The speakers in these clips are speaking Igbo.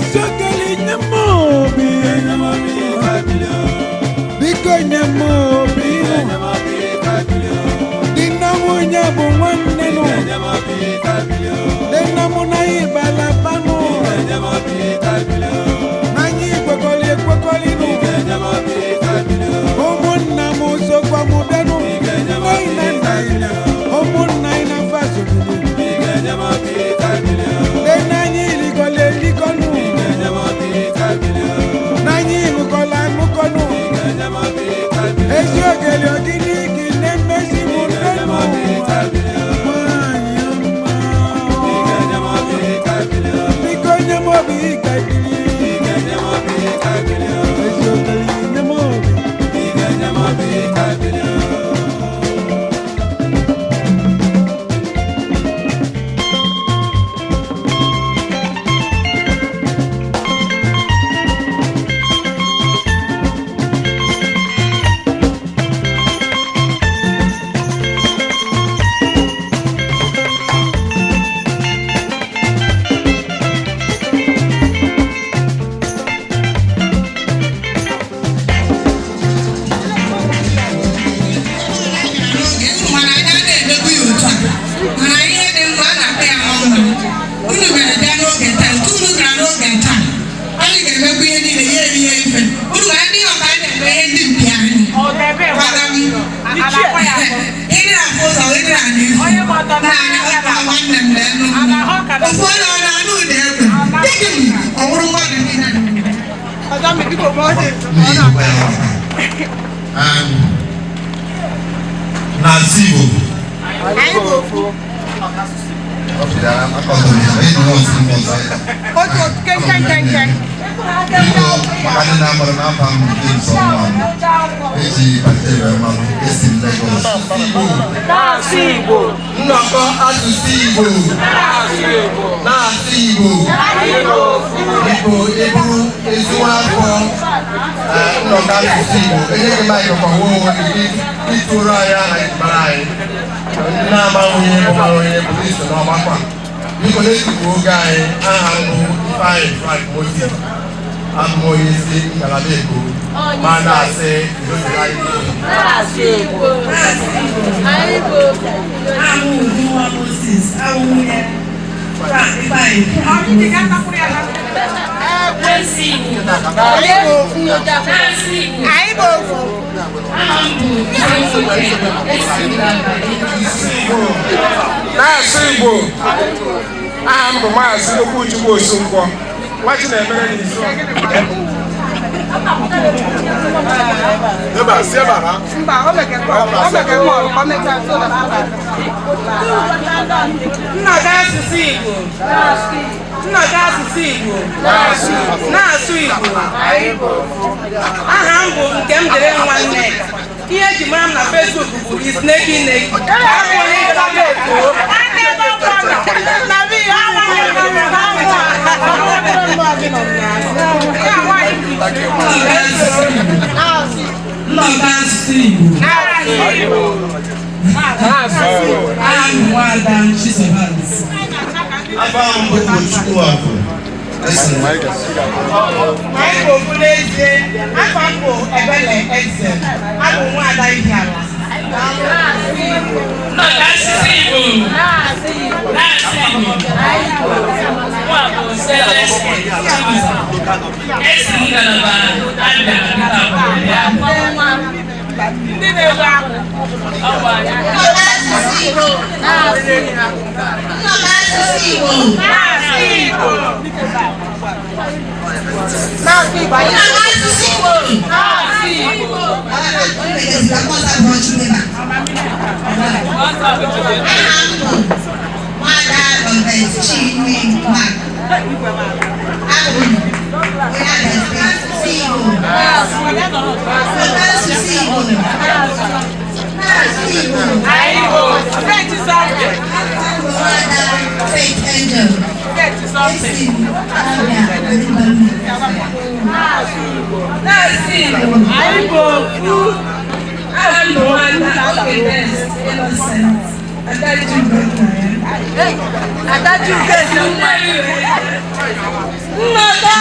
Eziokele, nye m obi, biko nye m obi. Di na nwunye bụ nwanne nụ. Dị na mụ na ịbalabanụ n'anya ikwekọli ekwekọli nụ. Ụmụnna m sokwa m bịanụ, nne na nna ya, ụmụnna ị na fasobili dị n'anya ilikọli elikọnụ, n'anya ịṅụkọla aṅụkọnụ. Eziokele, ọdịdị gị na-emezi m nnenu nwanyị ọma. Biko nye m obi ka ibili. Eziokele, nye m obi. N'oge mana anyị na-emebu ya otu a, mana ihe dị mma a na-akpọ ya mma. Unu bịara bịa n'oge taa, nke unu gara n'oge taa, anyị ga-emekwa ihe niile ya eri ihe ife unu ma ndị ọka anyị na-eme ihe ndị mpi anyị, mana m ịdị afụ ụzọ, ịdị anụ ifu na nwanne m leenụ ofu onye ọ na-anụ ụda egbe dịgị m, ọ wụrụ mmadụ niile. Ndị Igbo na-asụ Igbo. Ọ pịara akọtụrụ ya, ịnụ n'otu mba ọzọ. Biko, maka ndị na-amara n'afa m nke nsọ nwa m eji bata wee malụ, esi m Lagos. Na-asụ Igbo. Nnọkọ asụsụ Igbo, na-asụ Igbo. Igbo ịbụrụ ezigbo afọ nnọkọ asụsụ Igbo, enye gị mic, kọwa onwe gị, ịtụrụ anyị aha mara anyị, ndị na-amaghị onye bụ mara onye bụ iso n'ọgbakọ a. Biko, n'etufu oge anyị, aha m bụ Ifeanyị Frank Moses, abụ m onye isi ngalaba Eko, ma na-asị udo dịrị anyị niile. Na-asụ Igbo. Anyị bụ Ahụ Ujunwa Moses, ahụ nwunye Frank Ifeanyị. Na-asụ Igbo. Na-asụ Igbo. Anyị bụ ofu. Aha m bụ Chineke, esi m ngalaba. Na-asụ Igbo. Aha m bụ Maazị Okwuchukwu Osunkwọ, nwa Chinemere n'izu. Ebe a, si ebe a na. Mba, o mekere o mekere call, o mechaa so that Nnọkọ asụsụ Igbo. Nnọkọ asụsụ Igbo. Na-asụ Igbo. Aha m bụ nke m dere nwa Nneka. Ihe eji mara m na Facebook bụ Isneki Neki. Abụ onye ngalaba Eko. Nnọkọ asụsụ Igbo. Aha m bụ Nwaada Chizoba Alisi. Afa m bụ Tochukwu Afọ, esi m Anyị bụ ofu n'ezie. Afọ m bụ Ebele Eze. Abụ m Nwaada Ihiala. Nnọkọ asụsụ Igbo. Na-asụ Igbo. Mụ bụ Celeste Chibuzo. Esi m ngalaba Abịa na Peter Obi. Ndị na-egbu akwụ. Ọ bụ anyị. Nnọkọ asụsụ Igbo. Nnọkọ asụsụ Igbo. Na-asụ Igbo. Nnọkọ asụsụ Igbo. Na-asụ Igbo. Aha m bụ Nwada Loveth Chinwe Mark. Abụ m onye Abia Steeti. Asụsụ Igbo. Nnọkọ asụsụ Igbo. Na-asụ Igbo. Anyị bụ French something. Abụ m Nwada Faith Angel. French something. Esi m Abia Olubami. Na-asụ Igbo. Anyị bụ ofu. Aha m bụ Nwada Okenes Innocent. Adachi Ugonna ya. Adachi Ugonna. Nnọkọ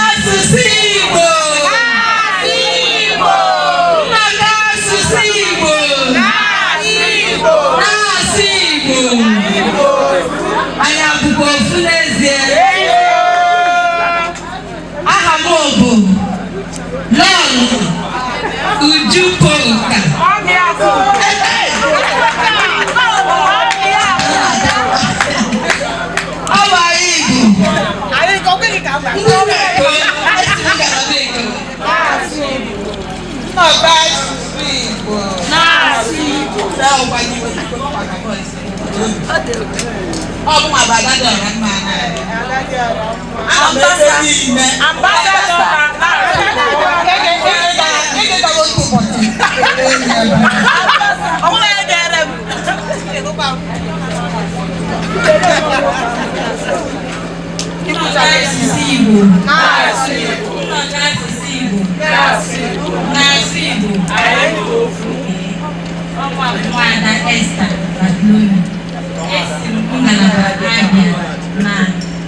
Ndị ụlọ Eko, esi m ngalaba Eko. Nnọkọ asụsụ Igbo. Na-asụ Igbo. Ọ bụ nwa bụ Ada dị ọra mma anaghị. Ambassador. Eketara otu ụbọchị. Ọ bụla ya ga-ere m. Nnọkọ asụsụ Igbo. Na-asụ Igbo. Nnọkọ asụsụ Igbo. Na-asụ Igbo. Na-asụ Igbo. Anyị bụ ofu. Ọnwa bụ Nwaada Esther Badloni. Esi m ngalaba Abịa na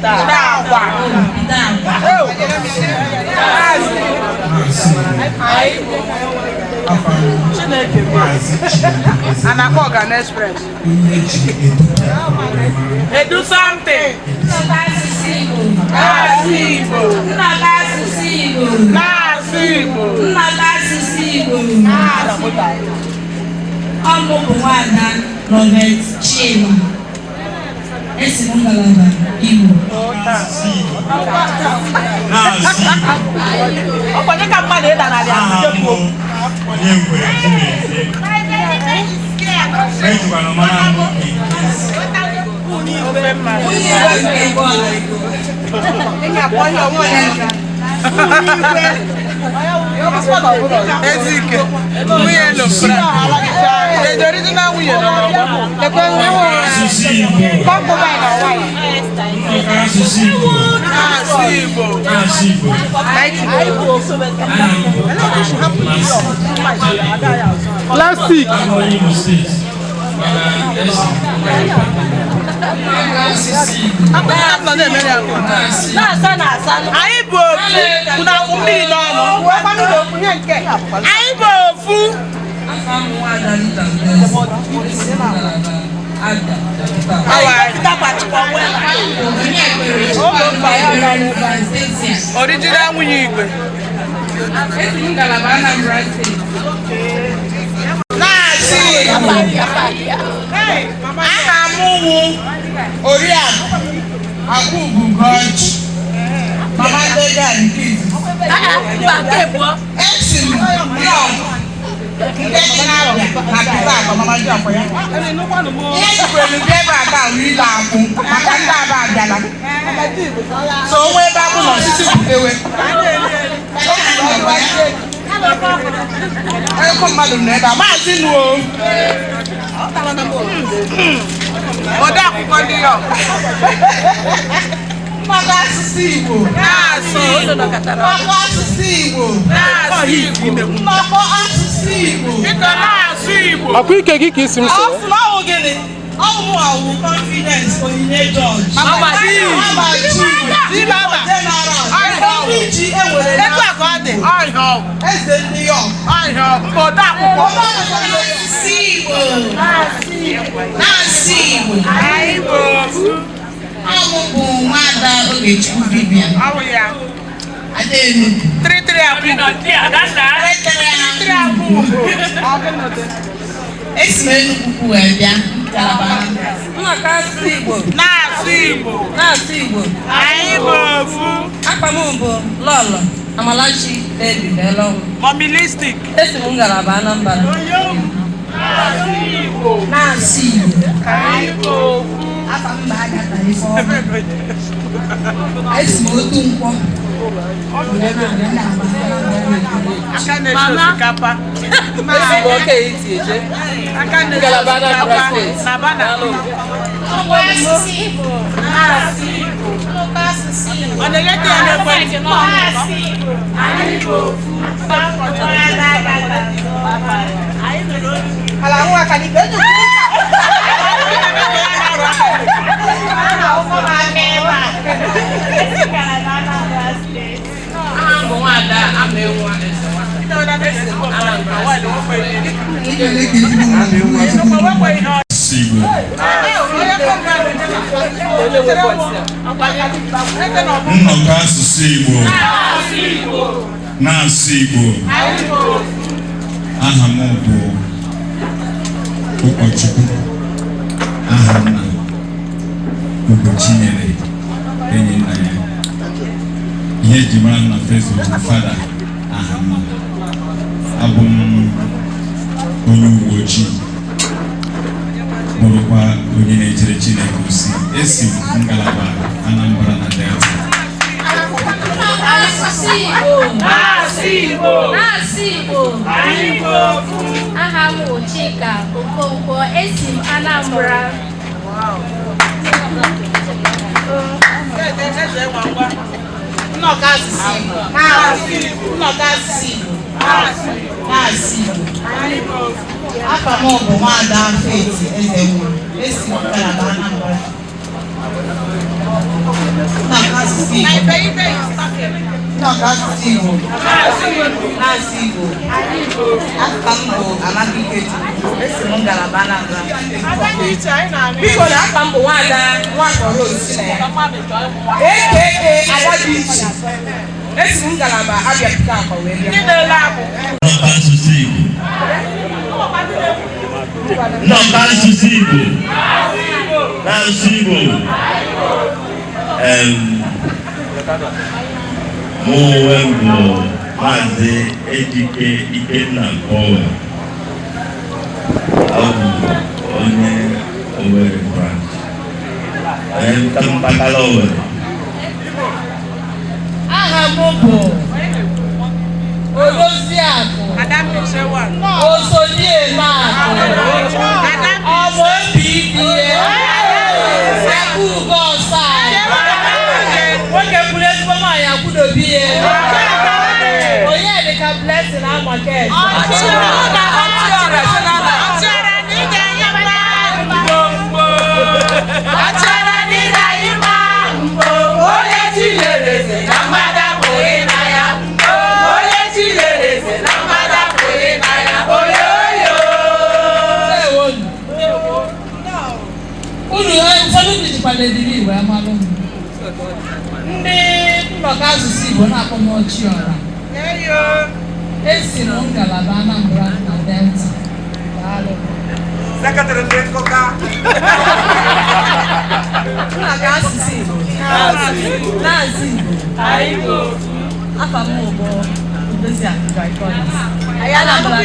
Taa akwa. Pita Akwa. Na-asụ Igbo. Anyị bụ Chineke Maazị Chinedu A na-akpọ Ọgan Express. Ihe eji edu Biafra wee mara. Edu something. Nnọkọ asụsụ Igbo. Na-asụ Igbo. Nnọkọ asụsụ Igbo. Na-asụ Igbo. Nnọkọ asụsụ Igbo. Ọ mụ bụ Nwaada Robert Chima. Esi m ngalaba Igbo. Na-asụ Igbo. Ọ dị ka mmadụ ịda narị Aha m bụ onye ngwere Chimezie. Ejikwara mara m Ikezi. Ofe mma. Onye Igwe nke bọọlụ. Ezike. Nwunye nọ. The original nwunye nọ n'ọgbọ. Lekwe nwunye. Asụsụ Igbo. Concubine na wife. Nnọkọ asụsụ Igbo. Na-asụ Igbo. Na-asụ Igbo. Aha m bụ Masị. Plastic. Abụ onye Imo steeti. Mana esi m ngalaba. Nnọkọ asụsụ Igbo. Nọ na-emere ya. Na-asụ Igbo. Anyị bụ ofu. Unu akwụ mmiri n'ọnụ. Anyị bụ ofu. Afa m Nwaada Rita Ngozi. Esi m ngalaba Abịa na Pita Akwa. Onye ekpere Chukwu ekpere Anastasia. Original nwunye igwe. Esi m ngalaba Anambra steeti. Na-asụ Igbo. Aha m wụ Oriakụ Akwụgụ Ugochi. Mama Ndega nke izizi. Esi m Nọọkụ nke dị n'Abịa na Pita Akwa Mama ji akwa ya. Ihe jikwere bịa ebe a taa wụ ile akwụ maka ndị Aba abịala. So onwe ebe akwụ nọ osisi kwudewe. Akụkọ mmadụ nọ ebe a. Maazị Nuo. Odeakwụkwọ ndị York. Nnọkọ asụsụ Igbo. Na-asụ Igbo. Nnọkọ asụsụ Igbo. Na-asụ Igbo. Nnọkọ asụsụ Igbo. Biko na-asụ Igbo. Ọkwa ike gị ka isi m Ọ soo. sị na ọ wụ gịnị? Ọ wụ mụ awụ confidence Onyinye George. Mama G. Mama G. G Mama. General. Ndị ji enwere Etu na a ka ọ dị. Ọhịa ọgwụ. eze ndị York. Ọhịa ọgwụ. Mba odeakwụkwọ. Na-asụ Igbo. Na-asụ Igbo. Anyị bụ ofu. Ọ mụ bụ Nwaada Ogechukwu Vivian. Ọ bụ ya. Ada Enugu. Three akwụ. Three akwụ. Esi m Enugu ukwu wee bịa ngalaba Anambra. Nnọkọ asụsụ Igbo. Na-asụ Igbo. Na-asụ Igbo. Anyị bụ ofu. Akpa m bụ Lọlọ Amalachi Baby Belong. Mobilistic. Esi m ngalaba Anambra. Na-asụ Igbo. Anyị bụ ofu. Afa m bụ Agatha Ifeọma. Esi m otu nkwọ. Wee na-abịa ngalaba Anambra. Aka na-esi osikapa. Esi m oke iti eje. Aka na-esi Ngalaba Anambra osikapa. steeti. Na bana. Ọ na-eleta ya n'ekwentị? Aha m bụ Nwaada Amenwa Ezenwata. Esi m Anambra steeti. Asụsụ Igbo. Nnọkọ asụsụ Igbo. Na-asụ Igbo. Aha m bụ ụkọchukwu. Aha nna Ugochinyere enyi nna ya. Ihe eji mara m na Facebook bụ Fada Ahanna. Abụ m onye uwe ojii, bụrụkwa onye na-ejere Chineke ozi. Esi m ngalaba Anambra na Delta. Asụsụ Igbo. Na-asụ Igbo. Na-asụ Igbo. Anyị bụ ofu. Aha m bụ Chika Okonkwo. Esi m Anambra. Nnọkọ asụsụ Igbo. Nnọkọ asụsụ Igbo. Na-asụ Igbo. Afa m bụ Nwaada Faith Ezenwa. Esi m ngalaba Anambra. Nnọkọ asụsụ Igbo. Nnọkọ asụsụ Igbo. Na-asụ Igbo. Afa m bụ Amaka Ikechukwu. Esi m ngalaba Anambra. Biko na afa m bụ Nwaada Nwafọ Rose Chinenye, aka Ada dị iche. Esi m ngalaba Abịa Pita Akwa wee bịa. Nnọkọ asụsụ Igbo. Nnọkọ asụsụ Igbo. Na-asụ Igbo. Mụ onwe m bụ Maazị Ejike Ikenna Mkpọwe. Ọ bụ onye Owerri branch. Onye mpaghara Owerri. Aha m bụ Odoziakụ Osodiemakụ Ọmụ obi ibie Akugo ọsọ. Nwoke kwuru ezigbo nwaanyị akwudobi ya. Onye dịka Blessing Amaket. Onye chinyere eze na mmadụ apụghị na ya. Onye chinyere eze na mmadụ apụghị na ya. Oyo oyo. Unu ụfọdụ ndị jikwa na ediri Igbo amalụ m. Ndị nnọkọ asụsụ Igbo na-akpọ m Ọchịọra. Esi m ngalaba Anambra na Delta. Daalụ. Secretary ndị nkụka. Nnọkọ asụsụ Igbo. Na-asụ Igbo. Afa m bụ Odoziakụ Joy Collins. Anambra.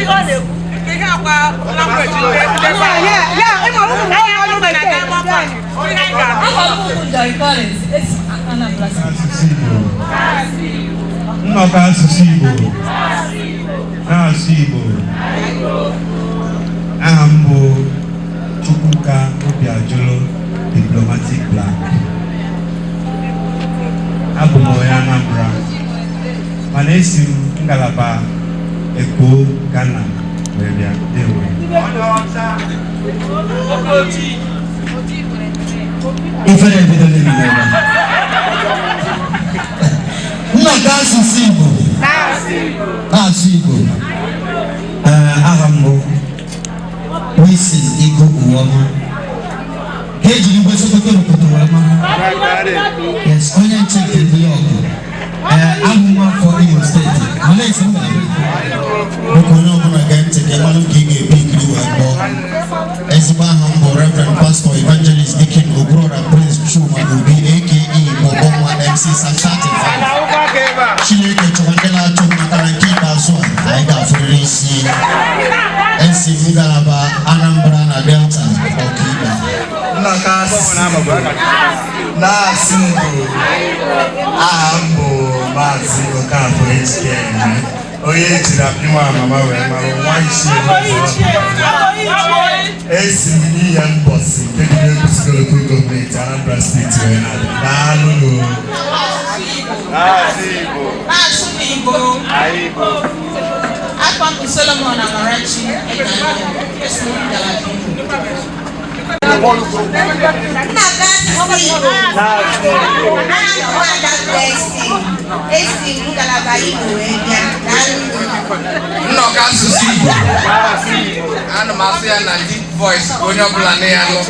Afa m bụ Joy Collins. Esi m Anambra Asụsụ Igbo. Nnọkọ asụsụ Igbo. Na-asụ Igbo. Aha m bụ Chukwuka Obiajulu, Diplomatic Black. Abụ m onye Anambra, mana esi m ngalaba Eko, Ghana wee bịa. Ndewo. Ifere ebidola ebido ebe a. Nnọkọ asụsụ Igbo. Na-asụ Igbo. Ee, aha m bụ Wilson Igo Uwoma. Ka ejiri igwe Sokoto Rukoto wee mara. Yes, onye nche nke New York. Ee, abụ m afọ Imo Steeti. Mana esi m ngalaba Biko, onye ọbụla gee ntị ka ịmalụ ka ị ga-ebi ikiri wee kpọọ. Ezigbo aha m bụ Reverend Pastor Evangelist Dikin Okwuluora Prince Chuma Obi, aka Bọbọnwa MC Sam 35. Chineke chọrọ ndị na-achụ m, maka na nke ikpeazụ a anyị ga-afụrịrị isi. Esi m ngalaba Anambra na Delta, Ọkaikpe. Nnọkọ asụsụ Igbo. Na-asụ Igbo. Aha m bụ Maazị Okafor Ejike, onye ejiri apịnwa amama wee mara nwa isi. Esi m n'ihe mbọsị nke dị n'Ekwusigo Local Government, Anambra Steeti wee na-abịa. Daalụ. Na-asụ n'Igbo. Afa m bụ Solomon Amarachi Enanya. Esi m ngalaba Igbo. Nnọkọ asụsụ Igbo. Aha m bụ Ada Blessing. Esi m ngalaba Igbo wee bịa. Daalụ. Nnọkọ asụsụ Igbo. Ana m asụ ya na deep voice ka onye ọbụla na ya nụ.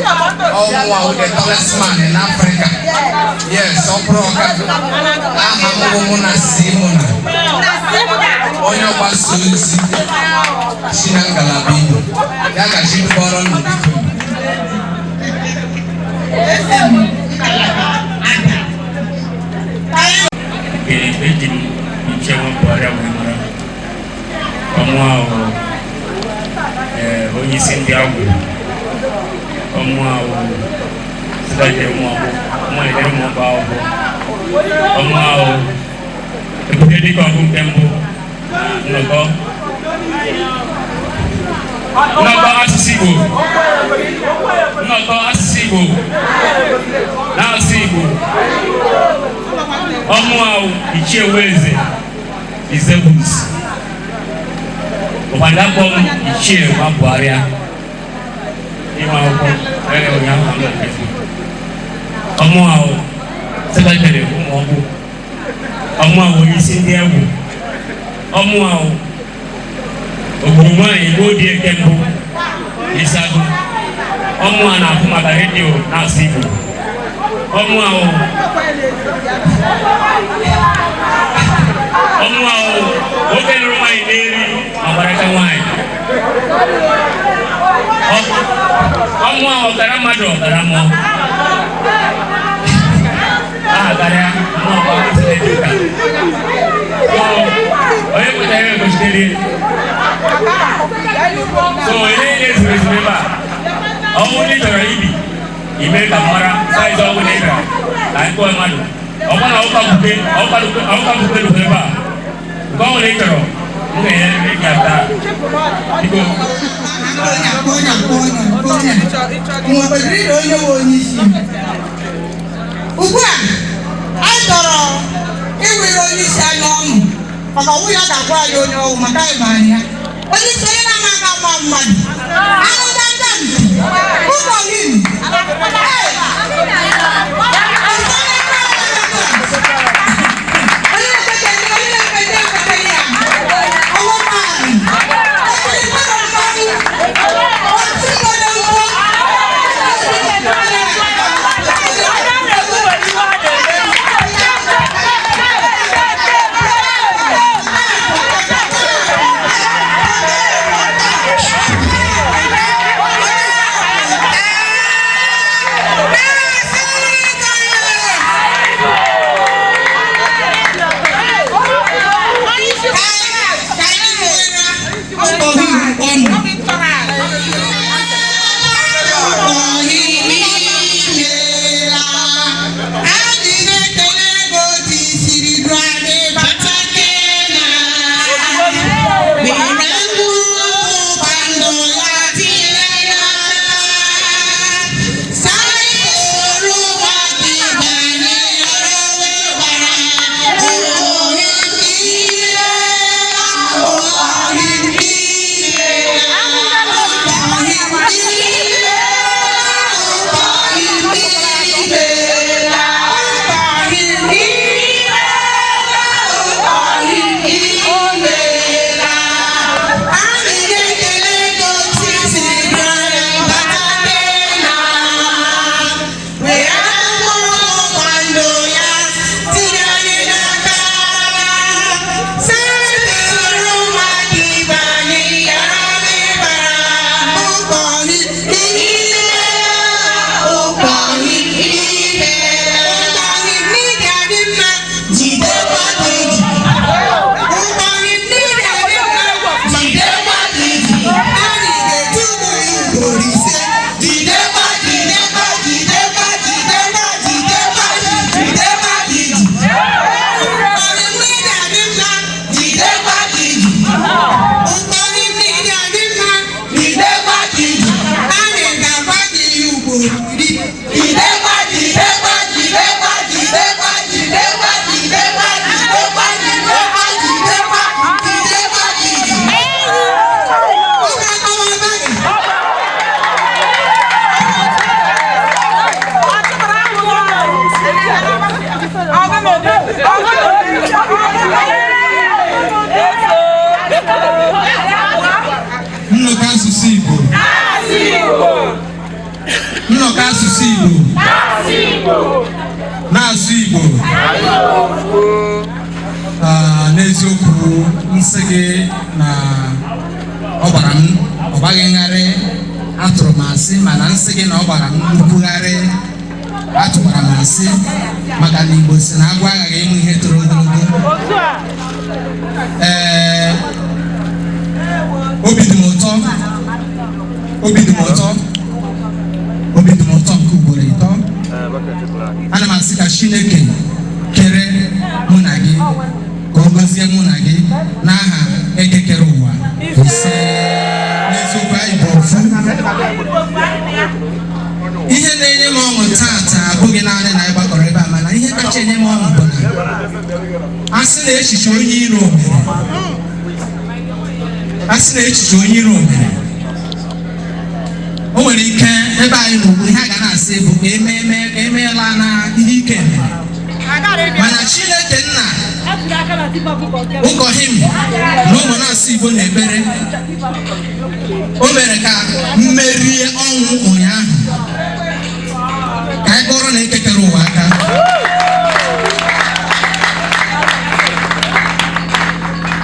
Ọmụwa wụ the tallest man in Africa. Yes, ọ bụrụ ọka. Aha m bụ Muna si Muna, onye ọgbasa ozi si na ngalaba Igbo. Ya ka chi kpọrọ ndụ, biko. Esi m ngalaba Abịa. Nke Eji m Ichie Nwapụgharịa wee mara. Ọmụ ahụ ee onye isi ndị agwụ. Ọmụ ahụ sịdajere ụmụ akwụkwọ malitere ụmụ akwụkwọ. Ọmụ ahụ ebute dịka ọgụ nke mbụ na nnọkọ asụsụ Igbo, nnọkọ asụsụ Igbo na-asụ Igbo. Ọmụ ahụ Ichie Weze Izebus ụfọdụ akpọ m Ichie Nwapụgharịa. Ịma akwụkwọ ee ụnyaahụ na mba Facebook. Ọmụ ahụ secretary ụmụ ọkpụ. Ọmụ ahụ onye isi ndị egwu. Ọmụ ahụ ogburu nwaanyị gboo dị eke mbụ Isago. Ọmụ a na-afụ maka redio na-asụ Igbo. Ọmụ ahụ nwoke lụrụ nwaanyị n'eri ma gbaraka nwaanyị. Ọmụ ahụ ọkara mmadụ ọkara mmụọ. Aha karịa mmụọ ọkwa kwesịrị ụka. Onye kwetara ekwesịrị. So ihe niile zuru ezu ebe a. Ọnwụ ndị chọrọ ibi ime ka mara size ọnwụ na ịbịara ka anyị kpọọ mmadụ. Ọkwa na ọkwa mbuke ọkwa mbuke ruru ebe a. Nke ọnwụ na ị chọrọ m ga-enyere gị aka. Biko. Ugbu a anyị chọrọ iwere onye isi anyị ọnụ maka ọnwụ ya ga-agwa anyị onye ọnwụ maka anyị ma anya onye isi onye na-ama aka ama mmadụ anụ dandan ụlọ him. Nnọkọ asụsụ Igbo, nnọkọ asụsụ Igbo na-asụ Igbo. N'eziokwu nsị gị na ọ gbara m ọ gbaghị ngharị, atụrụ m asị, mana nsị gị na ọ gbara m nkwugharị. Atụkwara m asị maka na Igbo si na agwọ aghaghị ịmụ ihe toro ogologo. Ee, obi dị m ụtọ, obi dị m ụtọ, obi dị m ụtọ nke ugboro ịtọ. Ana m asị ka Chineke kere mụ na gị ka ọ gọzie mụ na gị n'aha ekekere ụwa. Ise. N'eziokwu, anyị bụ ofu. Ihe na-enye m ọṅụ taata abụghị naanị na anyị gbakọrọ ebe a, mana ihe kacha enye m ọṅụ bụ na a sị na echiche onye iro mere, a sị na echiche onye iro mere, o nwere ike ebe anyị nọ ugbu, ihe a ga na-asị bụ ka ememe ka emeela na ihe ike mere, mana Chineke nna ụkọhim na ụmụ na-asụ Igbo na ekpere o mere ka mmerie ọnwụ ụnyaahụ. Ka anyị kpọrọ na ekekere ụwa aka.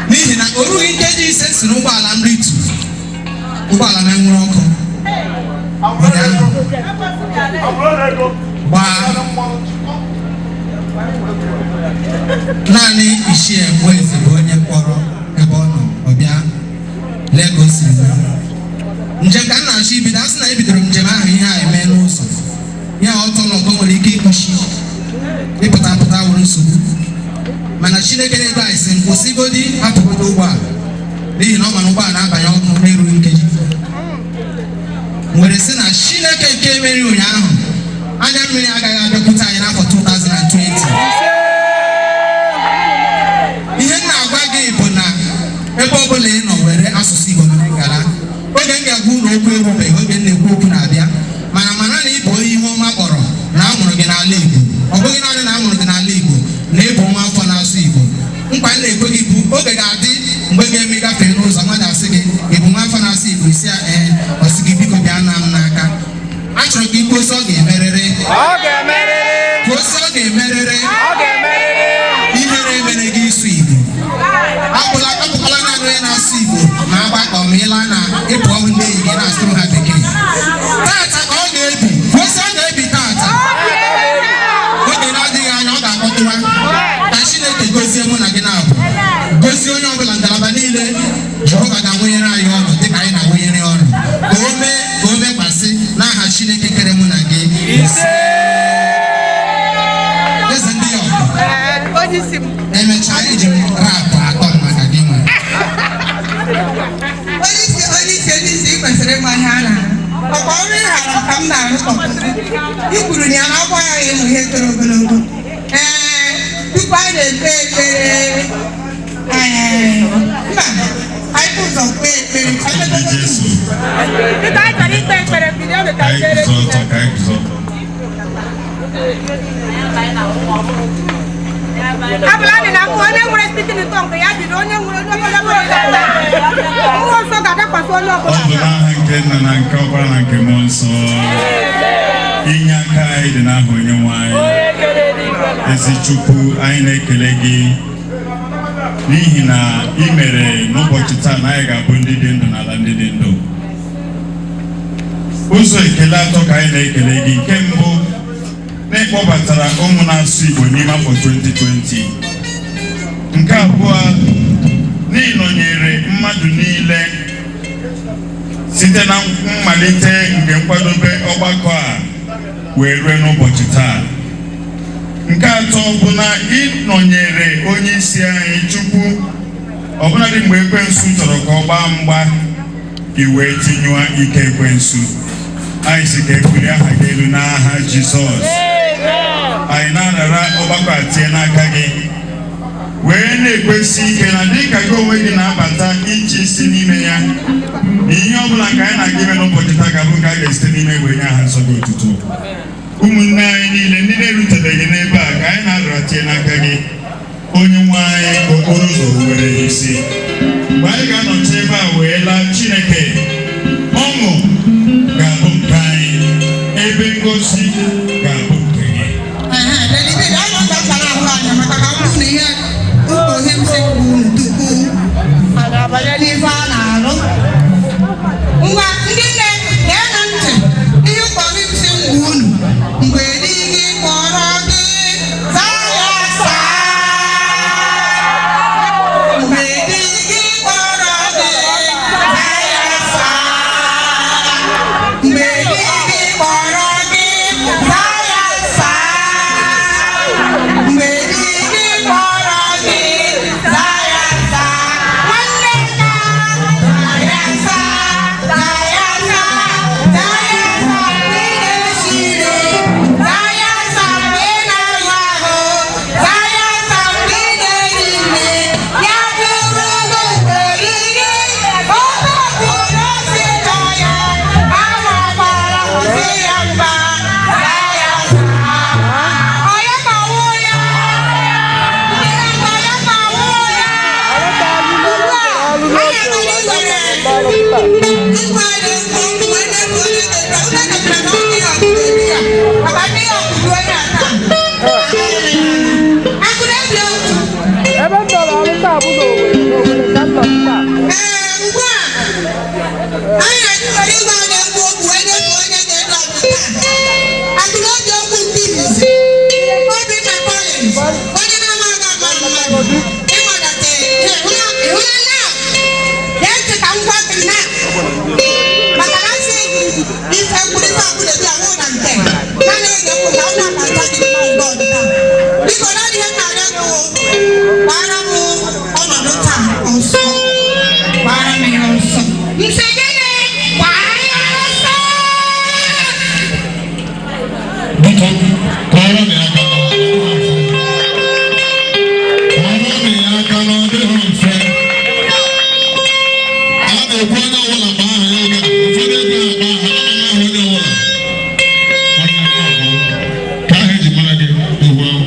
N'ihi na o rughị nkeji 5 si n'ụgbọala m ritu, ụgbọala m enwere ọkụ ụnyaahụ gbaa. Naanị Ichie Nweze bụ onye kpọrọ ebe ọ nọ, ọ bịa lee ka o siri mee. Njem ka m na-achọ ibido, a sị na ebidoro m njem ahụ, ihe a eme n'ụzọ ya, ọtọ n'ọtọ nwere ike ịkpọchi, ịpụta apụta wụrụ nsogbu. Mana Chineke na-edu anyị sị m kwụsịgodi, hapụgodo ụgbọala, n'ihi na ọ ma na ụgbọala na-abanye ọkụ n'erughị nkeji. Nwere sị na Chineke nke mere ụnyaahụ, anya mmiri agaghị abịakwute anyị n'afọ 2020. Ihe m na-agwa gị bụ na ebe ọ bụla ị nọ, were asụsụ Igbo mere ngala. Oge m ga-agwa unu okwu erubeghị, oge m na-ekwu okwu na-abịa, mana mara na ị bụ onye ihe ọma kpọrọ na a mụrụ gị n'ala Igbo. Ọ bụghị naanị na a mụrụ gị n'ala Igbo, na ị bụ nwa afọ na-asụ Igbo. Nkwa m na-ekwe gị bụ oge ga-adị mgbe ga-eme gafee n'ụzọ, mmadụ asị gị, "Ị bụ nwa afọ na-asụ Igbo?" Isi ya, "Ee." Ọ sị gị, "Biko bịa na m n'aka." Achọrọ ka ikwu osi, "Ọ ga-emerịrị." Kwuo sị, "Ọ ga-emerịrị." Ihere emere gị ịsụ Igbo. Abụla, abụkwala naanị onye na-asụ Igbo ma agbakọ ma ịla na ịpụ ọhụ ndị enyi gị na-asụrụ ha Bekee. Tata ka ọ ga-ebi. Kwuo sị, "Ọ ga-ebi tata." Oge na-adịghị anya, ọ ga-akpọtụwa. Ka Chineke gozie mụ na gị na-abụ, gozie onye ọbụla, ngalaba niile. Jehova ga-awụnyere anyị ọnụ dịka anyị na-awụnyere ọnụ, ka o mee ka o mekwasị n'aha Chineke kere mụ na gị. Eze ndị ọkụ, emechaa eji m rapụ atọ m maka gị nwe. Onye isi, onye isi, onye isi, ị kwesịrị ịma ihe a na-arụ. Ọkwa ọrụ ị hara ka m na-arụ kọmpụta. I kwuru na ya na ọkwa ya ịmụ ihe toro ogologo. Ee, tupu anyị na-ekpe ekpere, ee, mba, anyị bụ ụzọ kpee ekpere. Jesu. Biko, anyị chọrọ ikpe ekpere, bido oge ka Ka anyị anyị guzo ọtọ, ka anyị guzo ọtọ. Abụla dị na mbụ, onye nwere speaking in tongue ya bido, onye nwere, onye ọbụla nwere mmụọ nsọ ga-adakwasị onye Ọ ọbụla. bụ n'aha nke Nna na nke Ọkpara na nke Mmụọ Nsọ. Inye aka anyị dị n'aha Onye nwe anyị. Ezi Chukwu, anyị na-ekele gị n'ihi na ị mere n'ụbọchị taa na anyị ga-abụ ndị dị ndụ n'ala ndị dị ndụ. Ụzọ ekele atọ ka anyị na-ekele gị. Nke mbụ, na ịkpọbatara ụmụ na-asụ Igbo n'ime afọ 2020. Nke abụọ, na ịnọnyere mmadụ niile site na mmalite nke nkwadobe ọgbakọ a wee rue n'ụbọchị taa. Nke atọ bụ na ịnọnyere onye isi anyị, Chukwu, ọbụladị mgbe ekwensu chọrọ ka ọ gbaa mgba, i wee tinyụọ ike ekwensu. Anyị si ka ebuli aha gị elu n'aha Jizọs. Anyị na-arara ọgbakọ a tie n'aka gị, wee na-ekwesị ike na dịka gị onwe gị na-abata ịchị isi n'ime ya, na ihe ọbụla nke anyị na-aga ime n'ụbọchị taa ga-abụ nke a ga-esite n'ime wee nye aha nsọ gị otuto. Ụmụnne anyị niile ndị na-erutebeghị n'ebe a ka anyị na-arara tie n'aka gị, onye nwe anyị, ka okporo ụzọ were isi mgbe anyị ga-anọchi ebe a wee laa. Chineke, ọṅụ ga-abụ nke anyị ebe ngozi ga-abụ nke gị. David, anyị gbasara ahụ anya maka ka m hụ na ihe ụkọ ihe m si kwuru unu tupu anyị abanye n'ife a na-arụ. Ngwa, ndị nne, geenụ ntị ihe ụkọ ihe m si ngwa unu mgbe niile. Igwe anyị na-ekwu okwu wee na-ekwu onye ga-edu unu echefula na onye ya ọkụ ga-edu ya maka ndị ya ọkụ duo ya taa. Akụ na-ebi okwu. Ebe m nọrọ ọrụ taa bụ n'Owerri, n'Owerri ka m nọ taa. Ee, ugbu a anyị na-ejikọrọ igwe anyị na-ekwu okwu wee na-ekwu onye ga-edu ọgụ taa. Akụ na-ebi okwu nke izizi, Obinna Collins, onye na-amaghị ama mmadụ ịnwadata ịhụla na gee ntị ka m gwa gị na maka na asị ife nkwurịta ọbụla ebi ahụ na nke naanị ege ekwu ka m na-akata gị mma mgbe ọdịda. Biko, naanị ihe m na-arịọ gị wụ, gbara m ọnọdụ taa ọsọ, gbara m ya ọsọ. Nsị gịnị? Gbara ya ọsọ. Biko, kụọrọ m ya aka n'ọdịghị mfe. Kụọrọ m ya aka n'ọdịghị mfe. A na-ekwu onye ọbụla kpaa aha ya oge a. Ụfọdụ ego akpa aha, ana m aha onye ọbụla. Nwanne m abụọ. Ka aha eji mara gị ihu ahụ.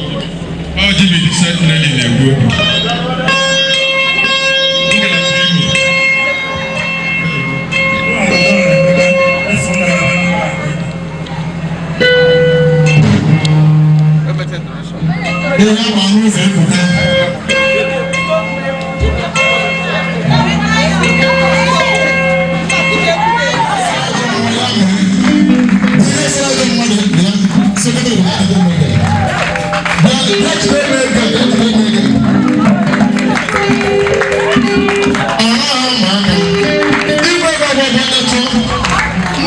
Ọ Jimmy Vincent Nelly na-ekwu okwu. Ngalaba Imo. Ihe agba n'ụzọ ebuka. Ihe sara gị mmadụ bịa, sekọndịrị bụ adịghị mmadụ. Bịa, bịa jide m ego, bịa jide m ego. Ọ naghị ama aka. Igwe ego bụ ọbụ onye chọọ.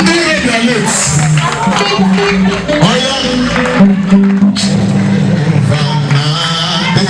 Ndị iro bịa late. Ọya. Jehova na-adị.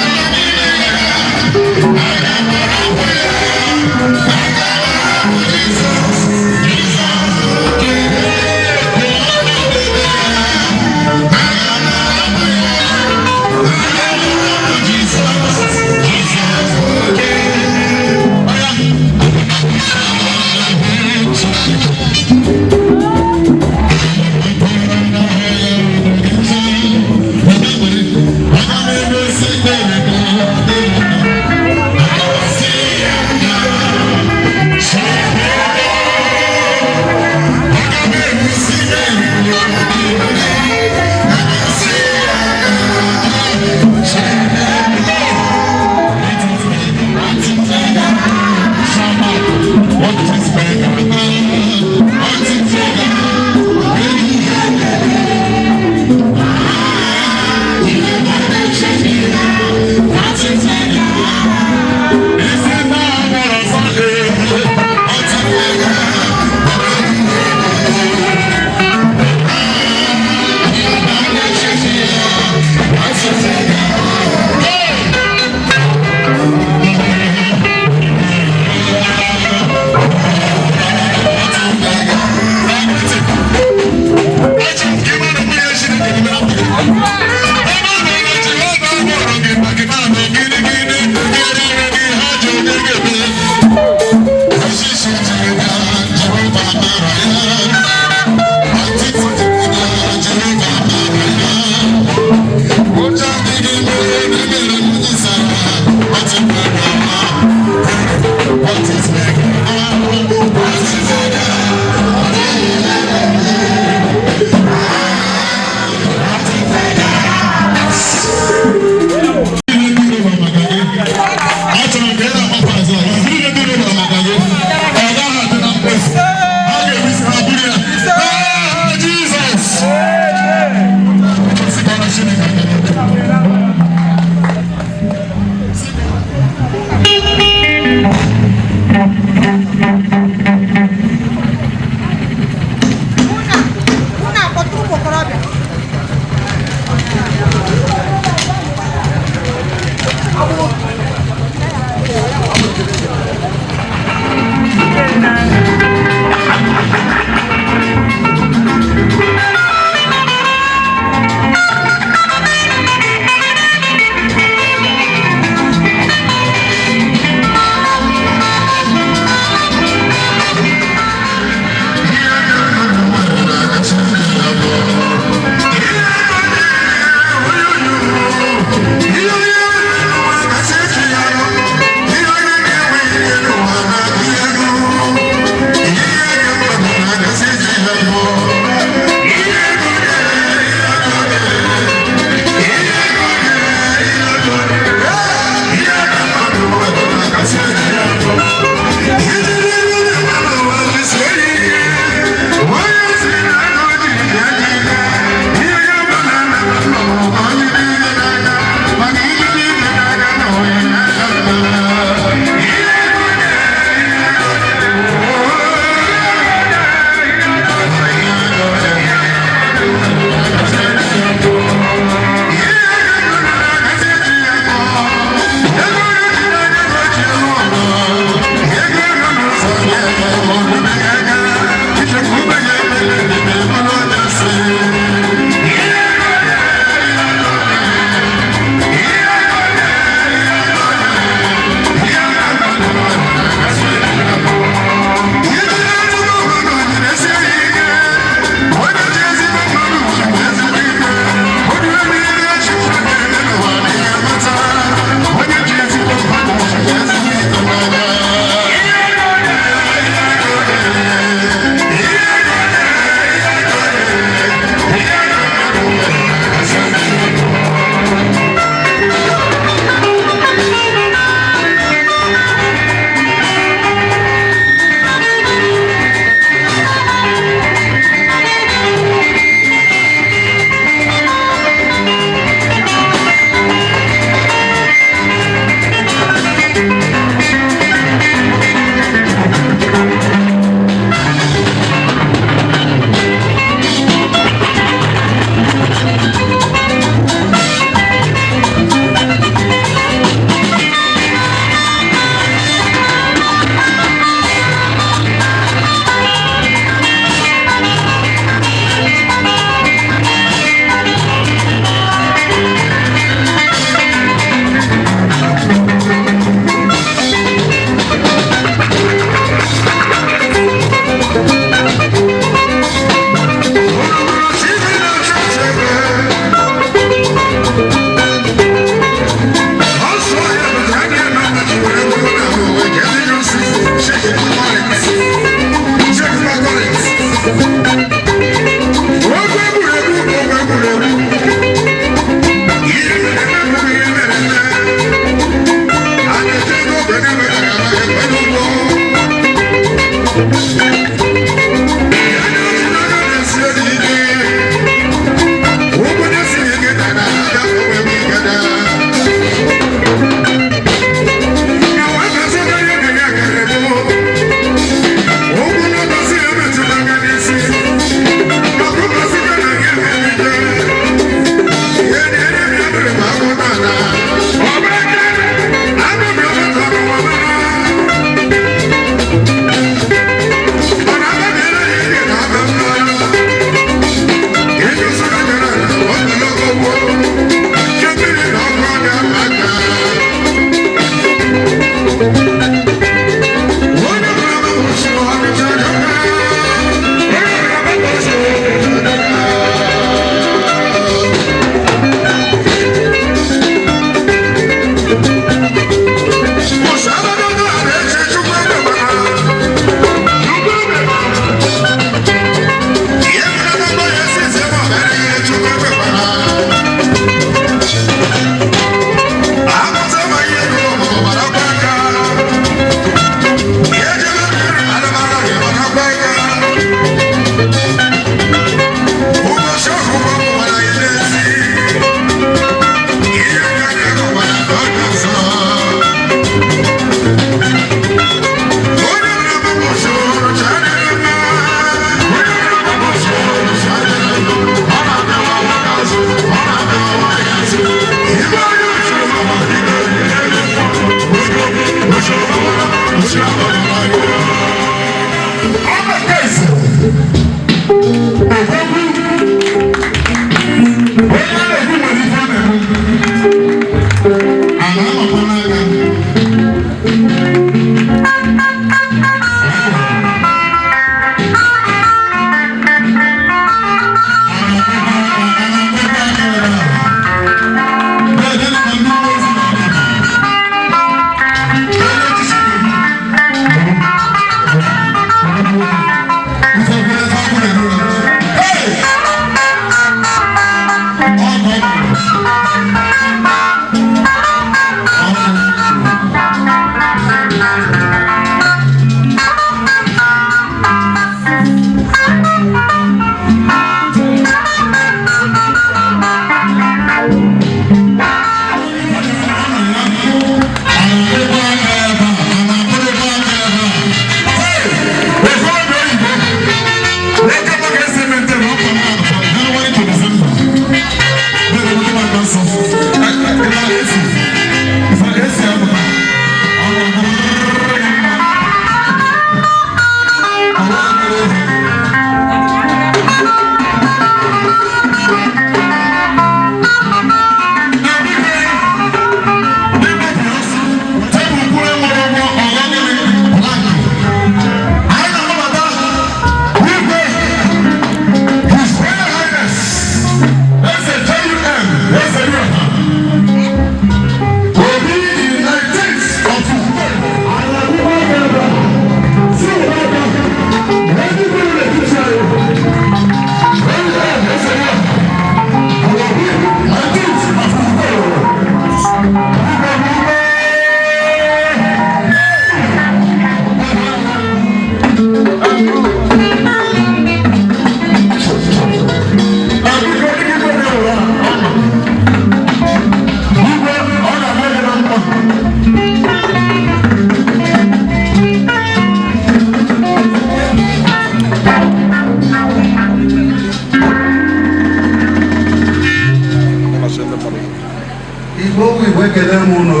Igbo Igbo ekele m unu.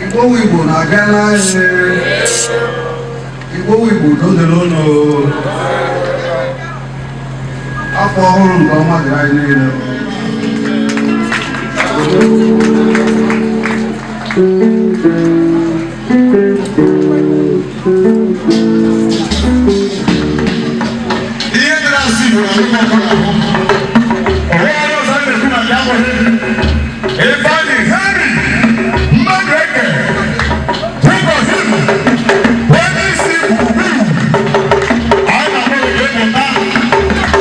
Igbo Igbo na-abịa n'anyị. Igbo Igbo dodere unu. Afọ ọhụrụ nke ọma dịrị anyị niile. Ihe dịrị asụ Igbo na ndị ọkọ na-ahụ. Ọrụ ọrụ ọzọ a na-ekwu na ya abụghị Ifeanyị Henry mmadụ eke Ụbọchị onye isi gburugburu anyị na-akpọ gị ịpụta.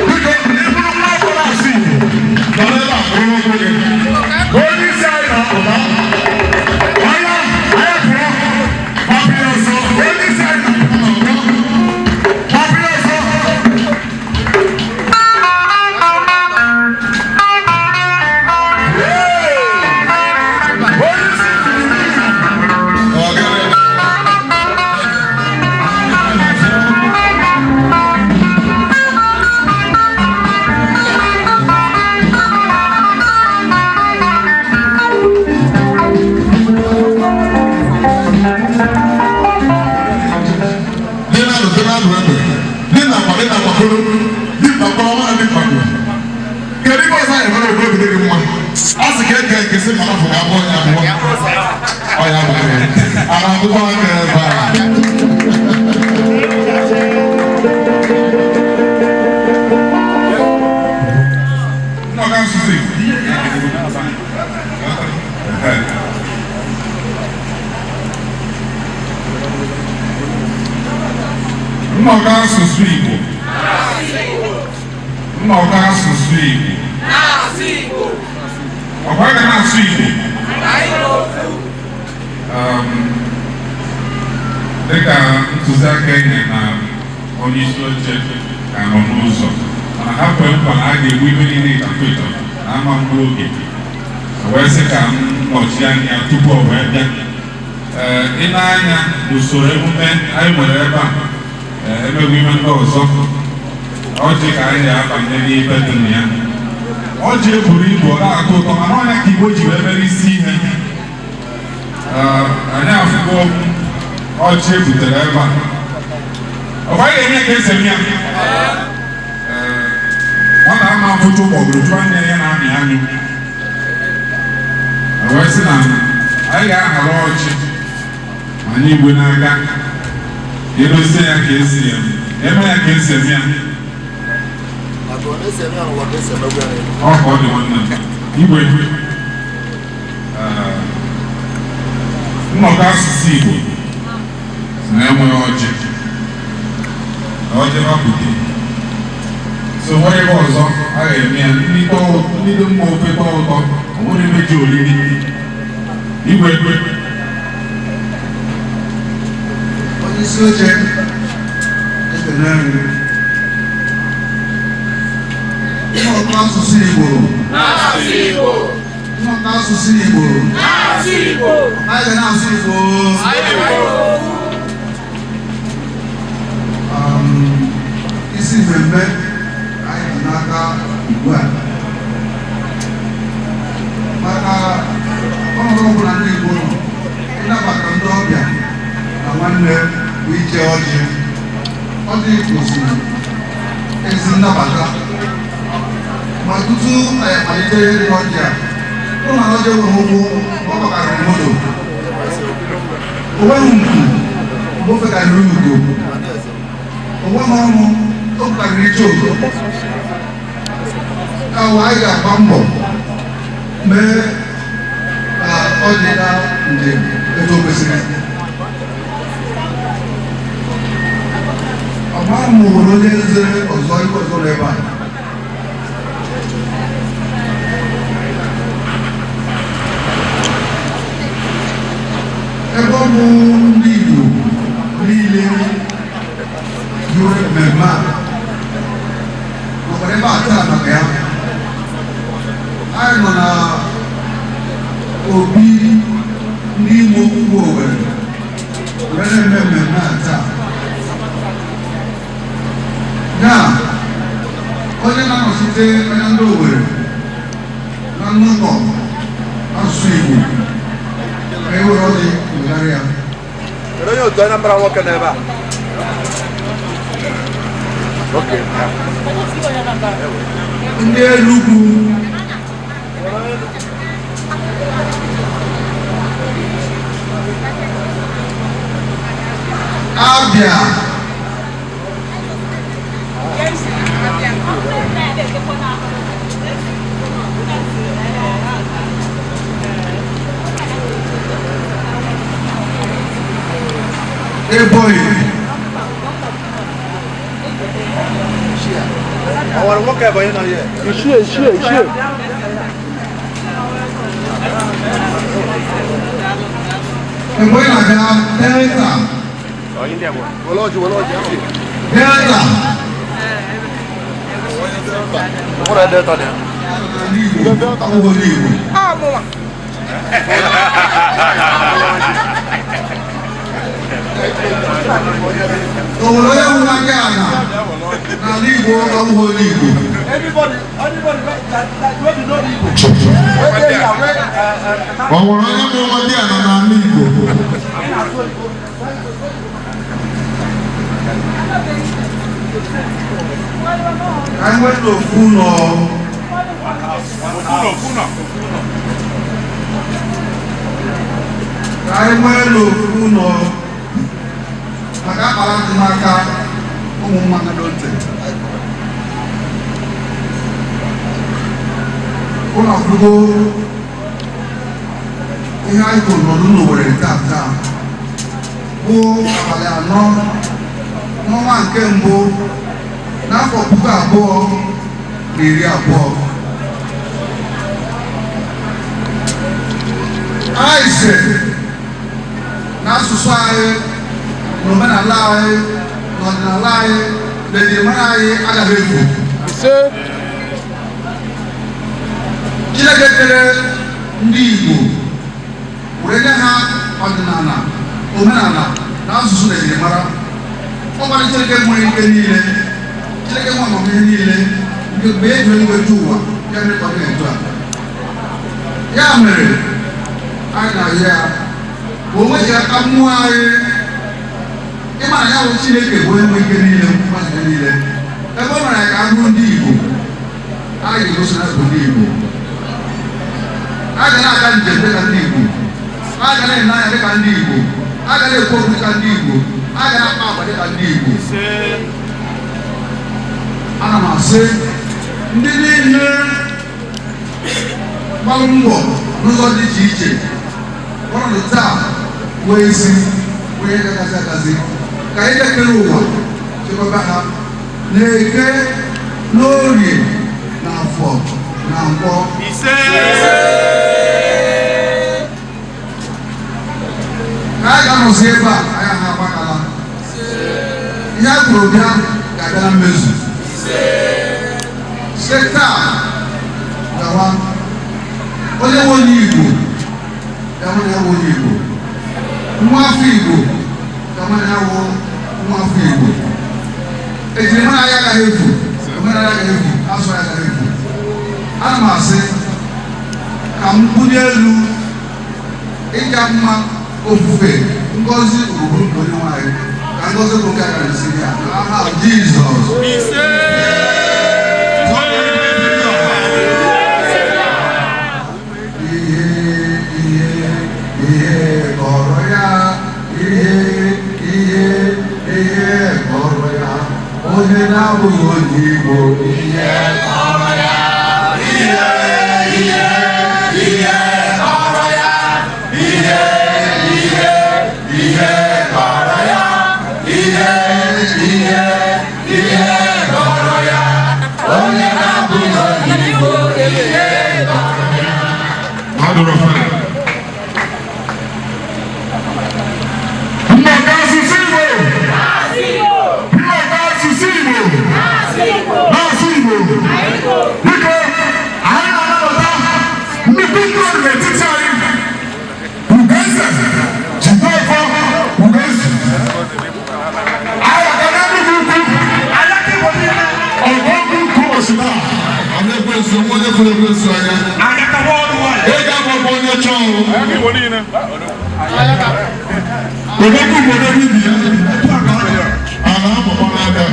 Biko, ịbụrụ nwa ọbụla asụ Igbo nọrọ ebe a kwụrụ ụgwọ gị. Onye isi anyị na-apụta anya anyị pụọ mapịa ọsọ. Onye isi anyị na-apụta n'ọgbọ mapịa ọsọ. Kedu ibe ọzọ anyị nwere obi dị gị mma? A sị ka eke nkesị ma afọ ga-abụ onye abụọ ọya bụ a na-akwụkwọ aka ebe a. Nnọkọ asụsụ Igbo. Nnọkọ asụsụ Igbo. Nnọkọ asụsụ Igbo. Ọkwa ga na-asụ Igbo. Dịka ntụziaka enye na onye isi oche ka nọ n'ụzọ, mana ha kwere nkwa na a ga-egbu ibe niile ịchafụ ịchafụ na ama mgbu oge wee sị ka m nọchie anya tupu ọ wee bịa. Ee, ị na-anya n'usoro emume anyị nwere ebe a, ee, emegbu ime ndị ọzọ, ọjị ka anyị ga-abanye n'ibe dị na ya. Ọjị eburu ibu, ọ na-atọ ụtọ, mana ọnya ka Igbo ji wee mere isi ihe. Ee, anyị afụgo ọjị ebutere ebe a. Ọ anyị ga-eme ya ka esi eme ya. Nwata ama afụcha ụgbọgụrụ jụọ nne ya na-amị anyụ. Wee sị na anyị ga-ahara ọjị ma nye igwe n'aka, edozie ya ka esi eme ya, ka esi eme ya. Ọ ka ọ dị, nwanne m igwe. Nnọkọ asụsụ Igbo si na enweghị ọjị na ọjị hapụte, so nwere ebe ọzọ a ga-eme ya. Ndị dị mma, ofe tọọ ụtọ, ọ nwere ebe ji oriri igwe. Onye isi oche, ekele m. Nnọkọ asụsụ Igbo, nnọkọ asụsụ Igbo, anyị ga na-asụ Igbo. Isi mmemme anyị dị n'aka ugbu a, maka ọnọdụ ọbụla ndị Igbo nọ, ịnabata ndị ọbịa na nwanne bụ ije ọjị. Ọjị gosiri ezi nnabata. Ma tutu anyị amalite ịrị ọjị a, ụlọ ọjị enweghị ụkwụ, ọ gbakarịrị moto. O nweghị nku, mgbe o fekarịrị ugo. O nweghị ọnụ, o bukarịrị icheoku. Ka anyị ga-agba mbọ mee ka ọ dị na njem etu o kwesịrị. Ọma m nwere onye nze ọzọ, ihe ọzọ nọ ebe a. Ebe ọ bụ ndị Igbo niile juru mmemme a nọkwara ebe a taa maka ya. Anyị nọ na obi ndị Imo Ukwu Owerri were na-eme mmemme a taa. Ya onye na-anọchite anya ndị Owerri na nnọkọ asụsụ Igbo, ka e were ọjị wegharị ya. Kedu onye otu Anambra nwoke nọ ebe a? Okay. Ndị Enugu. Abịa. Ebonyi. Ọ nwere nwoke Ebonyi nọ here? Ichie, ichie, ichie. Ebonyi na-abịa. Delta. Were ọjị, were ọjị. Delta. Nwere Delta dị ya. Igbo akwụkwọ n'Igbo. Ọmụnwa. O nwere onye nwụrụ aka ala n'ala Igbo abụghị onye Igbo? Anybody, anybody that wey be know Igbo. Wey dey here, wey Ọ nwere onye bụ nwa dị ala n'ala Igbo? Ka anyị nwee n'ofu ụlọ. Ka anyị nwee n'ofu ụlọ, maka akpara ntị n'aka ụmụ mmadụ ntị. Ụlọ akwụkwọ ihe anyị kwuru nọdụ n'Owerri taa taa bụ abalị 4 n'ọnwa nke mbụ n'afọ 2020. Anyị sị na asụsụ anyị na omenala anyị na ọdịnala anyị na ejirimara anyị agaghị efu. Chineke kere ndị Igbo were nye ha ọdịnala, omenala na asụsụ na ejirimara. Ọ gwara Chineke nwere ike niile, Chineke nwe amamihe niile, nke mgbe e ji eluigwe ju ụwa ya mere ka ọ dị etu a. Ya mere anyị na-ayọ ya ka o nweghị aka mmụọ anyị ịma na ya. bụ Chineke bụ onye nwe ike niile, mmadụ niile. Ebe ọ mere ka a bụrụ ndị Igbo, a ga-egosi na bụ ndị Igbo. A ga na-aga njem dịka ndị Igbo, a ga na-ene anya dịka ndị Igbo, a ga na-ekwu okwu dịka ndị Igbo, a ga na-akpa agwa dịka ndị Igbo. Ana m asị ndị niile gbalụ mbọ n'ụzọ dị iche iche ọnọdụ taa wee isi wee gagazi agazi, ka anyị lekere ụwa chekwaba ha na Eke, n'Orie, na Afọ na Nkwọ. Ka anyị ga-anọzi ebe a, anyị ha agbakala ihe a kwuru bịa ga-abịa na mmezu. Site taa gawa, onye nwe onye Igbo ya nwe ya nwe onye Igbo, nwa afọ Igbo ka nwe ya wụ nwa afọ Igbo. Ejirimara ya agaghị efu, omenala ya agaghị efu, asụ ya agaghị efu. Ana m asị ka m bulie elu ịja mma, ofufe, ngọzi ugwu nke Onye nwanyị, ka ngọzi bụ nke a gara isi ya n'aha Jizọs. Ihe ihe ihe kọrọ ya, ihe ihe ihe kọrọ ya, onye na-abụghị onye Igbo, ihe kọrọ ya, ihe ihe ihe kọrọ ya, ihe ihe ihe kọrọ ya, ihe ihe ihe kọrọ ya, onye na-abụghị onye Igbo, ihe kọrọ ya. Nnọkọ asụsụ Igbo! Nnọkọ asụsụ Igbo! Na-asụ Igbo! Biko, anyị na-anabata nnukwu mmadụ n'etiti anyị. Ugeze, Jideofor Ugoeze. Anyị aga n'Enugwu Ukwu. Ọgọgụ ukwu Osita. Ana ekwensu, nwa onye fụrụ ekwensu anya. Ego agbagbo onye chọọ. Odogwu Igbo n'ebe ibi ya. A na-amụkwa n'aka.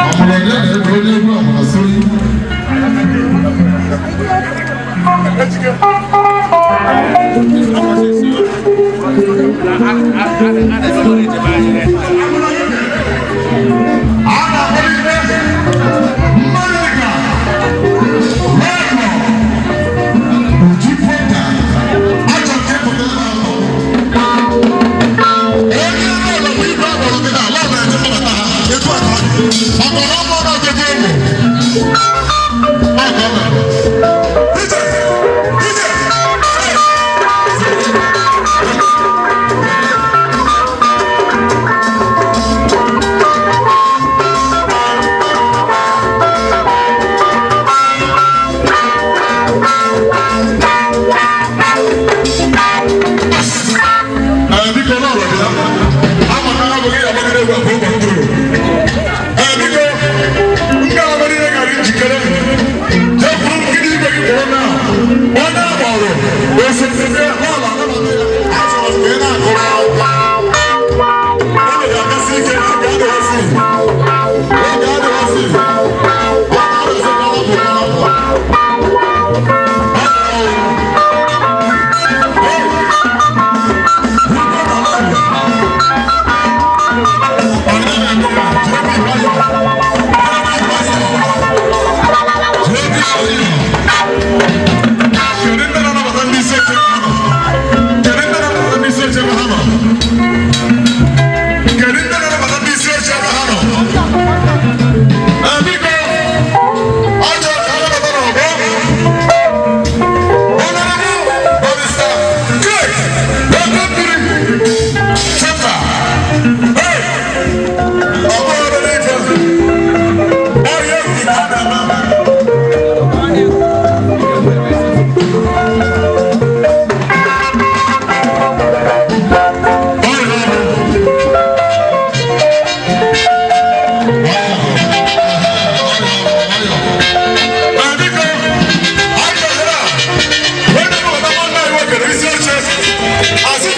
Ọmụrụ onye na-ebe onye egwu amụrụ sori. A na-akpọlite mmadụ dịka Rọdọ Uju Pọta. Achọrọ ka ịpụta ebe ahụ. Onye lọlọ bụ ibe agbọrọ gị na ala na-eje nnabata ha etu a ka ọ dị. Maka na ọ bụrụ na ọtụtụ ụmụ. Ọ ka ọ mere. Ije! Ije! Ee, biko lọlọ bịa. Ama na ọ bụ gị ga-agbagide egwu abụọ ụbọchị tụrụ. Ee, biko, ngalaba niile gara njikere. Jee kwuru nkiri igwe gị kpọrọ na onye agbọrọ osote lọlọ anabata ya. Achọrọ m ka ị na-agụrụ akwụkwọ. Unu ga-agasị ike na oge adịghịzị. Oge adịghịzị. Ọ na-arụzi kpọrọpụ kpọrọpụ. Kedu ndị na-anabata ndị isi oche ha nọ? Kedu ndị na-anabata ndị isi oche ebe ha nọ? Kedu ndị na-anabata ndị isi oche ebe ha nọ? Ee, biko, ọ chọrọ ka anabata n'ọgbọ. Honorable Barrister Craig Okonkiri Chapter. Hey! Ọ bụrụ obere ife. Ọrịa egwu ka a na-ama. Asị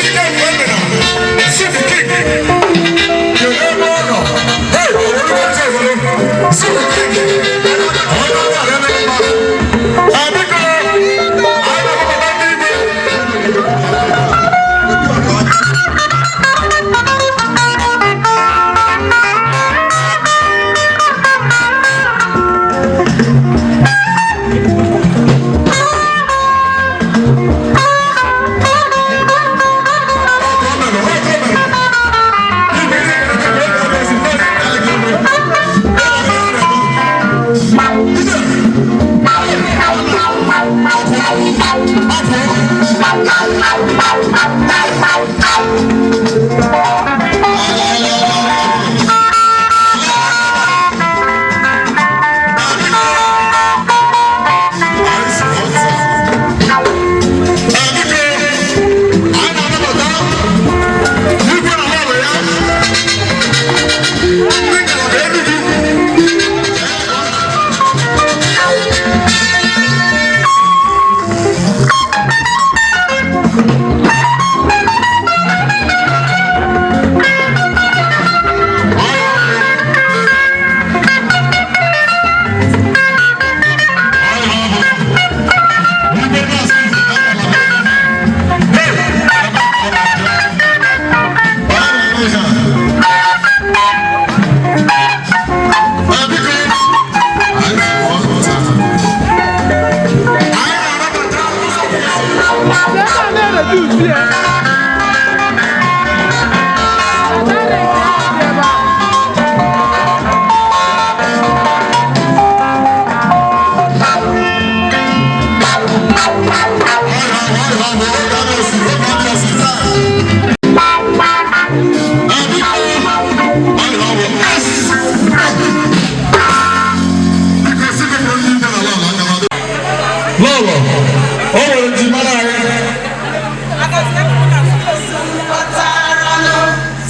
O nwere njimara anyị.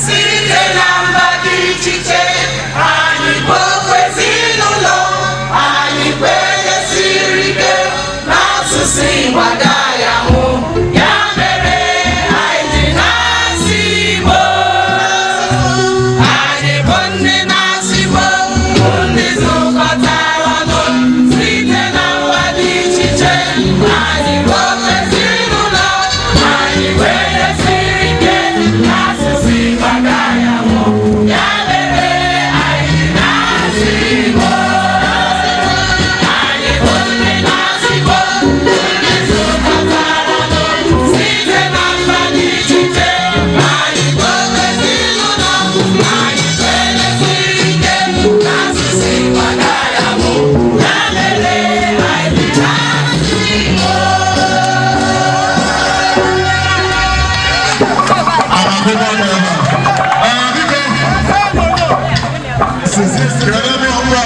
Site na mba dị iche iche, anyị bụ ofu ezinụlọ, anyị kwenyesiri ike n'asụsụ Igbo agaghị anwụ. Ya mere anyị ji na-asụ Igbo. Anyị bụ ndị na-asụ Igbo, bụ ndị zukọtara ọnụ site na mba dị iche iche. Anyị bụ ofu ezinụlọ, anyị kwenyesiri ike n'asụsụ Igbo agaghị anwụ. Ya mere anyị ji na-asụ Igbo. Anyị bụ ndị na-asụ Igbo, ndị zukọtara ọnụ site na mba dị iche iche. Anyị bụ ofu ezinụlọ, anyị kwenyesiri ike n'asụsụ Igbo agaghị anwụ. Ya mere anyị ji na-asụ Igbo. Akwụkwọ nọ ebe a. Ee, biko. Kedu ebe ọ bụla?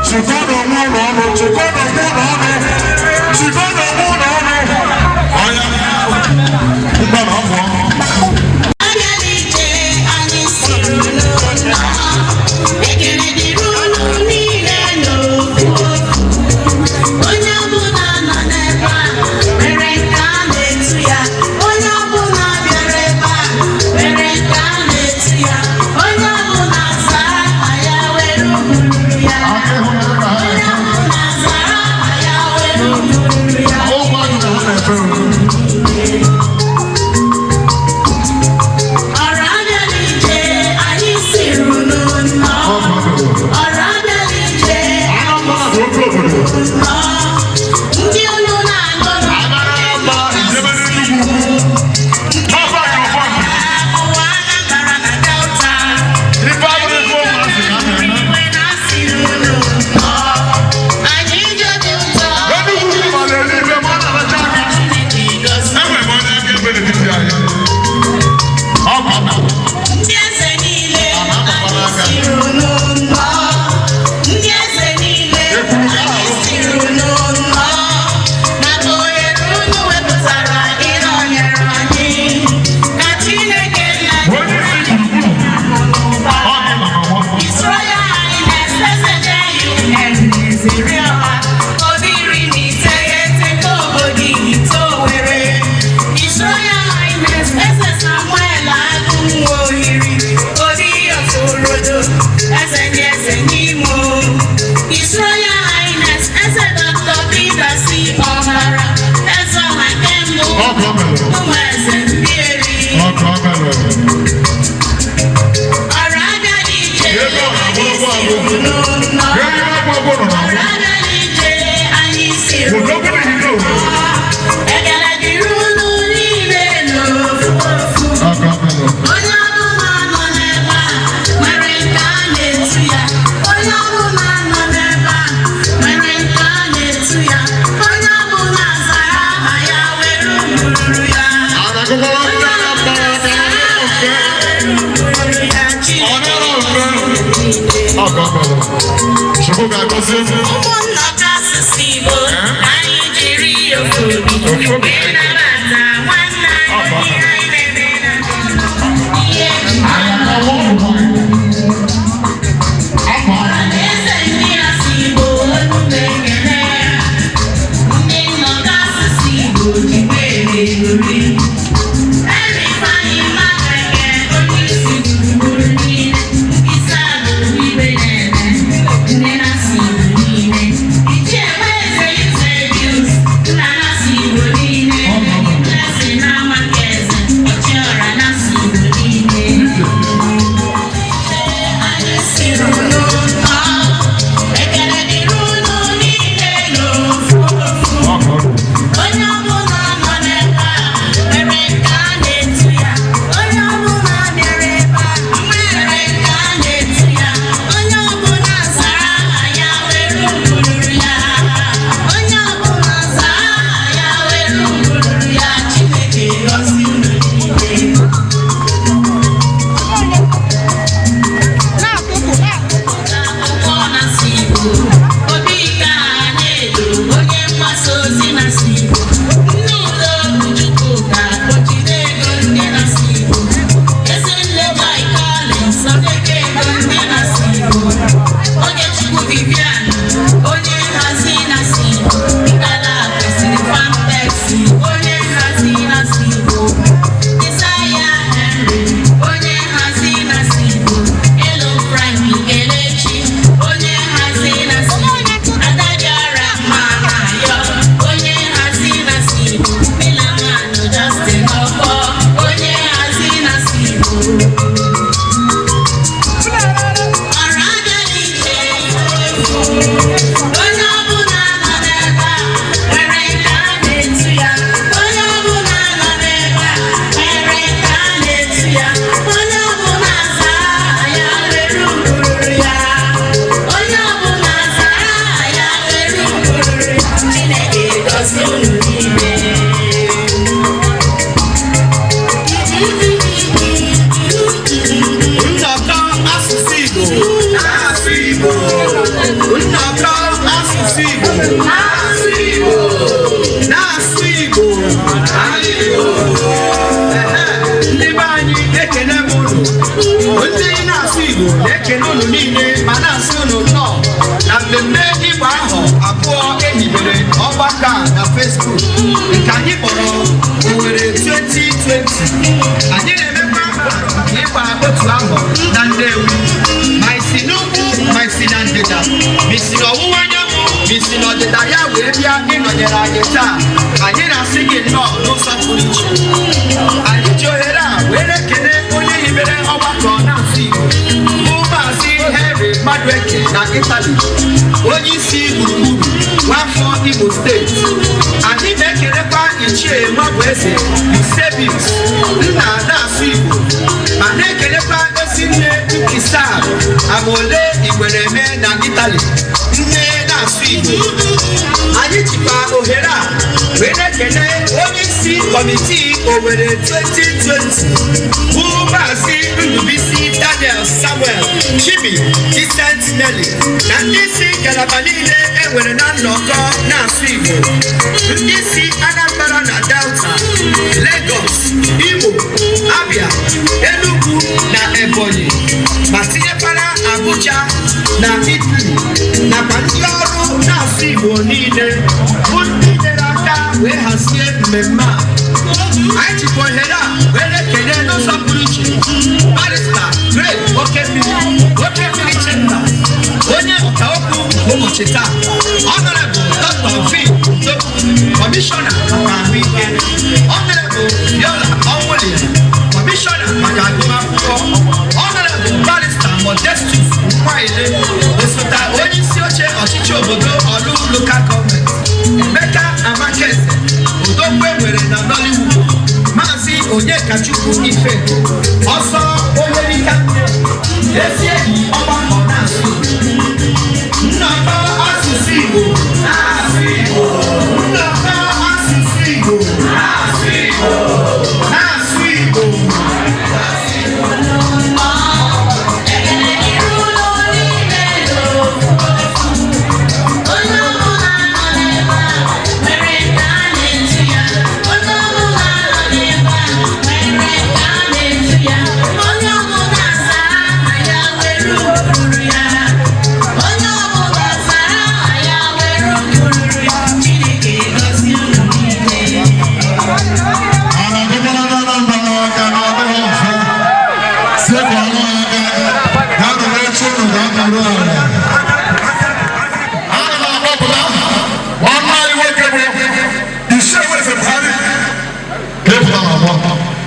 Chịkọnụ onwe ụlọ ọnụ, chịkọnụ onwe ụlọ ọnụ, chịkọnụ onwe ụlọ ọnụ. Ọya, mgba na ọgwụ ọnụ. Anyị siri n'ụlọ, ekele dịrị unu niile n'ofu ofu. Onye ọbụla nọ n'ebe a nwere nke a na-etu ya. Onye ọbụla bịara ebe a nwere nke a na-etu ya. Onye ọbụla zara aha ya were ugwu ya. Onye ọbụla zara aha ya were ugwu ya. Ọrụ abịala ije, anyị siri unu nnọọ. Ọrụ abịala ije, anyị siri unu nnọọ. Ndị unu na-anụ ụwa Anambra na Delta. Iwe na-asị unu nnọọ. Anyị ji obi ụtọ. Chineke gọzie. Ndị eze niile, anyị siri unu nnọọ. Ndị eze niile, anyị siri unu nnọọ. Maka ohere unu wepụtara ịnọnyere anyị. Ka Chineke nna His Royal Highness Eze J.U.N. Ezerioha, Obiri n'Iteghete nke obodo Ihite Owerri. His Royal Highness Eze Samuel Agụnwohiri, Obi Okorodo, Eze ndị eze n'Imo. His Royal Highness Eze Dr. Peter C. Ọhara, Eze ọha nke mbụ, ụmụ eze ndị eri. Ọrụ abịala ije, anyị siri unu nnọọ. Ọrụ abịala ije, anyị siri unu nnọọ. Ekele dịrị unu niile n'ofu ofu. Onye ọbụla nọ n'ebe a nwere nke a na-etu ya. Onye ọbụla nọ n'ebe a nwere nke a na-etu ya. Onye ọbụla zara aha ya were ugwururu ya. Onye ọbụla zara aha ya were ugwururu ya. Chineke Chukwu ga-agọzi unu. Ụmụ nnọkọ asụsụ Igbo, anyị jiri ofu obi wee nabata nwanne anyị, ihe anyị na-eme na ihe ọha na eze ndị asụ Igbo, olu na-ekele ya. Ndị nnọkọ asụsụ Igbo jikwa ere ori. Eze Ifeanyị Madụeke, onye isi gburugburu niile, nkịta alụrụ ibe na-eme ndị na-asụ Igbo niile. Ichie Nweze Eusebius, nna na-asụ Igbo niile, Blessing na Amaka Eze, Ọchịọra na-asụ Igbo niile. Anyị siri unu nnọọ, ekele dịrị unu niile n'ofu ofu. Onye ọbụla nọ n'ebe a Ndị na-asụ Igbo na-ekele unu niile ma na-asị unu nnọọ na mmemme ịgba ahọ 2 ehibere ọgbakọ a na Facebook nke anyị kpọrọ Owerri 2020. Anyị na-emekwa ịgba otu ahọ na Nnewi. Ma isi n'ugwu, ma isi na ndịda, ma isi n'ọwụwa anyanwụ, ma isi n'ọdịda ya wee bịa ịnọnyere anyị taa, anyị na-asị gị nnọọ n'ụzọ pụrụ iche. Anyị ji ohere a wee na-ekele onye hibere ọgbakọ na-asụ Igbo bụ Maazị Henry Madueke na Italy, onye isi gburugburu nwafọ Imo Steeti. Anyị na-ekelekwa Ichie Nwabueze Eusebius, nna na-asụ Igbo, ma na-ekelekwa ezi nne Nkisar Amole Igwereme na Italy, nne na-asụ Igbo. Anyị jikwa ohere a wee na-ekele onye isi kọmitii Owerri 2020 bụ Maazị Ndubisi Daniel Samuel Chimi Decent Nelly na ndị isi ngalaba niile e nwere na nnọkọ na-asụ Igbo, ndị isi Anambra na Delta, Lagos, Imo, Abia, Enugu na Ebonyi, ma tinyekwara Abuja na Italy, nakwa ndị ọrụ na-asụ Igbo niile bụ ndị nyere aka wee hazie mmemme a. Anyị jikwa ohere a wee na-ekele n'ụzọ pụrụ iche Barrister Greg Okemmiri, Okemmiri Chemba, onye ọka okwu ụbọchị taa, Honorable Dr. V. Udokwu, Kọmishọna maka ahụike, Honorable Viola Onwuli, Kọmishọna maka agụmakwụkwọ, Honorable Barrister Modestus Nwaile, osote onye isi oche ọchịchị obodo Orlu Local Government, Emeka Amakeze, odogwu enwere na Nollywood, Maazị Onyekachukwu Ifeko, ọsọ onye dịka ezi enyi ọgbakọ na-asụ Nnọkọ asụsụ Igbo na-asụ Igbo, nnọkọ asụsụ Igbo na-asụ Igbo, na-asụ Igbo.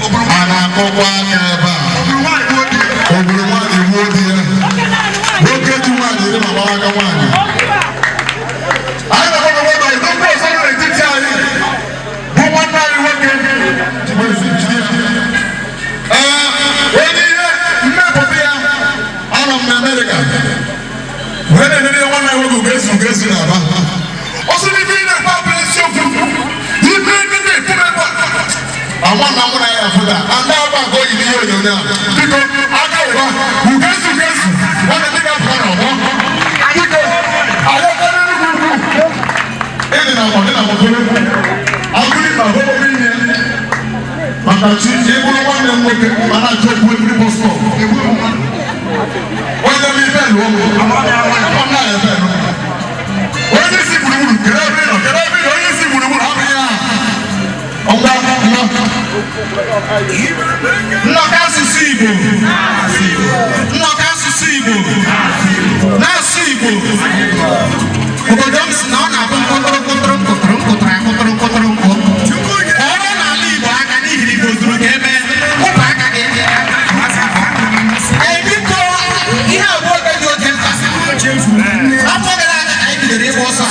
Akụkọ aka ebe a ogburu nwaanyị gbuo di ya, nwoke ji nwaanyị iri ma gbara aka nwaanyị. Anyị na-akpọ na odogwu ọzọ nọ n'etiti anyị bụ nwanne anyị nwoke. Ee, onye ihe mmepụta ya anọ m na Amerịka wee na-enere nwanne anyị nwoke Ugezu Ugezu na-aba ọsọ n'ife ị na-ekwu abụrụ eziokwu, ife ndị na-ekwu ebe a àwọn náà múra yà fún ta àndá ọba àgọ́ yìí ní yóò yóò náà bíkọ́ aka wà Ugezu Ugezu wọn ní bí ká fún ọ wọ́n bíkọ́ àyẹ̀kọ́ nínú gbogbo ẹni nà ọ̀dẹ́ nà mọ̀tò abúlé nà ọ̀hún mi yẹ màkà tí ebúrú wọn ní nwoke mà náà tó ebu ebúrú bọ́ sọ̀ wọ́n yẹ mi bẹ́ẹ̀ lọ́wọ́ wọn náà yẹ bẹ́ẹ̀ lọ́wọ́ wọ́n yẹ si gbùrùgbùrù kẹlẹ́ bí nọ kẹlẹ́ bí nọ wọ́n yẹ si gbùrùgbùrù hàmì yà ọ̀gbà nnọ. Nnọkọ asụsụ Igbo, nnọkọ asụsụ Igbo na-asụ Igbo. Obodo m si na ọ na-abụ mkpụtụrụ mkpụtụrụ mkpụtụrụ mkpụtụrụ akpụtụrụ mkpụtụrụ mkpụ ọrụ n'ala Igbo aka n'ihi na Igbo zuru ka eme ụpụ aka gị. Ee, biko, ihe abụọ dị oke mkpa. Afọ gara aga ka anyị bidoro ịgba ọsọ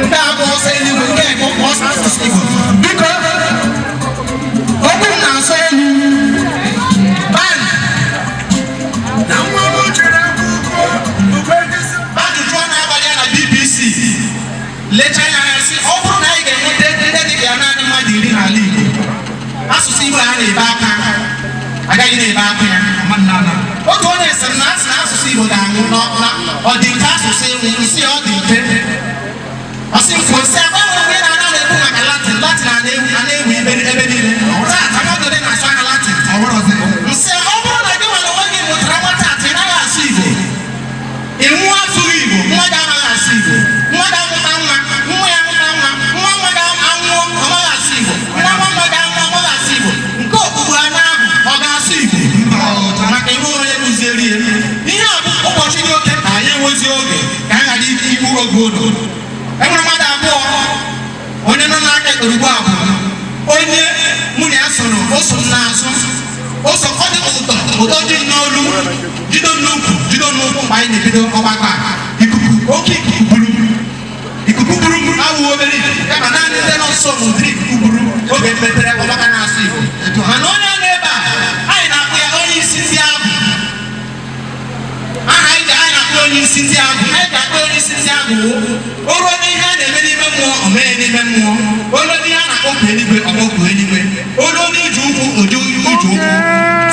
ndị abụ ọsọ eluigwe nke bụ ọsọ asụsụ Igbo. Biko, okwu m na-asọ elu ban ajụjụ ọnụ abalị a na BBC lechaa ya anya sị ọ bụrụ na anyị ga-enweta ndị dị ka ya naanị mmadụ 10 n'ala Igbo, asụsụ Igbo a na-ebe aka agaghị na-ebe aka ya. Otu onye sịrị na asị na asụsụ Igbo ga-anwụ na ọ dị mfe asụsụ ịnwụ nsị ọ dị mfe. Ọ sị mfe nsị agbanwe mgbe ị na-ana na-ekwu maka Latin Latin a na-ewu ebe niile taa mmadụ dị na-asụ aka Latin. Nsị ọ bụrụ na gị nwere onwe gị mụtara gwa unu, enwere mmadụ abụọ. Onye nọ n'aka ekpere ugbu a bụ onye mụ na ya soro, o so m n'azụ, o so ọ dị m ụtọ ụtọ dị m n'olu, jido m n'ukwu, jido m n'ụkwụ mgbe anyị na-ebido ọgbakọ a. Ikuku, oke ikuku buru, ikuku buru m awụghị obere ikuku, kama naanị ndị nọ nso bụ ụdịrị ikuku buru oge mepere ọgbakọ na-asụ Igbo. Mana onye nọ ebe a, anyị na-akpọ ya onye isi ndị abụ. Aha anyị anyị na-akpọ onye isi ndị agụ, anyị ga-akpọ onye isi ndị agụ wụ o ruo n'ihe a na-eme n'ime mmụọ, o mee n'ime mmụọ. O ruo n'ihe a na-akpọku eluigwe, ọkpọku eluigwe. O ruo n'ije ụkwụ, oju ije ụkwụ.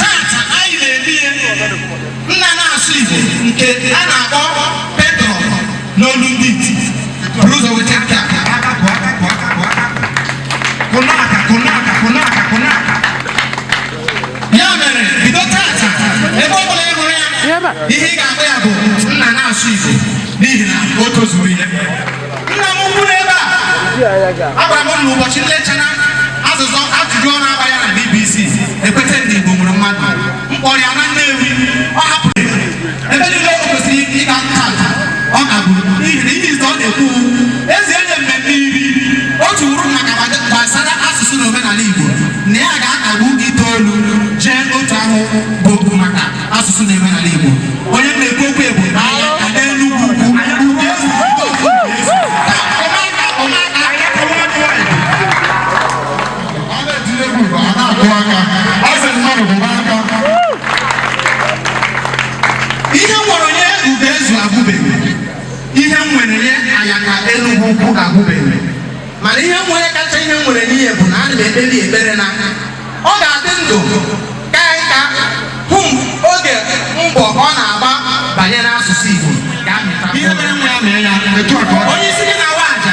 Tata anyị na-eme ihe nna na-asụ Igbo nke a na-akpọ Petro n'olu ndị iti. Buru ụzọ weta nke a. Kụnaka, kụnaka, kụnaka, kụnaka. Ya mere, bido tata, ebe ọ bụla ị hụrụ ya, ihe ị ga-akpọ ya bụ nna na-asụ Igbo, n'ihi na o tozuru ihe. Nna m ukwu n'ebe a, agwara m na ụbọchị nlechana azụzụ ajụjụ ọnụ agba ya na BBC, ekwete ndị Igbo nwere mmadụ mkpọrọ ya na Nnewi, ọ hapụrụ ebe niile o kwesịrị ịga tata, ọ gagburu, n'ihi na ihe izu ọ na-ekwu ezi enye mmemme iri otu wuru maka gbasara asụsụ na omenala Igbo, na ya ga-akagbu itoolu jee otu ahụ bụ maka asụsụ na omenala Igbo. Onye m na-ekwu okwu bụ anya ka n'Enugwu Ukwu. A na-etinye egwu, a na-akụ aka, a sị mmadụ kụba aka. Ihe m nwere onye Ugoezu agwụbeghị, ihe m nwere nye Ayaka Enugwu Ukwu agwụbeghị, mana ihe m nwere kacha ihe m nwere n'ihe bụ na ana m ekpebi ekpere na ọ ga-adị ndụ ka nka hụ m oge mbọ ọ na-agba banyere asụsụ Igbo ga-amịta. Ihe mere nwa ya mee ya, onye isi gị na-awa aja,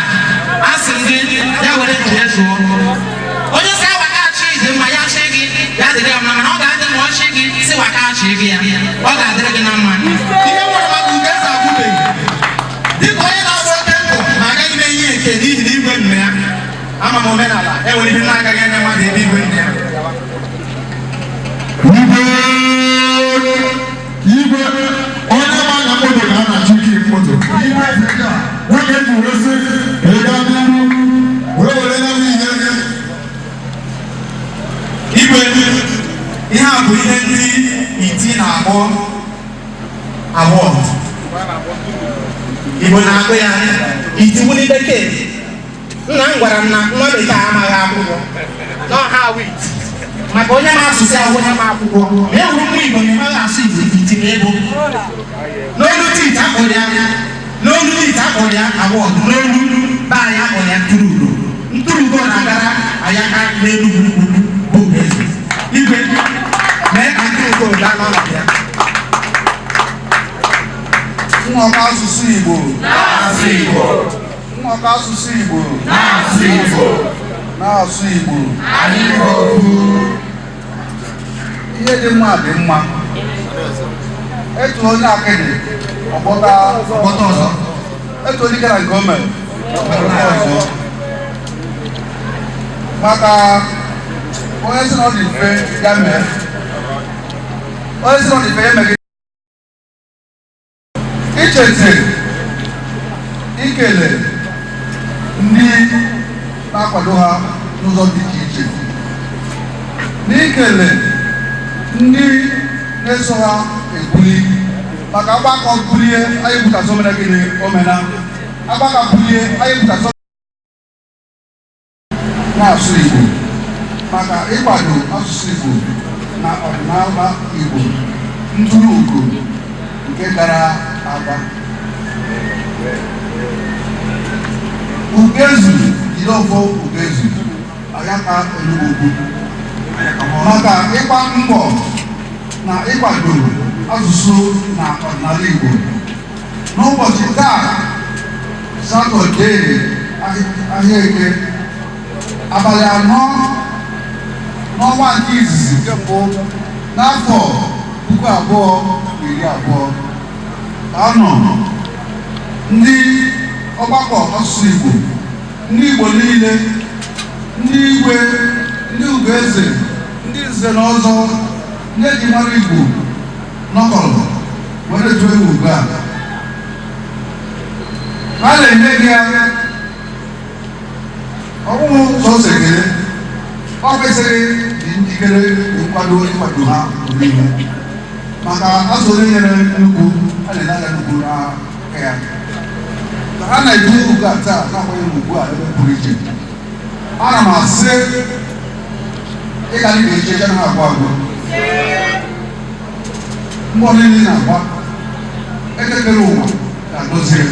a sị m gị ya were nke ya zụọ. Onye si awakachi dị mma, ya chi gị ya dịrị ya mma, mana ọ ga-adị ma ọ chi gị si wakachi gị ya, ọ ga-adịrị gị na mma. Ihe nwere maka Ugoeze agwụbeghị, dịka onye na-agba oke mbọ, ma agaghị m enye eke n'ihi na igwe nne ya ama m omenala enwere ihe na-agaghị enye mmadụ ebe igwe nne ya. Igwe, igwe, onye ma anya moto ka a na-achọ ike moto. Nwoke ji wee sị ka ị gaa n'ihu wee were ya bụ ihe. Igwe, ihe a bụ ihe ndị iti na-akpọ award. Igbo na-akpọ ya iti wuli bekee. Nna m gwara m na nwa bekee amaghị akwụkwọ na ọha wit maka onye ma asụsụ ahụ, onye ma akwụkwọ ma e wuru nwa Igbo na ịmaghị asụ Igbo, iti ma ego n'olu tit akpọrọ ya, n'olu tit akpọrọ ya award, n'olu be anyị akpọrọ ya ntụrụugo. Ntụrụugo na-agara Ayaka n'Enugwu Ukwu bụ Ugoeze. Igwe, mee ka ntụrụugo gaa n'ọnọdụ ya. Nnọkọ asụsụ Igbo. Na-asụ Igbo. Nnọkọ asụsụ Igbo. Na-asụ Igbo. Na-asụ Igbo. Anyị bụ ofu. Ihe dị mma dị mma. Etu onye akịdị ọgbọta ọgbọta ọzọ. Etu onye gara nke o mere ọgbọta ọzọ. Maka onye sị na ọ dị mfe ya mee. Onye sị na ọ dị mfe ya mee gị. Ichete ikele ndị na-akwado ha n'ụzọ dị iche iche, n'ikele ndị na-eso ha ebuli, maka agbakọ bulie anyị butasị omena, gịnị omena agbakọ bulie anyị butasị na-asụ Igbo, maka ịkwado asụsụ Igbo na ọdịnala Igbo. Ntụrụ ugo nke gara aga, Ugezu Jideofor Ugezu Ayaka Enugwu Ukwu, maka ịgba mbọ na ịkwado asụsụ na ọdịnala Igbo. N'ụbọchị taa, Satọde, ahịa Eke, abalị 4 n'ọnwa nke izizi nke mbụ n'afọ 2020, ka anọ ndị ọgbakọ asụsụ Igbo, ndị Igbo niile, ndị igwe, ndị Ugoeze, ndị nze na ọzọ, ndị eji mara Igbo nọkọrọ were tụọ egwu ugbu a. A na-enye gị ya, ọ bụghị sọsọ ekele, ọ kwesịrị dị njikere dị nkwado ịkwado ha mgbe niile, maka azụ onye nyere nnukwu a na-ele anya nnukwu n'aka ya. Ka ha na-eji ugwu a taa na-akwanye ugwu a ebe pụrụ iche, ana m asị ịga dị ka echi echi anaghị agwụ agwụ. Mbọ niile na-agba, ekekere ụwa ga-agọzi ya.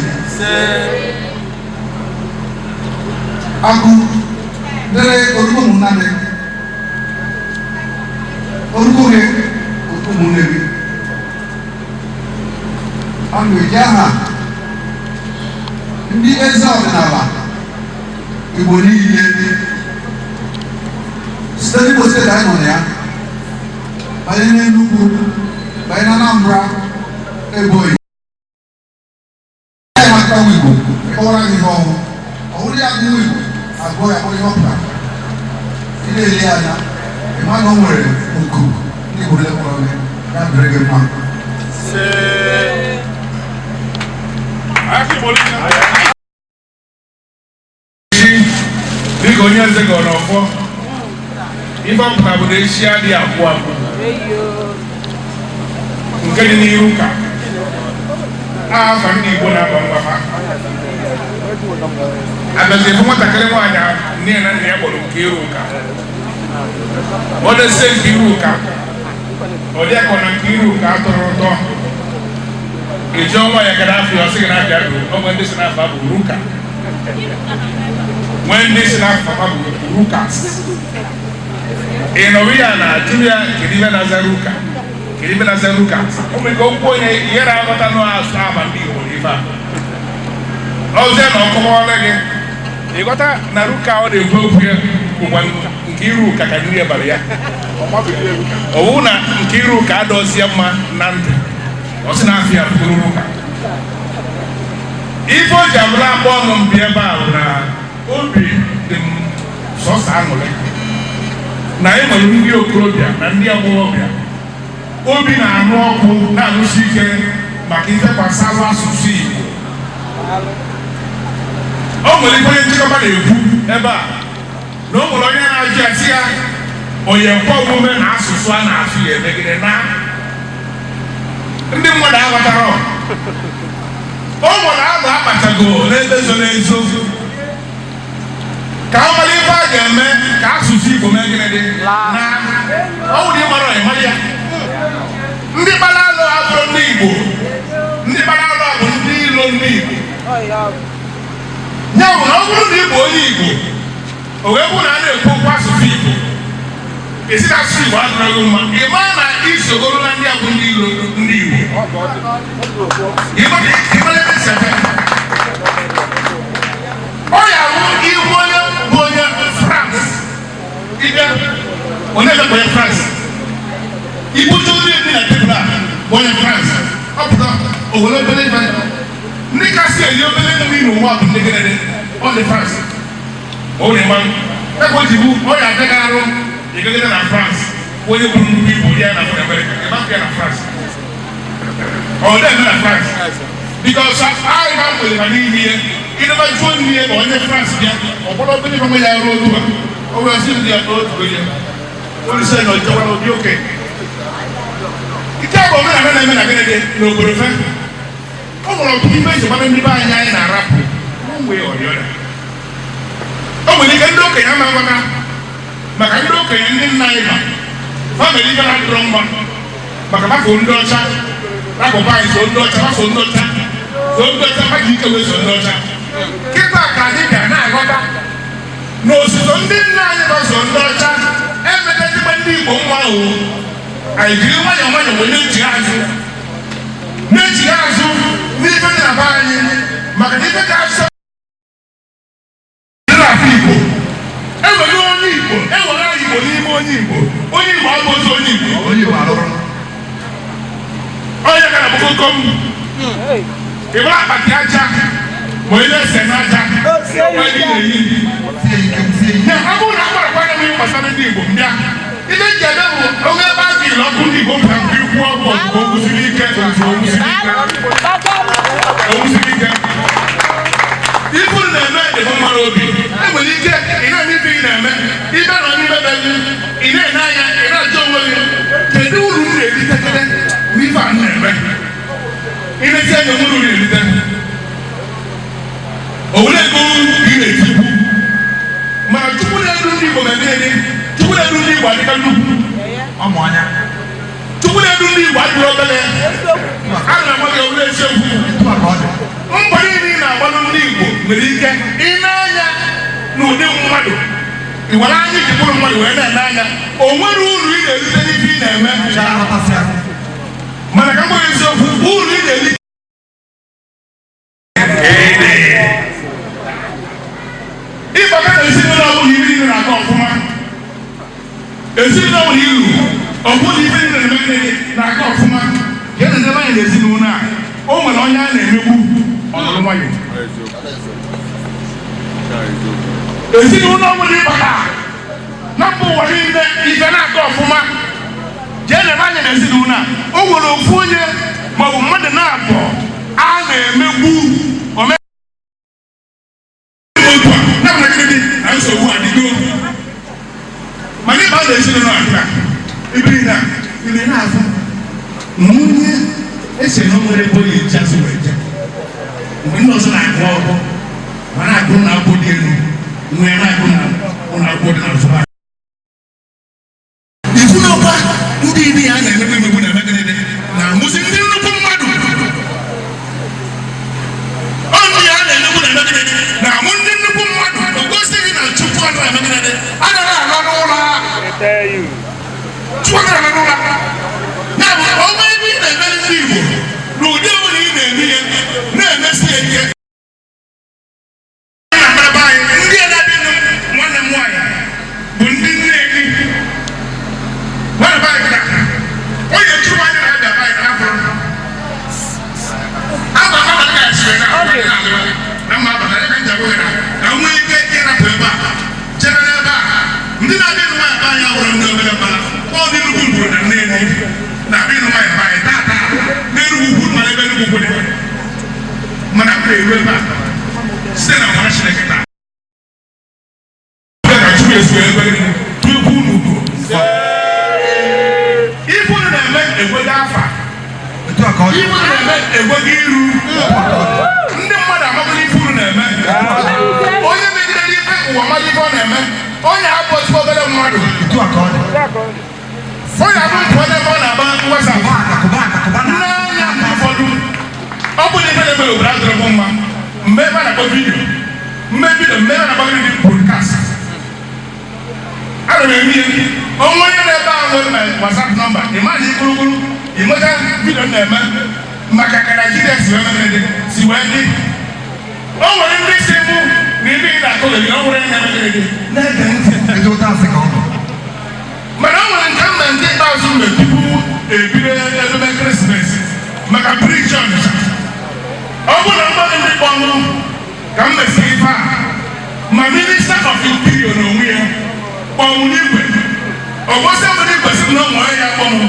Akụ dịrị orúkọ ụmụnna gị, orúkọ gị, orúkọ ụmụnne gị. A na-eji aha ndị eze ọdịnala Igbo niile site n'Igbo steeti anyị nọ na ya banye n'Enugu, banye na Anambra, Ebonyi, anyị matawa Igbo ịkọwara gị ihe ọhụụ ọ bụrụ ya gụwa Igbo agụọ ya kpọrọ ihe ọ pụtara. Ị na-ele ya anya, ị ma na o nwere oku ndị Igbo niile kpọrọ gị. Ya dịrị gị mma. Dịka onye nze gọrọ ọfọ, ife ọ pụtara bụ na echi adịghị agwụ agwụ. Nke dị n'iru ka afa ndị Igbo na-aba mgbafa abịazi efu nwatakịrị nwaanyị ahụ, nne ya na nna ya kpọrọ Nkiruka. Ọ dezie Nkiruka, ọ dị ka ọ na Nkiruka atọrọ ụtọ. Eji ọnwa ya gara afọ ya, ọ sị gị na-abịa bụ ọ nwee ndị si n'afọ bụ Ruka, nwee ndị si n'afọ bụ Rukas. Ị nọrọ ya na ajụ ya, kedu ibe na-aza Ruka, kedu ibe na-aza Ruka? O nwere ka okwu onye ihe na-aghọta n'asụ aba ndị Igbo n'ife a ọzọ na ọkọwara gị ịghọta na Ruka ọ na-ekwu okwu ya bụkwa Nkiruka ka nri bara ya. Ọ bụrụ na Nkiruka adọzie mma na ntị, ọ sị na afọ ya bụrụ Ruka. Ife o ji abụla akpọ ọnụ mbi ebe a bụ na obi dị m sọsọ aṅụrị na anyị nwere ndị okorobịa na ndị agbọghọbịa obi na-anụ ọkụ na-anụsi ike maka ife gbasara asụsụ Igbo. O nwere ife onye nchịkọba na-ekwu ebe a na o nwere onye na-ajụ ya sị ya onye nkwa omume na asụsụ a na-asụ ya emegide na ndị mmadụ aghọtara. O nwere alụ akpachago n'ebe zoro ezo ka a mara ife a ga-eme ka asụsụ Igbo mee gịnị dị na ọ nwere ịmara ịmara ya. Ndị kpara alụ abụrụ ndị Igbo, ndị kpara alụ bụ ndị ilo ndị Igbo. Ya bụ na ọ bụrụ na ị bụ onye Igbo, o wee bụrụ na a na-ekwu okwu asụsụ Igbo, esi na asụsụ Igbo adịrọghị mma, ị maa na isogoro na ndị a bụ ndị ilo ndị Igbo. Ịmara ebe si ebe ọ ya bụ ihu onye bụ onye France, ịbịa onye ebe onye France, ibute onye dị na tebụl a bụ onye France, ọ pụta owere obere ife. Ndị kasị eri obere nri n'ụwa bụ ndị gịnị? Ọ dị France. Ọ na-eme ebe o ji bụ ọ ya agaghị arụ ịgagide na France, onye buru nnukwu ibu ya na Amerịka, ịmafụ ya na France, ọ na-eme na France because anyị ma nwere ha n'ime ihe ịdọba jụọ nri ya na onye France bịa ọkpọrọ obere ife ya ruo otu a, o wee sị ndị ya n'otu onye polisi na ọjọọ na obi oke ike bụ omenala na-eme na gịnị dị n'obodo fe. O nwere ọtụtụ ife eji mara ndị be anyị anyị na-arapụ onwe ọrịọrịa. O nwere ike ndị okenye ama aghọta, maka ndị okenye ndị nna anyị ba fa mere ife na-adịrọ mma, maka mafo ndị ọcha rapụba anyị, so ndị ọcha so ndị ọcha so ndị ọcha ma ji ike wee so ndị ọcha. Kịta ka anyị bịara na-aghọta na ososo ndị nna anyị ba so ndị ọcha emegazigbe ndị Igbo nwa ahụ. Anyị jiri nwayọọ nwayọọ wee na-echigha azụ, na-echigha azụ n'ife dị na be anyị, maka na ife ka asọ dị n'afọ Igbo enwere onye Igbo, enwere Igbo n'ime onye Igbo, onye Igbo abụghịzi onye Igbo, onye Igbo alụrụ onye ka na komkom ịbụrụ akpati aja ma onye na-ese n'aja onye na-eyi ya. Ọ bụrụ na akparakwa anya nwunye gbasara ndị Igbo mbịa ihe nji eme bụ onye ebe a jiri ọkụ ndị Igbo pụta nke ikwu ọkụ ozugbo owusiri ike, owusiri ike, owusiri ike. Ị na-ene anya, ị na-ajụ onwe gị, kedu uru m na-eritekere n'ife a m na-eme? Ị na-esi anya onwere uru erite. O were ego ka ị na-etikwu, mana Chukwu na-eru ndị Igbo ma gịnị? Chukwu na-eru ndị Igbo adịka nnukwu. Chukwu na-eru ndị Igbo adịrị obere. A na-agwa gị obere eziokwu. Mbọ niile ị na-agbalụ ndị Igbo nwere ike ị na-anya n'ụdị mmadụ ị were anya iji bụrụ mmadụ wee na-ene anya, o nwere uru ị na-erite n'ife ị na-eme. Mana ka m gwa gị eziokwu, uru ị na-erite ịbata na ezinụlọ ọbụla, ibe niile na-aga ọfụma. Ezinụlọ ọbụla iru ọbụla, ibe niile na-eme na-aga ọfụma. Ka e na-edebe anya n'ezinụlọ a, o nwere onye a na-emegbu, ọnọdụ nwayọ. Ezinụlọ ọbụla ịbata na mba ụwa niile, ife na-aga ọfụma, jee lebe anya na ezinụlọ a, o nwere ofu onye maọbụ mmadụ na-abụọ a na-emegbu. Ome otu a na mmadụ gịnị na nsogbu adịgo. Mana ịba na ezinụlọ a taa, ebe niile a ị na-afụ na onye ese na o nwere ebe ọ ga-eji azụ wee jee, mgbe ndị ọzọ na-agụ akwụkwọ ma na-agụ na akwụkwọ dị elu, nwee na-agụ na ụlọ akwụkwọ dị n'azụ ha. Ifu n'ọkwa ndị ibe ya na-emegbu emegbu na-eme gịnị na-amụzi ndị nnukwu mmadụ. Ọ ndị ya na-emegbu na-eme gịnị na-amụ ndị nnukwu mmadụ. O gosighị na Chukwu anaghị eme gịnị, anaghị ala n'ụlọ. Chukwu anaghị ala n'ụlọ. Ya bụ, ọnwa ebe ị na-emere ndị Igbo na ụdị ọbụla ị na-eme ihe na-emesi ya ike na anyị. Ndị a na-abịa, nwanne m nwaanyị bụ ndị nne enyi nwanne be anyị ka onye chụrụ anyị na-abịa be anyị n'afọ aba aba ka esiri na na mma abata ya ka njem oge na nwee ike ịrapụ ebe a chere n'ebe a. Ndị na-abịa ịnụ nwaanyị be anyị awụrụ ndị obere mbala. Ọ dị nnukwu ngwuru na nne enyi na-abịa ịnụ nwaanyị be anyị taa taa n'Enugwu Ukwu. Mana ebe Enugwu Ukwu dị, mana m na-eru ebe a site na amara Chineke taa ka Chukwu esi wee ebe gịnị tupu unu ugo. Ife unu na-eme enwego afa. Ife unu na-eme enwego iru. Ndị mmadụ amagolo ife unu na-eme. Onye megidere ife ụwa mmadụ, ife ọ na-eme, onye abụ ezigbo obere mmadụ, onye abụ mpụ n'ebe ọ na-agba WhatsApp n'anya. Mgbe ụfọdụ, ọ bụ na ife na-eme obodo adịrọ m mma, mgbe ebe a na-akpọ video, mgbe video, mgbe ebe a na-akpọ gịnị, podcast, ana m eme ihe onwe onye na-ebe ahụ nwere my WhatsApp number. Ị ma na ikpurukpuru ị nweta video m na-eme maka ka Naijiria si wee mere dị si wee dị. O nwere ndị si mụ na ibe ị na-akọ gị, o nwere ndị na-eme gị na-ege ntị. Mana o nwere nke mma, nke ikpeazụ mgbe tupu ebido emume ekeresimesi maka bridge Ọnịcha. Ọ bụrụ na mmadụ ndị kpọnwụ ka m mesịrị ife a, ma Minister of Interior n'onwe ya kpọnwụ n'igwe, ọgbọsị obodo igwe sị na ụmụ ya kpọnwụ.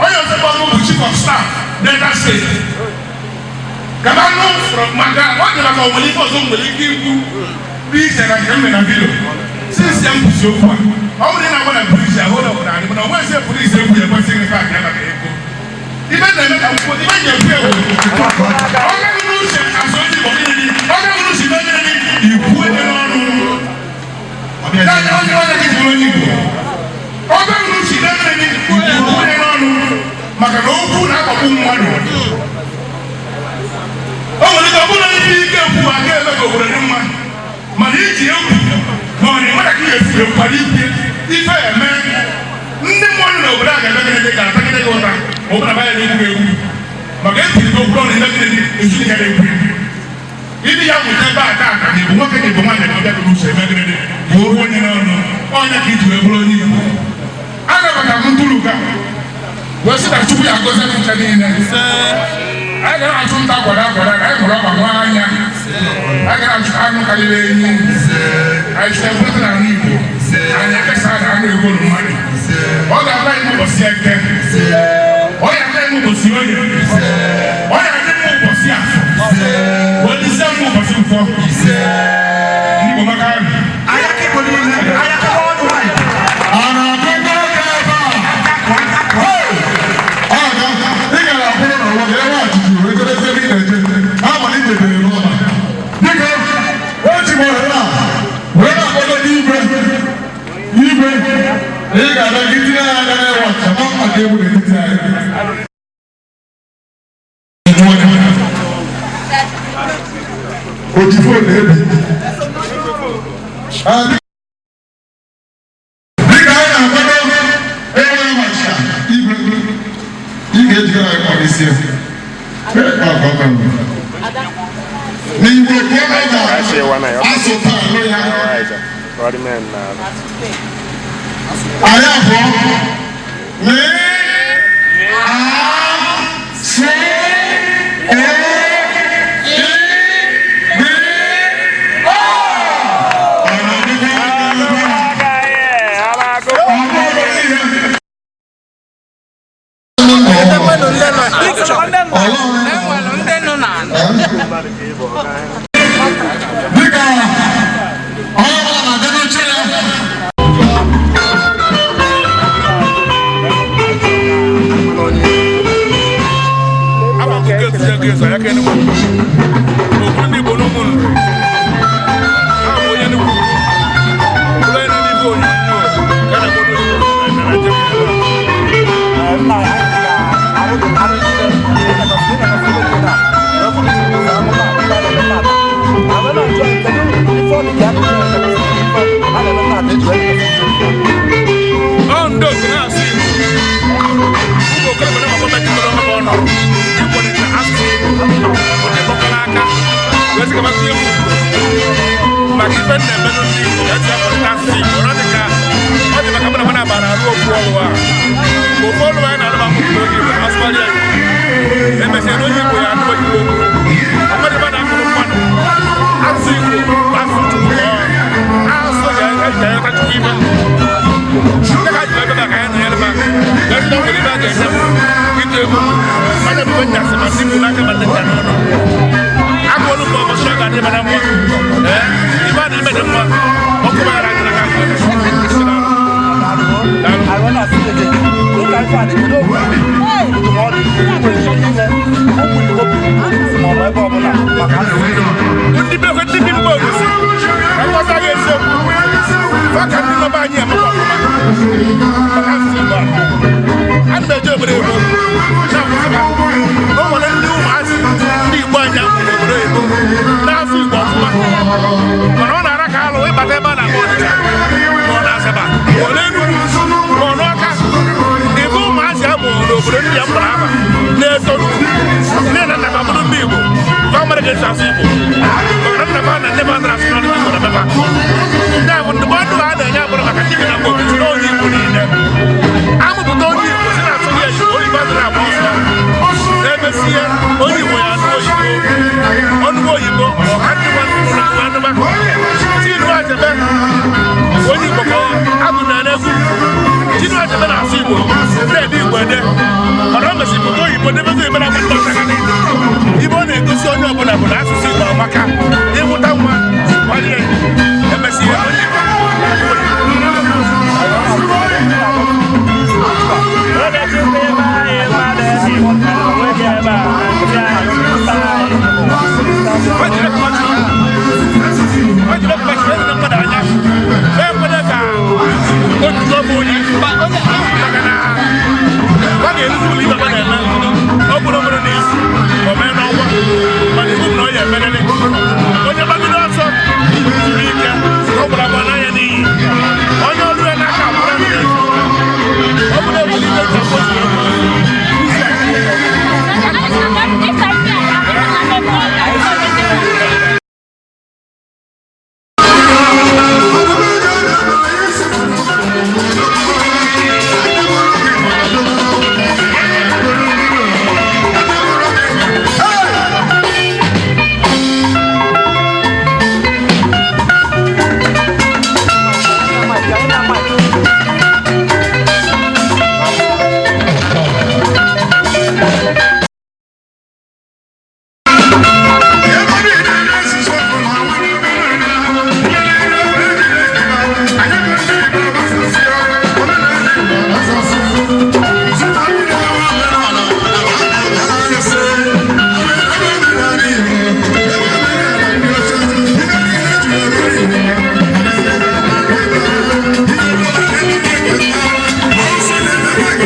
Onye ọzọ kpọnwụ bụ Chief of Staff Delta State kaba nụ maka ọ dị maka onwere ife ọzọ nwere ike ikwu dị iche na nke m mere na video. Since ya m kwụsị okwu a, ọ bụrụ na ị na-agba na polisi ahụ ụlọ obodo anyị, mana onwe ezi polisi egwu ya ekwesịghị paakị ya maka ego. Ibe na-eme ka mkpu ibe ji ekwu ewu, ọ gaghị n'uche azụ onye Igbo gịnị, ọ gaghị n'uche ime gịnị, ikwu onye n'ọnụ onye onye onye gị bụrụ onye Igbo, ọ gaghị n'uche ime gịnị, ikwu onye n'ọnụ, maka na okwu na-akpagbu mmadụ. O nwere ike ọ bụrụ na ife ike ekwu a ga-eme ka obodo dị mma, mana iji egwu ma ọ na-eme ka ị ga-esi ekwara ike ife eme ndị mmadụ na obodo a ga-eme gịnị dị ga-atagide gị ụta ma ọ bụrụ na baya na-egwu egwu maka etiri gị okwu ọnụ eme gịnị ezu ya na-egwu egwu ibi ya nweta ebe a taa ka bụ nwoke na ịbụ nwaanyị na ọbịa gị n'uche eme gịnị bụ okwu onye n'ọnụ ọnya ka iji wee bụrụ onye Igbo. Anabata m ntụrụ ka wee sị na Chukwu ya agọzi anyị ncha niile. Anyị ga na-achụ nta akwado akwado anyị hụrụ ọgba nwa anya. Anyị ga na-achụ anụ karịrị enyi anyị chụta ekwentị n'ala Igbo. Anyị ekesa na anụ egwu mmadụ. Ọ ga-abụ anyị ụbọchị Eke, ọ ga-adị anyị ụbọchị Oye, ọ ga-adị m ụbọchị Afọ, wee m ụbọchị Nkwọ. Igbo maka ahụ. Ọ na-akụkọ. Ka itinye ya aka n'ịwa ọchịcha ma ọ dị egwu n'etiti anyị. O ji phone ebi. Dịka anyị na-akwado enwe ọchịcha, igwe ị ga-ejikọrọ anyị kpọrọ isi ya. N'Igbo ka ọ ga-asụ taa anụ ya. Anyị abụọ mee a s e i b o. Ọ na-adịkwa dịka onye ọbụla na-aga n'oche ya. Okwu ndị Igbo n'ụmụ nri ha bụ onye nnukwu ụlọ onye n'ife onyonyo ka na obodo na Naịjirịa. Ọ ndị otu na-asụ Igbo ụmụ okorobịa na agbakọ mekọtara ọnụ ọnụ ịkwalite asụsụ Igbo ụdị gbakọrọ aka wee sị ka tinye m maka ife nna emenụ ndị Igbo ka esi akwalite asụsụ Igbo. Ọ dị ka ọ dị maka mụ na mụ na-abara arụ ofu ọlụ a, ofu ọlụ anyị na-alụ ma mụpụta onye Igbo asụgharị ya Igbo, emesịa na onye Igbo ya anụ oyibo okwu ọmadụ ebe a na-akụrụ mmadụ. Asụsụ Igbo bụ asụsụ Chukwu, asụsụ ya eji anyata Chukwu ibe ndị ka ji ebe maka ya nọnyere m aka wee sị na nwere ibe a ga-enye m ite egwu manya bụ nyasị ma ndị Igbo n'aka ma ndị ncha n'ọnụ akụọlụ mgbe ọbọchị ọ ga-adị mana mma. Ee, ibe a na-eme dị mma, ọkụ gbara anyị n'aka. Ndị be ndị bi mba ofesi ka nghọta gị eziokwu fa ka ndị nọba anyị emekwa ọfụma maka asụsụ Igbo a. Ana m eje obodo oyibo na-akwụsịba na o nwere ndị ụmụazị ndị Igbo anyị amụrụ n'obodo oyibo na-asụ Igbo ọfụma, mana ọ na-ara ka alụ ịbata ebe a na-akpọ Ọnịcha ma ọ na Asaba ma ọ n'Enugwu ma ọ n'Ọka, ebe ụmụazị a mụrụ n'obodo ndị a mkpọrọ afa na-eto nne na nna ha bụrụ ndị Igbo, fa mara ka esi asụ Igbo maka na nna fa na nne fa nara asụ n'ọnụ Igbo na befa. Ndị a bụ ndụmọdụ a na-enye abụrụ maka ndị bi na mba ofesi na onye Igbo niile amụpụta onye Igbo si na-asụ ya Igbo oyibo adịrị agba ọsọ.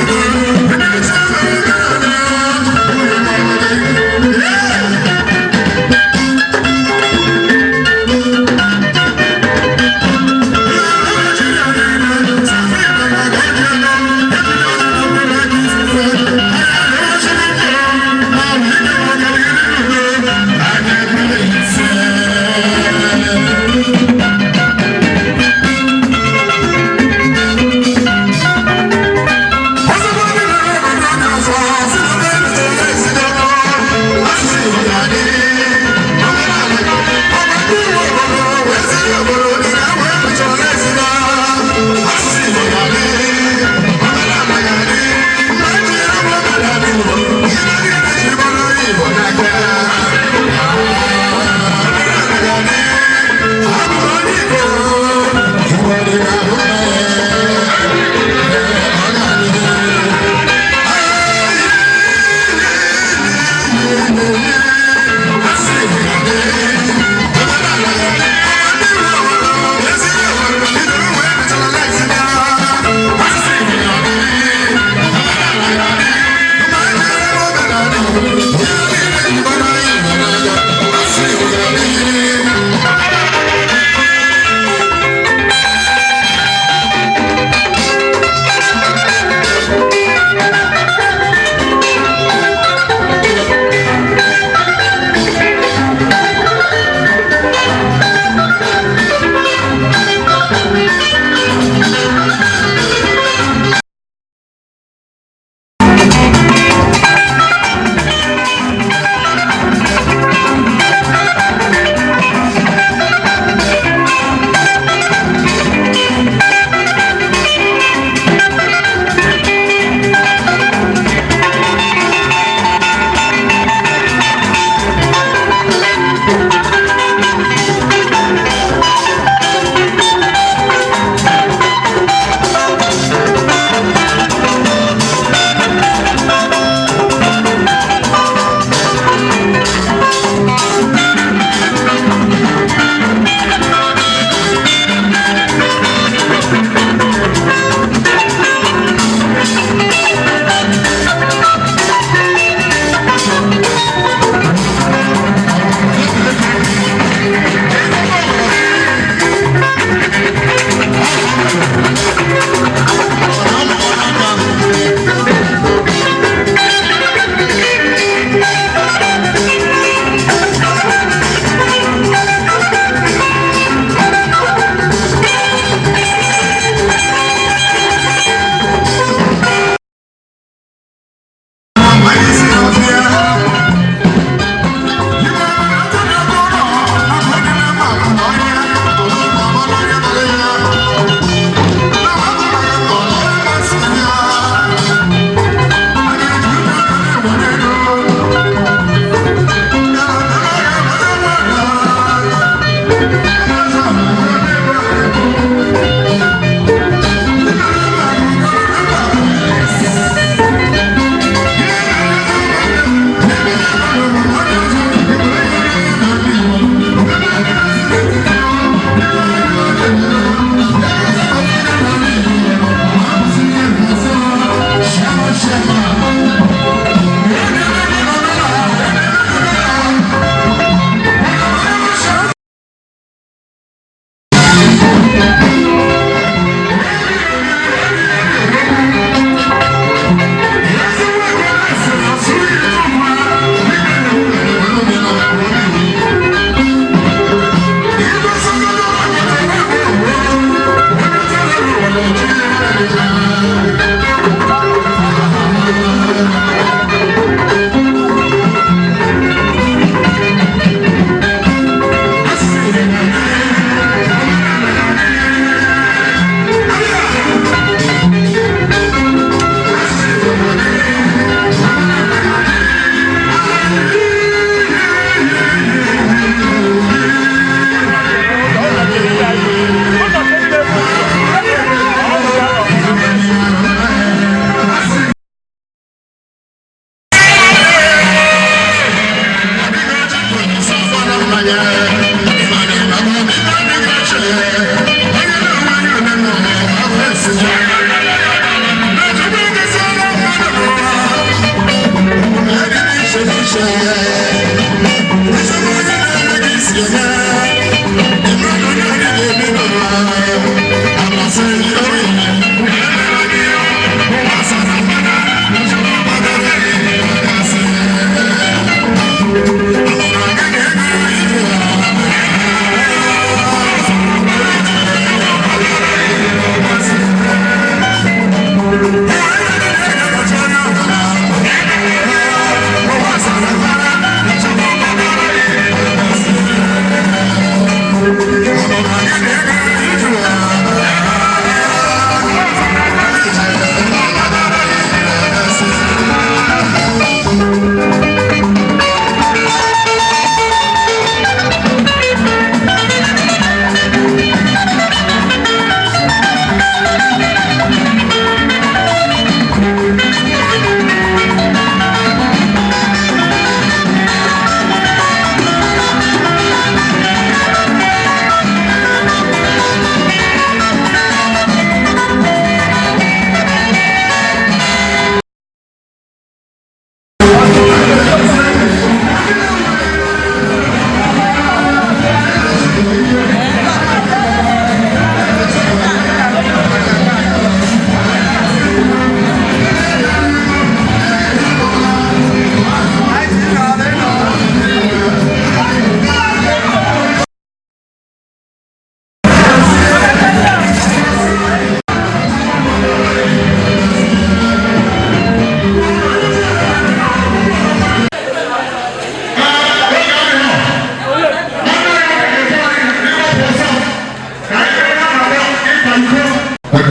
Thank you.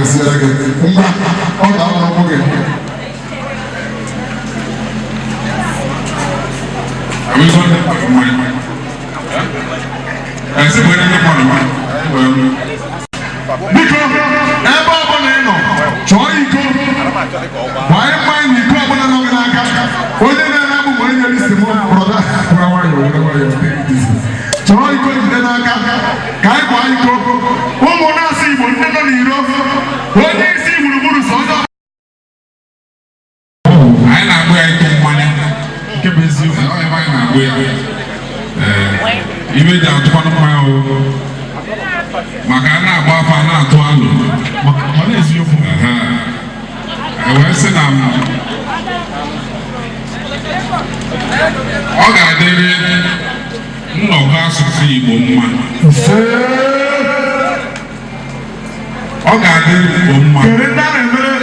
gaziere gị. Ngwa, ọ ga-anọ n'ụkwụ gị. Biko, ebe ọbụla ị nọ, chọọ iko, gbanye mmanya na iko ọbụla nọ gị n'aka. Onye na-ere abụ ma onye nyere isi m, brother, were nwayọọ, were nwayọọ, chọọ iko jide n'aka ka anyị gbaa iko. Ụmụ na-asụ Igbo ndị nọ n'iro, onye isi gburugburu so onye Anyị na-agbụ ya iko mmanya, nke bụ eziokwu. Ọ ebe anyị na-agbụ ya. Ee, ibe ji atụkwanụ mmanya o maka a na-agba afa, a na-atụ alụ, mana eziokwu e wee sị na ọ ga-adịrị nnọkọ asụsụ Igbo mma, ọ ga-adịrị Igbo mma. Kedu ndị a na-emere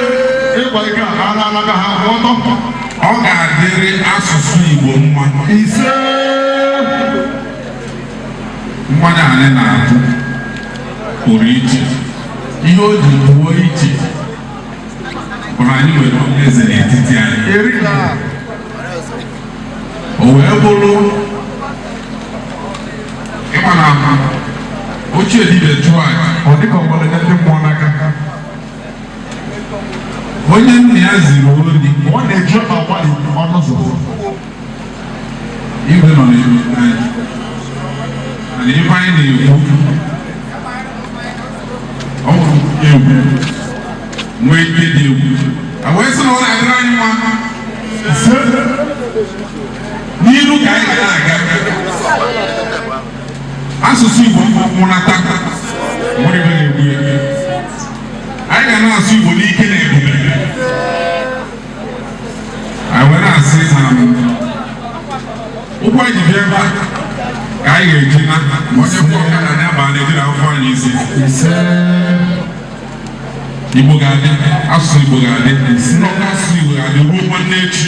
ịgba ike a ha na-alaka ha kwụ ọtọ? Ọ ga-adịrị asụsụ Igbo mma. Ise. Mmanya anyị na-atụ pụrụ iche. Ihe o ji pụọ iche bụ na anyị nwere onye eze n'etiti anyị. O wee bụrụ ịma na ochie dibịa chụọ aja, ọ dịka ọ nwere ndị mmụọ n'aka. Onye nna ya ziri ori, ọ na-eji ọkpa agbalị ọnụ ụzọ. Igwe nọ n'elu anyị, mana ife anyị na-ekwu, ọ bụrụ egwu nwee ike dị egwu, a wee sị na ọ na-adịrị anyị mma n'iru ka anyị ga na-aga. Asụsụ Igbo mụnata nwere ebe na-egbu ya. Anyị ga na-asụ Igbo n'ike na ebube. Anyị wee na-asị na ụkwụ anyị ji bịa ebe a ka anyị ga-eji na onye kwụ ọkada na aba na-eji na afọ anyị isi. Igbo ga-adị, asụsụ Igbo ga-adị, nnọkọ asụsụ Igbo ga-adị ruo nwanne echi.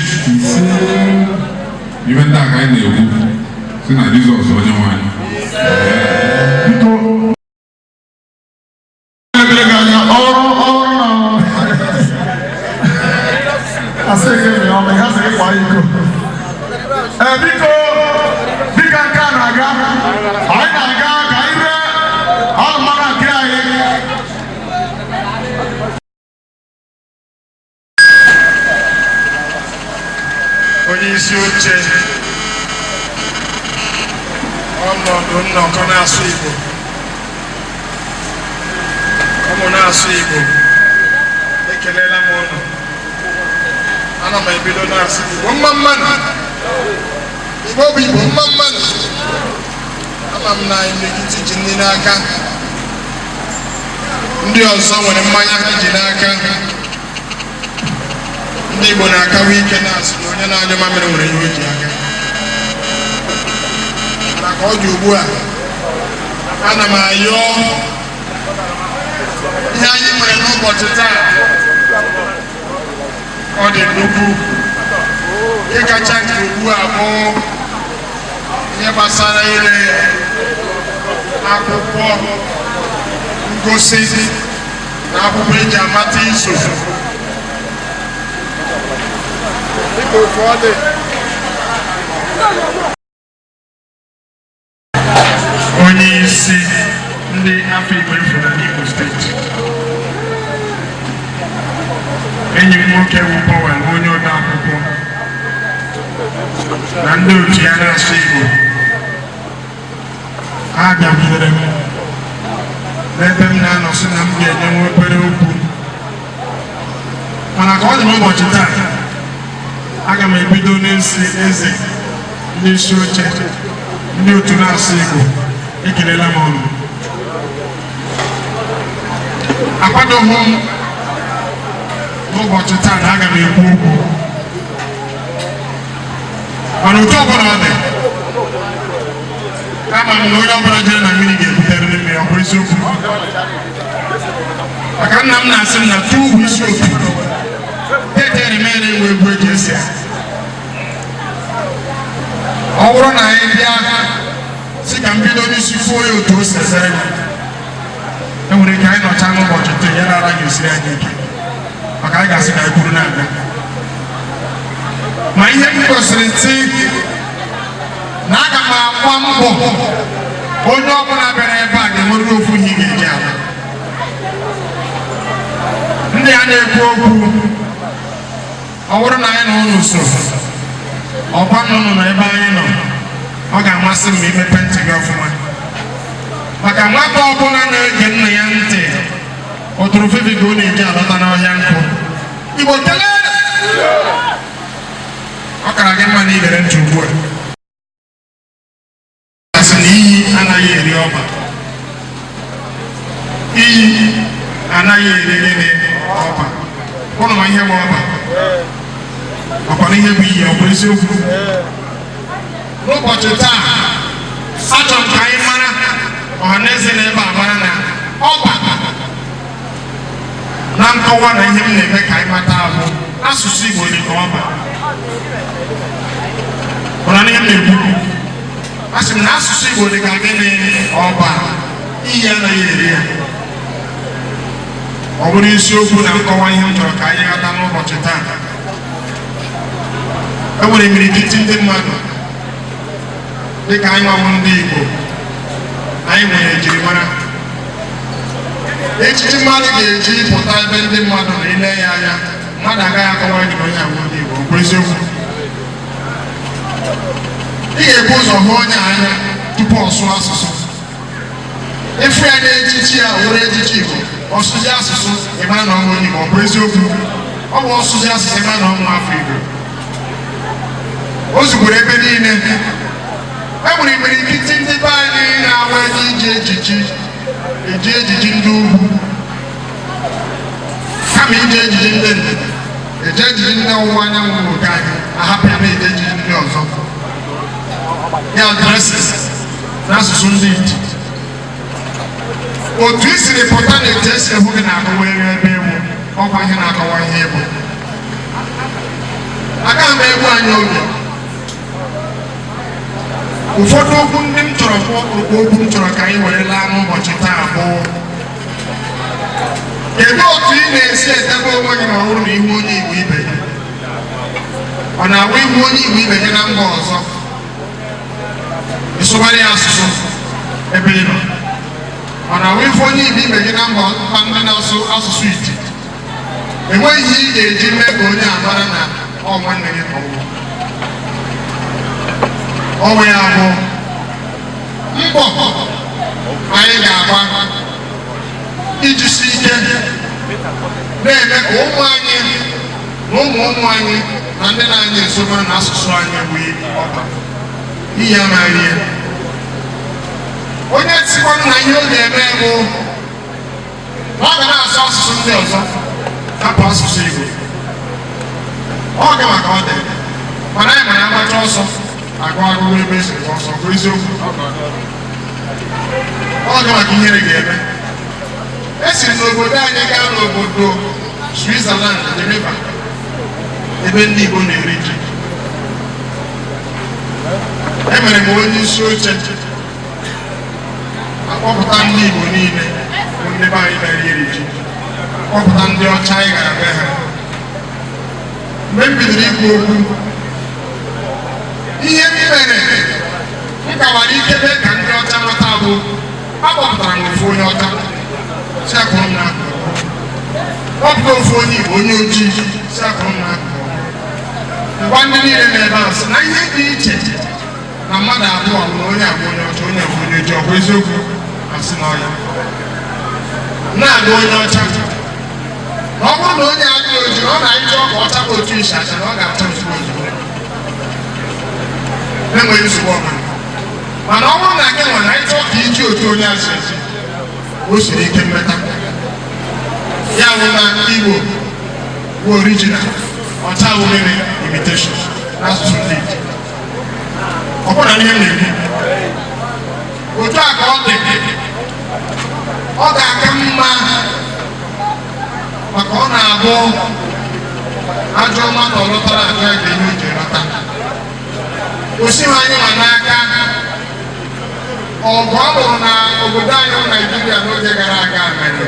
Ibe ndị a ka anyị na-ekwu si na Jizọs onye nwe anyị. Biko, ebere gị anya ọrụ ọrụ na asị gị mịa ọmị ha sị gị kwa iko. Ee, biko, dịka nke a na-aga, anyị na-aga ka anyị ree alụmana nke anyị. Onye isi oche ọnọdụ nnọkọ na-asụ Igbo, ụmụ na-asụ Igbo, ekelela m ụnụ. Ana m ebido na-asụ Igbo mma mmanụ, Igbo bụ Igbo mma mmanụ. Ama m na imirikiti ji nri n'aka, ndị ọzọ nwere mmanya ha ji n'aka. Ndị Igbo na-akawa ike na-asị na onye na-anyụ mamịrị nwere ihe o ji aka. Mana ka ọ dị ugbu a, ana m ayọ ihe anyị nwere n'ụbọchị taa, ọ dị nnukwu. Ihe kacha nke ugbu a bụ ihe gbasara ire akwụkwọ ngosi na akwụkwọ eji amata izu. Dịka otu ọ dị, onye isi ndị afọ Igbo efuna n'Imo Steeti, enyi m nwoke wu Powell, onye ode akwụkwọ na ndị otu ya na-asụ Igbo, ha bịakwutere m n'ebe m na-anọ, sị na m ga-enye nwa obere okwu. Mana ka ọ dị n'ụbọchị taa, aga m ebido n'isi eze, ndị isi oche, ndị otu na-asụ Igbo, ekelela m ọnụ. Akwadoghị m n'ụbọchị taa na aga m ekwu okwu, mana otu ọbụla ọ dị, ama m na onye ọbụla jere na mmiri ga-ebuterịrị mmiri. Ọ bụrụ isiokwu, maka nna m na-asị m na tu bụ isi opi tetere mere enwe egwu eji esi ya. Ọ bụrụ na anyị bịa si ka m bido n'isi kwuo ya otu o si esere m. Enwere ike anyị nọcha n'ụbọchị taa, ya nara ga-esiri anyị ike, maka anyị ga-asị ka anyị kwuru na-aga. Ma ihe m gosiri ntị na aga m agba mbọ, onye ọbụla bịara ebe a ga-enwerịrị ofu ihe ị ga-eji ala. Ndị a na-ekwu okwu, ọ bụrụ na anyị na ụnụ so ọkwa nnụnụ nọ ebe anyị nọ, ọ ga-amasị m ma imepe ntị gị ọfụma, maka nwata ọbụla na-ege nna ya ntị, ụtụrụ fifi ka ọ na-eji alọta n'ọhịa nkụ. Igbo kelee, ọ kara gị mma na igere ntị ugbu a. Asị na iyi anaghị eri ọba. Iyi anaghị eri gịnị? Ọba. Ụnụ ma ihe bụ ọba? Ọkwa na ihe bụ iyi? Ọ bụ eziokwu. N'ụbọchị taa, achọrọ m ka anyị mara, ọha na eze na ebe a mara na ọba, na nkọwa na ihe m na-eme ka anyị mata abụ asụsụ Igbo dị ka ọba. Ụna ihe m na-ekwu, asị m na asụsụ Igbo dị ka gịnị? Ọba. Iyi anaghị eri ya. Ọ bụrụ isiokwu na nkọwa ihe m chọrọ ka anyị ghọta n'ụbọchị taa, e nwere imirikiti ndị mmadụ dịka anyị nwawo ndị Igbo, anyị nwere ejirimara echichi mmadụ ga-eji pụta ebe ndị mmadụ na ile ya anya, mmadụ agaghị akọwa gị na onye awụ ndị Igbo. Ọ bụ eziokwu. Ị ga-ebu ụzọ hụ onye anya tupu ọ sụọ asụsụ. Ịfụ ya n'echichi ya, were echichi Igbo, ọsụzi asụsụ, ịma na ọ bụ onye Igbo. Ọ bụ eziokwu. Ọ bụ ọsụzi asụsụ, ịma na ọ bụ afọ Igbo. O zukwuru ebe niile. E nwere imirikiti ndị be anyị na-awa eji iji echichi, eji ejiji ndị ugwu kama iji ejiji ndị ndịda, eji ejiji ndị ọwụwa anyanwụ bụ nke anyị, ahapụ ya na-eji ejiji ndị ọzọ, ya dresses n'asụsụ ndị Iti. Otu i siri pụta na etu esi hụ gị na-akọwa ebe ewu ọkwa ihe na-akọwa ihe egwu. Agaghị m egbu anyị oge. Ụfọdụ okwu ndị m chọrọ, ọkpụrụkpụ okwu m chọrọ ka anyị were laa n'ụbọchị taa bụ: kedu otu ị na-esi edebe onwe gị ma ọ bụrụ na ihu onye Igbo ibe gị? Ọ na-awụ ihu onye Igbo ibe gị na mba ọzọ, ịsụgharị ya asụsụ ebe ị nọ? Ọ na-awụ ife onye Igbo ibe gị na mba ndị na-asụ asụsụ iti, enweghị ihe ị ga-eji mee ka onye a mara na ọ nwanne gị ka ọ bụ? Ọnwụ ya bụ mbọ anyị ga-agba iji si ike na-eme ka ụmụ anyị na ụmụ ụmụ anyị na ndị na-anyị eso mara na asụsụ anyị bụ ọba. Iyi amaghị ihe. Onye sikwa na ihe ọ ga-eme bụ na ọ ga na-asụ asụsụ ndị ọzọ, hapụ asụsụ Igbo, ọ ga maka ọ dị. Mana anyị mara agbacha ọsọ agụ agụgụ ebe esi gba ọsọ bụ eziokwu. Ọ ga maka ihere ga-eme. Esiri n'obodo anyị gaa n'obodo Switzerland, Geneva, ebe ndị Igbo na-eri ji. Emere m onye isi oche akpọpụta ndị Igbo niile bụ ndị be anyị bịara iri ji, kpọpụta ndị ọcha anyị gara be ha. Mgbe m bidoro ikwu okwu, ihe m mere m kawara ike mee ka ndị ọcha mata bụ akpọpụtara m ofu onye ọcha si akụrụ m n'akụkụ, kpọpụta ofu onye Igbo, onye ojii, si akụrụ m n'akụkụ. Ngwa, ndị niile na-ebe ahụ sị na ihe dị iche na mmadụ abụọ bụ na onye abụ onye ọcha, onye abụ onye ojii. Ọ bụ eziokwu? Asị na ọya na-agụ onye ọcha na ọ bụrụ na onye adịghị ojii, na ọ na-achọ ka ọ chapụ otu isi acha, na ọ ga-acha ozugbo ozugbo na-enweghị nsogbu ọbụla. Mana ọ bụrụ na gị nwere anyị chọọ ka iji otu onye asị esi, o siri ike mmeta ya. Bụ na Igbo bụ original, ọcha bụ gịnị? Imitation n'asụsụ ndị Igbo. Ọ bụrụ na ihe m na-ekwu otu a ka ọ dị, ọ ga-aka mma, maka ọ na-abụ ajọ mmadụ ọ lọtara ajọ ya ga-enye o ji lọta osighi anyị nwa n'aka. Ọgụ a lụrụ na obodo anyị bụ Naijiria n'oge gara aga mere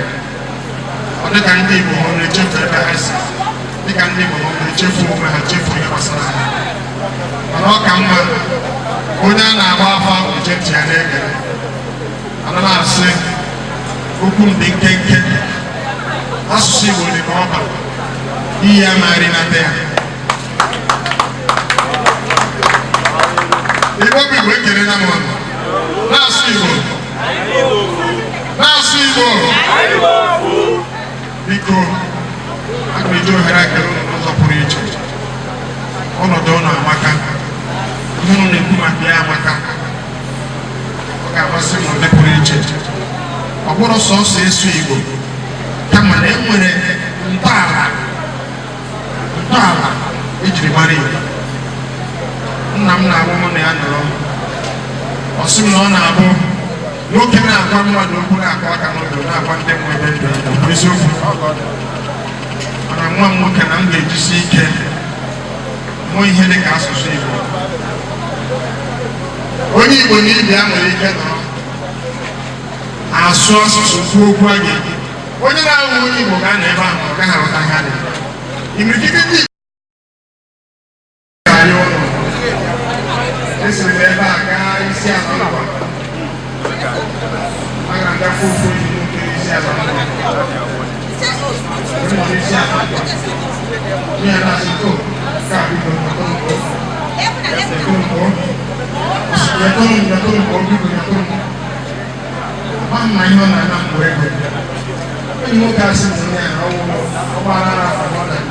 ọ dịka ndị Igbo ha na-echefu ebe ha si, dịka ndị Igbo ha na-echefu onwe ha, chefu ihe gbasara ha. Mana ọ ka mma onye a na-agba afa uche ntị ya na-egere. Ana m asị, okwu m dị nkenke. Asụsụ Igbo dị ka ọba iyi amaghị nata ya. Igbo bụ Igbo, ekelela m ụnụ. Na-asụ Igbo, na-asụ Igbo. Biko, aga m eji ohere a kele ụnụ n'ụzọ pụrụ iche. Ọnọdụ ụnụ amaka, ihe ụnụ na-ekwu maka ya amaka. Ọ ga-amasị m n'ụdị pụrụ iche, ọ bụrụ sọsọ ịsụ Igbo, kama na e nwere ntọala ejiri mara Igbo. Nna m na-abụ mụ na ya nọrọ, ọ sị m na ọ na-abụ nwoke na-agwa mmadụ okwu, na-akụ aka n'obi, na-agwa ndị nwe ebe ndụ ya bụ eziokwu. Mana nwa m nwoke, na m ga-ejisi ike mụọ ihe dị ka asụsụ Igbo. Onye Igbo na ibe ya nwere ike nọrọ asụ asụsụ, kwuo okwu a ga-eji onye na-ahụ onye Igbo ga-anọ ebe ahụ, ọ gaghị aghọta ihe a na-eme. Imirikiti ndị Igbo anyị ụlọ esiri m ebe a gaa isi ala ngwa, agara m gafe ofu enyi m nwoke isi ala ngwa. Mgbe m nọ n'isi ala ngwa, ihe na-asị to ka biko nyetụ m ka nyetụ m ka nyetụ m, nyetụ m ka biko nyetụ m. Ama m na ihe ọ na-ana m bụ ego. Enyi nwoke asị m onye a ọwụ ọgbara ara for more than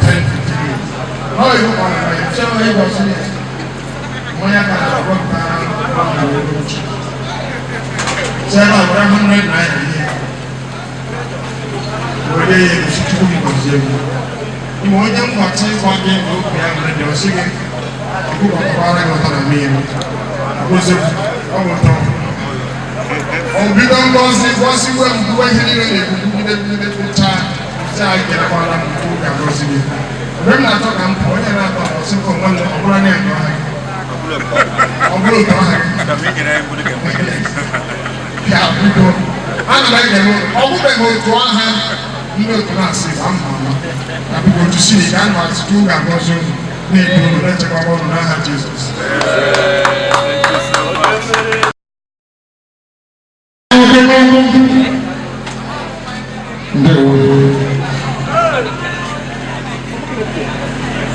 10 15 years. Ọ ego ka ọ na-ana ya sị ọ ego, ọsị ya onye aka na-agwọpụta ego uche sị ebe a were 100 naira ihe were ya egosi. Chukwu m gọzie m. Mgbe onye mgbachi ịgwa gị na obi ya nwere dị, ọsị gị ọkụkọ tọkwara gị ụtọ na mmiri. Eziokwu, ọ bụ ụtọ. O bido ngọzi gọziwe m, kwuwe ihe niile na-ekwu, kwugide kwugide, kwuchaa, sị anyị kelekwala m, Chukwu ga-agọzi gị. Mgbe m na-achọ ka m pụọ, onye na-atọ m ọsị m nwanne, ọ bụrụ anya nke ọha gị, ọ bụrụ otu ọha gị ya. Biko, ana m ekele ụnụ. Ọ bụbeghị otu ọha ndị otu na-asị Igbo ama ama na biko jisi ike. Ana m asị Chukwu ga-agọzi ụnụ, na-edu ụnụ, na-echekwaba ụnụ n'aha Jizọs. Ndewo.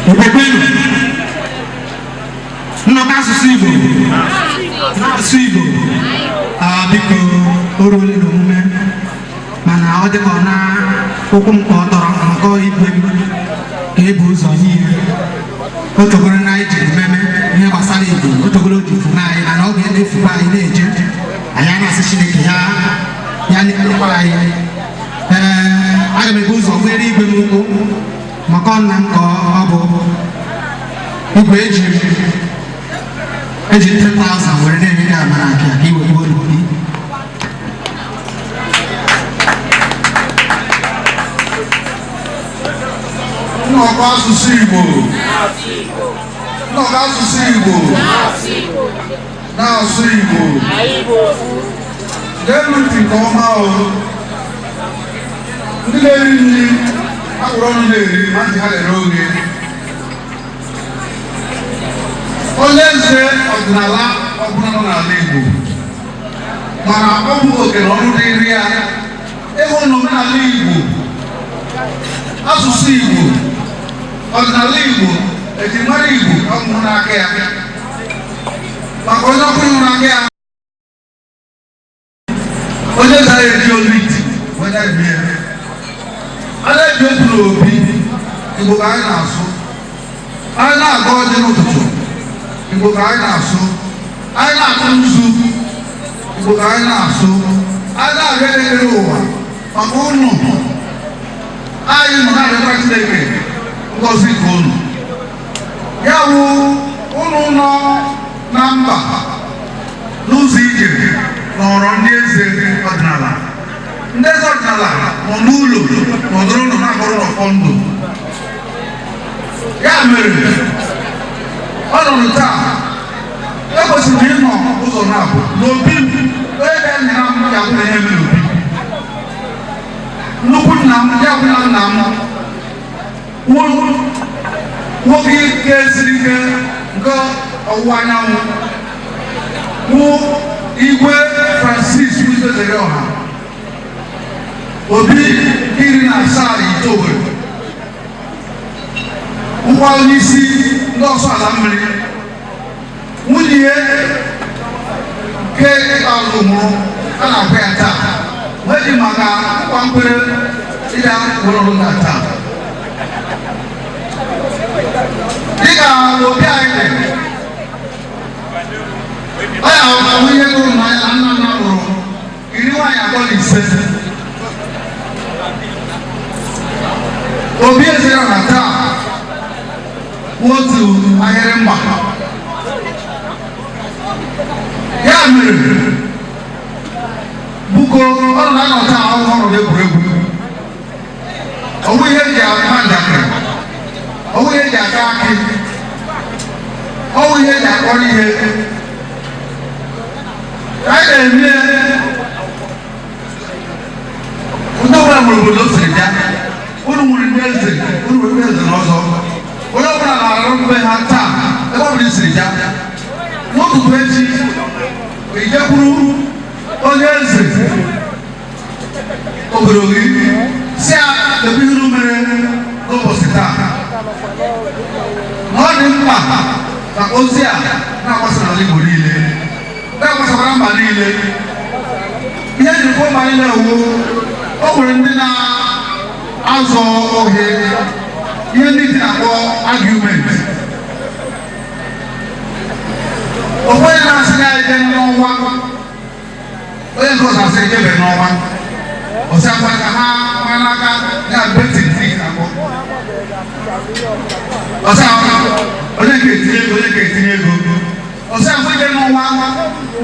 Igbo kwenu! Nnọkọ asụsụ Igbo, na-asụ Igbo. Ah, biko, o ruola n'omume, mana ọ dịka ọ na ụkwụ m ka ọ tọrọ maka igwe m ka ebu ụzọ nye ihe o togoro na anyị jiri meme ihe gbasara Igbo. O togoro o ji fume anyị, mana ọ ga-efukwa anyị na-eje. Anyị a na-asị Chineke ya ya nyekwa anyị. Ee, aga m ebu ụzọ gbere igwe m ụkwụ maka ọ nna m ka ọ bụ igwe. Eji 10,000 were na-enye gị amara aka ka i wee olu gị. Nnọkọ asụsụ Igbo, nnọkọ asụsụ Igbo, na-asụ Igbo. Geenụ ntị nke ọma o. Ndị na-eri nri akwụrụ ọnụ na-eri ma ntị ha ghere oghe. Onye eze ọdịnala ọbụla nọ n'ala Igbo mana ọ bụ oke na ọrụ dịrị ya ịhụ na omenala Igbo, asụsụ Igbo, ọdịnala Igbo, ejirimara Igbo ọmụmụ n'aka ya, maka onye ọbụla hụrụ aka ya, onye zara eji olu iti onye bie a na-eji okwu n'obi. Igbo ka anyị na-asụ. Anyị na-agọ ọjị n'ụtụtụ, Igbo ka anyị na-asụ. Anyị na-atụ nzu, Igbo ka anyị na-asụ. Anyị na-abịa elekere ụwa maka ụnụ. Anyị nọ na-arịọkwa Chineke ngọzi nke ụnụ, ya wụ ụnụ nọ na mba n'ụzọ ije nọrọ. Ndị eze ọdịnala, ndị eze ọdịnala nọ n'ụlọ nọdụrụ nọ na-akọrọ n'ọfọ ndụ. Ya mere ọnọdụ taa Ekwesịrị ịnọ ụzọ na-abụ n'obi m, onye ga-enyere m ya bụ ihe mere obi nnukwu nna m, ya bụ na nna m nwoke ike siri ike nke ọwụwa anyanwụ wụ Igwe Francis Ụzọzere Ọha, obi 17 na ite Owerri, ngwa onye isi ndị ọsọ ala mmiri. Nwunye ya nke ikpeazụ mụrụ a na-akwa ya taa, wee ji maka nkwa mkpere ịya were ọrụ na taa. Dịka obi anyị dị, ọ ya ahụ ihe gụrụ na nna nna mụrụ 35. Obi ezere na taa otu ahịrị mgba. Ya mere, buko ọ nọ na-anọta ahụhụ ọrụ egwuregwu, ọwụ ihe eji ama njakịrị, ọwụ ihe eji aka akị, ọwụ ihe eji akpọrọ ihe. Anyị na-eme ndị ọbụla nwere obodo o siri bịa. Unu nwere ndị eze, unu nwere ndị eze na ọzọ. Onye ọbụla na-arụ mbe ha taa, ebe ọbụla i siri bịa n'ụtụtụ echi, ijekwuru onye eze obodo gị, si ya ebe ihe unu mere n'ụbọchị taa, na ọ dị mkpa ka ozi a na-agbasa n'ala Igbo niile, na-agbasakwara mba niile. Ihe njikwa mba niile wu, o nwere ndị na-azọ ohe, ihe ndị dị na-akpọ argument. Onye na-asị na ije n'ọnwa, onye nke ọzọ asị ejebe n'ọnwa, ọsị akwa ka ha mara n'aka ya betting ndị na-akpọ. Ọsị akwa onye nke etinye ego, onye nke etinye ego. Ọsị akwa ije n'ọnwa,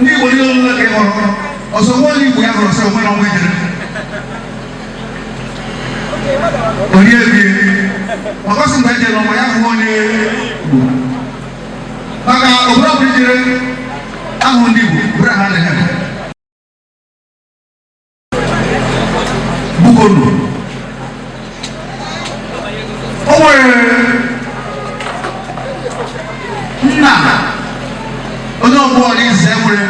ndị Igbo niile ụlọ ka ị hụrụ ọsọ nwa onye Igbo ya hụrụ, ọsị onwe n'ọnwa ijere onye ebie maka ọsị mgbe ejere n'ọnwa ya hụ onye Igbo, maka obodo ọbụla ijere ahụ ndị Igbo bụrụ ha na bukonu. O nwere nna onye ọbụla Oraifite nwere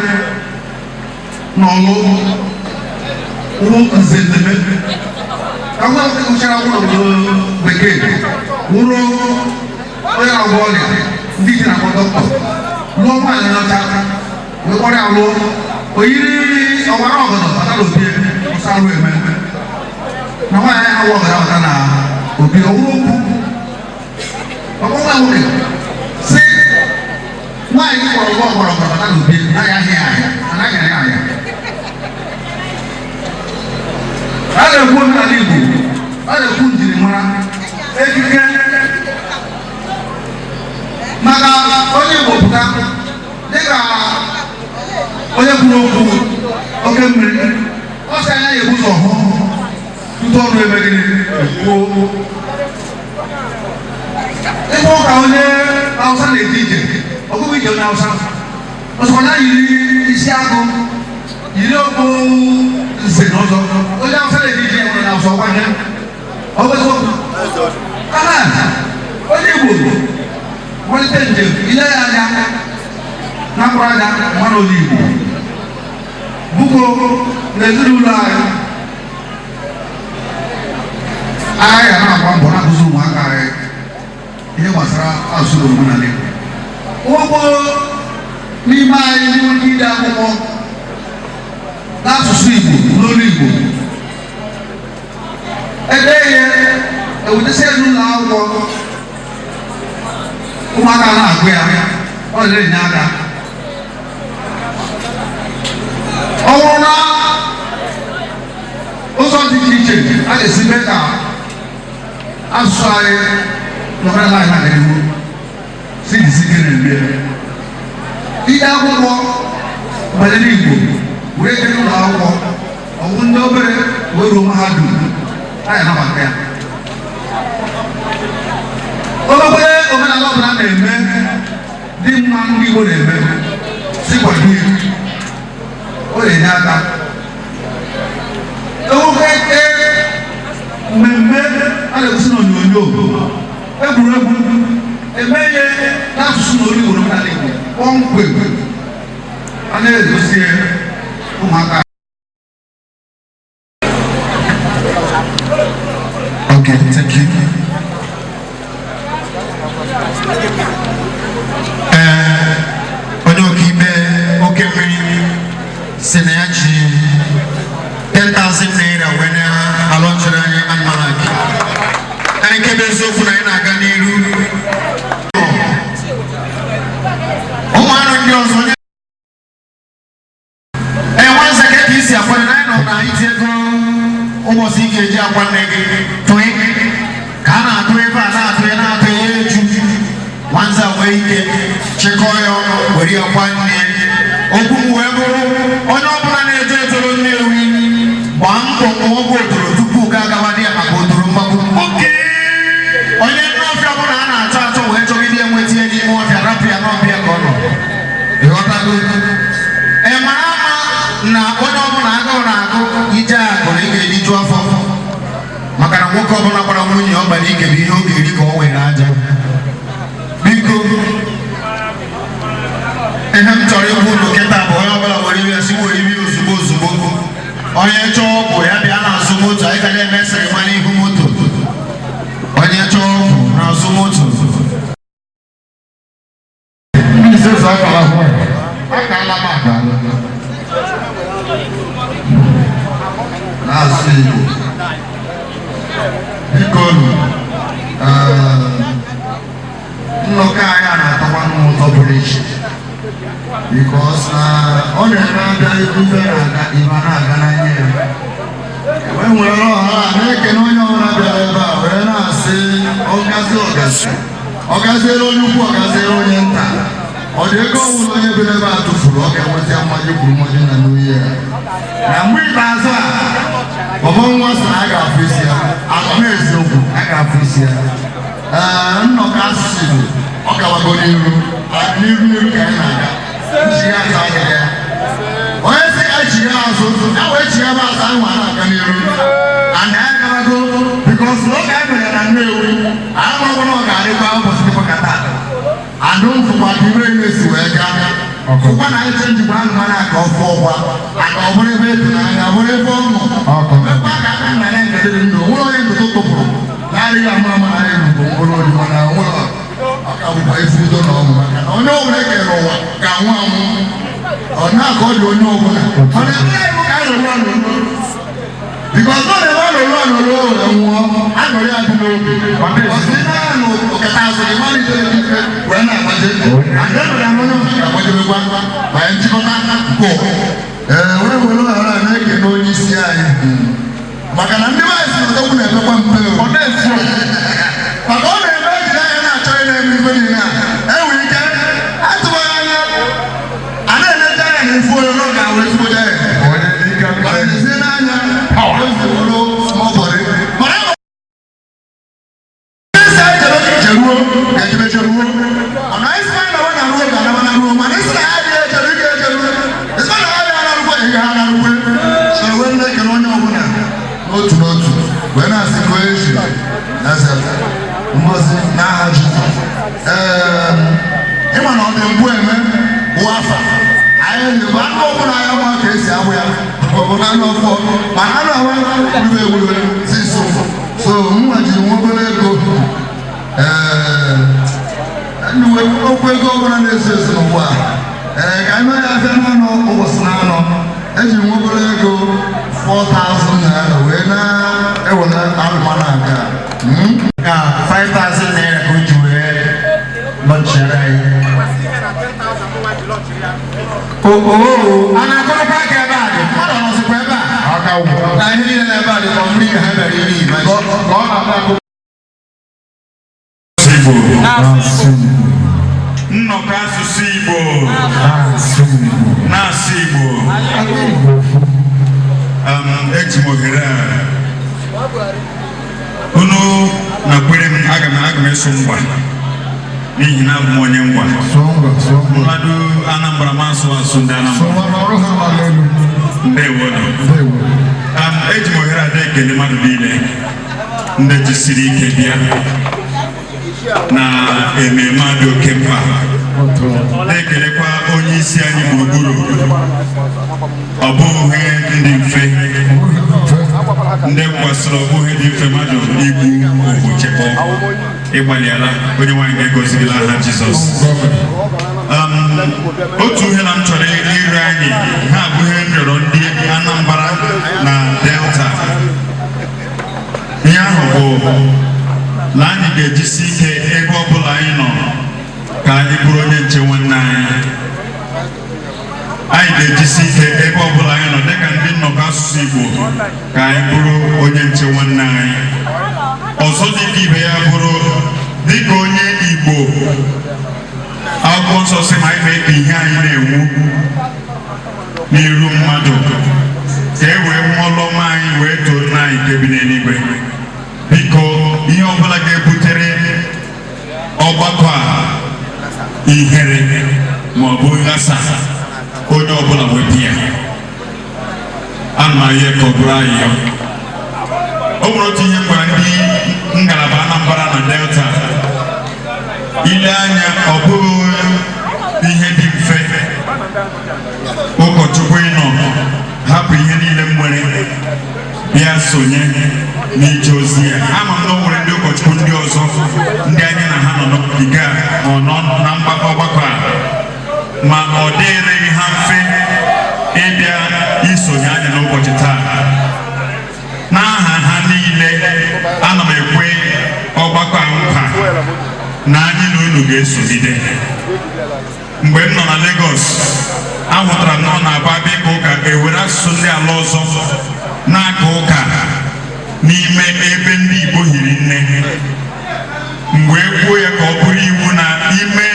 n'ọlụ wụ Nze Nzeme, ka nwa gụchara akwụkwọ n'obodo bekee, wụrụ onye na-agwọ ọrịa ndị ji na-akpọ dọkịta, lụọ nwaanyị ọcha wee kpọrọ ya lụọ, o yiri ọwara ọgọdọ bata n'obi ọsọ arụ eme na nwaanyị ahụ ọgọdọ bata na obi ọwụrụ okwu ọkpọ nwa nwoke si nwaanyị kpọrọ ụgwọ ọgbọrọ ọgbọrọ bata n'obi anaghị ahịa ahịa, anaghị ahịa ahịa. A na-ekwu omenala Igbo, a na-ekwu njirimara ekike, maka onye Igbo pụta dịka onye kwuru okwu oke mmiri, ọ sị anya ya ebu ụzọ hụ tutu ọnụ emegide ekwuo. Ịhụ ka onye Hausa na-eje ije, ọgụgụ ije onye Hausa, ọsọkwa na yiri isi agụ, yiri okpu nze na ọzọ, onye Hausa na-eje ije onye Hausa ọkwa nje ọ bụ eziokwu. Onye Igbo malite njem, ile ya anya na mkpụrụ anya mmanụ onye Igbo. Buko na ezinụlọ anyị, anyị ga na-agba mbọ na-akụzi ụmụaka anyị ihe gbasara asụsụ na omenala Igbo. Ụgbọ n'ime anyị nwere ike ide akwụkwọ n'asụsụ Igbo n'olu Igbo, ede ihe ewetasi n'ụlọ akwụkwọ, ụmụaka na-agụ ya, ọ na-enye aka. Ọ bụrụ na ụzọ dị iche iche a ga-esi mee ka asụsụ anyị na omenala anyị na-aga n'ihu, si jisi ike na-eme ide akwụkwọ banyere Igbo were jee n'ụlọ akwụkwọ, ọ bụ ndị obere wee ruo mahadum, anyị anabata ya. Obere omenala ọbụla na-eme dị mma ndị Igbo na-eme, Si kwado ya, ọ na-enye aka. Ewuke mmemme a na-egosi n'onyonyo, egwuregwu, eme ihe n'asụsụ na olu Igbo na omenala Igbo kpọmkwem, a na-egosi ya ụmụaka. Okay, thank you. Ee, onye ọkaikpe oke mmiri si na ya ji 10,000 naira wee na-alọchiri anyị almanac. Anyị nke bụ eziokwu na anyị na-aga n'iru. Ụmụ anụ ndị ọzọ onye ee nwanza ka ka isi akwado na anyị nọ na iti ego ụbọchị ị ga-eji akwa nne gị tụị ka a na-atụ ebe a na-atụ ya na-atụ ya eju nwanza wee ike chịkọọ ya ọnụ were ya kwa nne. Okwu m wee bụrụ onye ọbụla na-eje otoro Nnewi gbaa mbọ ṅụọ ọgwụ otoro tupu ga agawa di ya maka otoro mgbagbu. Onye nne ọfịa ọbụla a na-achọ achọ wee chọgide enweta ya n'ime ọfịa rapụ ya n'ọbịa ka ọ nọ. Ịghọtago? Ị mara ama na onye ọbụla agụụ na-agụ ije agụrụ ị ga-eriju afọ, maka na nwoke ọbụla gbara nwunye ọ gbara ike bụ ihe ọ ga-eri ka ọ were aja. Biko, ihe m chọrọ ikwu unu kịta bụ onye ọbụla were iwe si were iwe ozugbo ozugbo. Onye chọọ ọgwụ ya bịa n'azụ moto, anyị ga na-eme sịrịma n'ihu moto. Onye chọọ ọgwụ n'azụ moto. Na-asụ Igbo, biko nụ, nnọkọ anyị a na-atọkwa m ụtọ pụrụ iche because na ọ na-eme abịa ife na-aga ibe na-aga n'anya ya. Wee nwere ọha na-ekene onye ọbụla bịara ebe a wee na-asị ọgazi ọgazi ọgaziere onye ukwu, ọgaziere onye nta. Ọ dị ego ọbụla onye bịara ebe a tụfuru, ọ ga-enweta mmaji kwuru mmaji na n'uyi ya. Na mgbe ikpeazụ a, ọbọ nwa sị na a ga-afụ isi ya, akụ na eziokwu a ga-afụ isi ya. Ee, nnọkọ asụsụ Igbo ọ gawago n'iru n'iru n'iru ka anyị na-aga. Nchigha azụ adịghị ya. Onye sị ka chigha azụ ya wee chigha azụ, anyị nwa na-aga n'iru. And anyị agabago because n'oge anyị mere na Nnewi, anyị amaghị na ọ ga-adịkwa ụbọchị dịkwa ka taa. Andụ mfụkwa ka ibe ihe si wee gaa. Fụkwa na anyị chenjikwa anụmanụ a ka ọ fụọ ọgwa aka ọ bụrụ ebe ịtụnanya, ọ bụrụ ebe ọṅụ. Mekwa ka aka nna ya nke dị ndụ, nwere onye ndụ tụpụrụ na-adịghị ama ama na anyị ruru mkpụrụ odi, mana nwere ọ ka bụkwa ife udo na ọṅụ, maka na onye ọbụla ekere n'ụwa ga-anwụ anwụ. Ọ na-aka ọ dị onye ọbụla mana ebe anyị bụ ka anyị rụrụ ọnụ, because ọ na-ebe a nọrọ anọrọ wee nwụọ, aṅụrị adị n'obi. Ọsị na-anụ ọkata azụ gị mmadụ ijere ife wee na-agbaje and enwere ya onye ọzọ ga-agbajebekwa banye nchịkọta nke ụwa. Ee, wee were ohere a na-ekene onye isi anyị, maka na ndị be anyị si na odogwu na-emekwa mpe o. Maka ọ na-eme ejide anya na-achọ ị na-eme ife niile a enwere ike atụbaghị anya a na-eleta anya na ifu onye n'oge ahụ ezigbo ya mana lezie n'anya ozugbo small body mana isi anyị jere jeruo ga-ejebe jeruo. Ọ na isi anyị na na ruo ga-anaba na ruo, mana isi na ya adịghị ejeru ị ga-ejeru, isi na ya adịghị anarukwe ị ga-anarukwe. So wee na-ekele onye ọbụla n'otu n'otu wee na-asị ka onye chi na-eze ngozi n'aha Jizọs. Ee, ịma na ọ dị mbụ eme bụ afa anyị bụ anụ ọbụla ya ma ka esi agbụ ya ọ bụ anụ ọfọ mana anụ ahụ ewuru ewuru si so so nwa ji nwa obere ego. Ee, nnuwe okwu ego ọbụla na-eso eso n'ụwa. Ee, ka anyị mee ya afịa n'anọ ụbọchị n'anọ eji nwa obere ego 4,000 naira wee na-ewere alụmanụ a. Ka 5,000 naira ka o ji wee lọnchịara anyị. Oo, a na-akọrọkwa aka ebe a dị mmadụ ọ nọzikwa ebe a na ihe niile na ebe a dị ka ọ bụrụ ihe ha mere ihe ibe. Igbo, nnọkọ asụsụ Igbo na-asụ Igbo. Eji m ohere a unu nakwere m, aga m eso mgba. N'ihi na abụ m onye Ngwa. Mmadụ Anambra ma asụ asụ ndị Anambra. Ndewo. Eji m ohere ada ekele mmadụ niile ndị jisiri ike bịa na ememe a dị oke mkpa, na-ekelekwa onye isi anyị gburugburu. Ọ bụghị ndị mfe ndị kwasịrị, ọ bụghị dị mfe mmadụ igbu ogbu chekpọ. Ịgbalịala, onye nwaanyị ga-egozi gị n'aha Jizọs. Otu ihe na m chọrọ ịrịọ anyị, ha abụghị m rịọrọ ndị Anambra na Delta, ihe ahụ bụ na anyị ga-ejisi ike ebe ọ bụla anyị nọ ka anyị bụrụ onye nche nwanne anyị. Anyị ga-ejisi ike ebe ọ bụla anyị nọ dịka ndị nnọkọ asụsụ Igbo ka anyị bụrụ onye nche nwanne anyị. Ọzọ dịka ibe ya bụrụ, dịka onye Igbo, akwụkwọ nsọ sị ma anyị mee ka ihe anyị na-enwu n'iru mmadụ ka e wee hụ ọlụ ọma anyị wee too nna anyị nke bi n'eluigwe. Biko, ihe ọbụla ga-ebutere ọgbakọ a ihere ma ọ bụ nghasa, onye ọbụla wepụ ya. Ana m ayọ ka ọ bụrụ ayịyọ. O nwere otu ihe m gwara ndị ngalaba Anambra na Delta. Ile anya, ọ bụghị ihe dị mfe ụkọchukwu ịnọ hapụ ihe niile m nwere bịa sonye n'ije ozi ya. Ama m na o nwere ndị ụkọchukwu ndị ọzọ ndị anyị na ha nọ n'ogige a ma ọ nọ na mgbakọ ọgbakọ a, ma ọ dịrịghị ha mfe ịbịa isonye anyị n'ụbọchị taa. N'aha ha niile, ana m ekwe ọgbakọ a nkwa na anyị na unu ga-esogide. Mgbe m nọ na Lagos, ahụtara m na ọ na-abụ abịa ịka ụka, ewere asụsụ ndị ala ọzọ na-aka ụka n'ime ebe ndị Igbo hiri nne. Mgbe e kwuo ya ka ọ bụrụ iwu na ime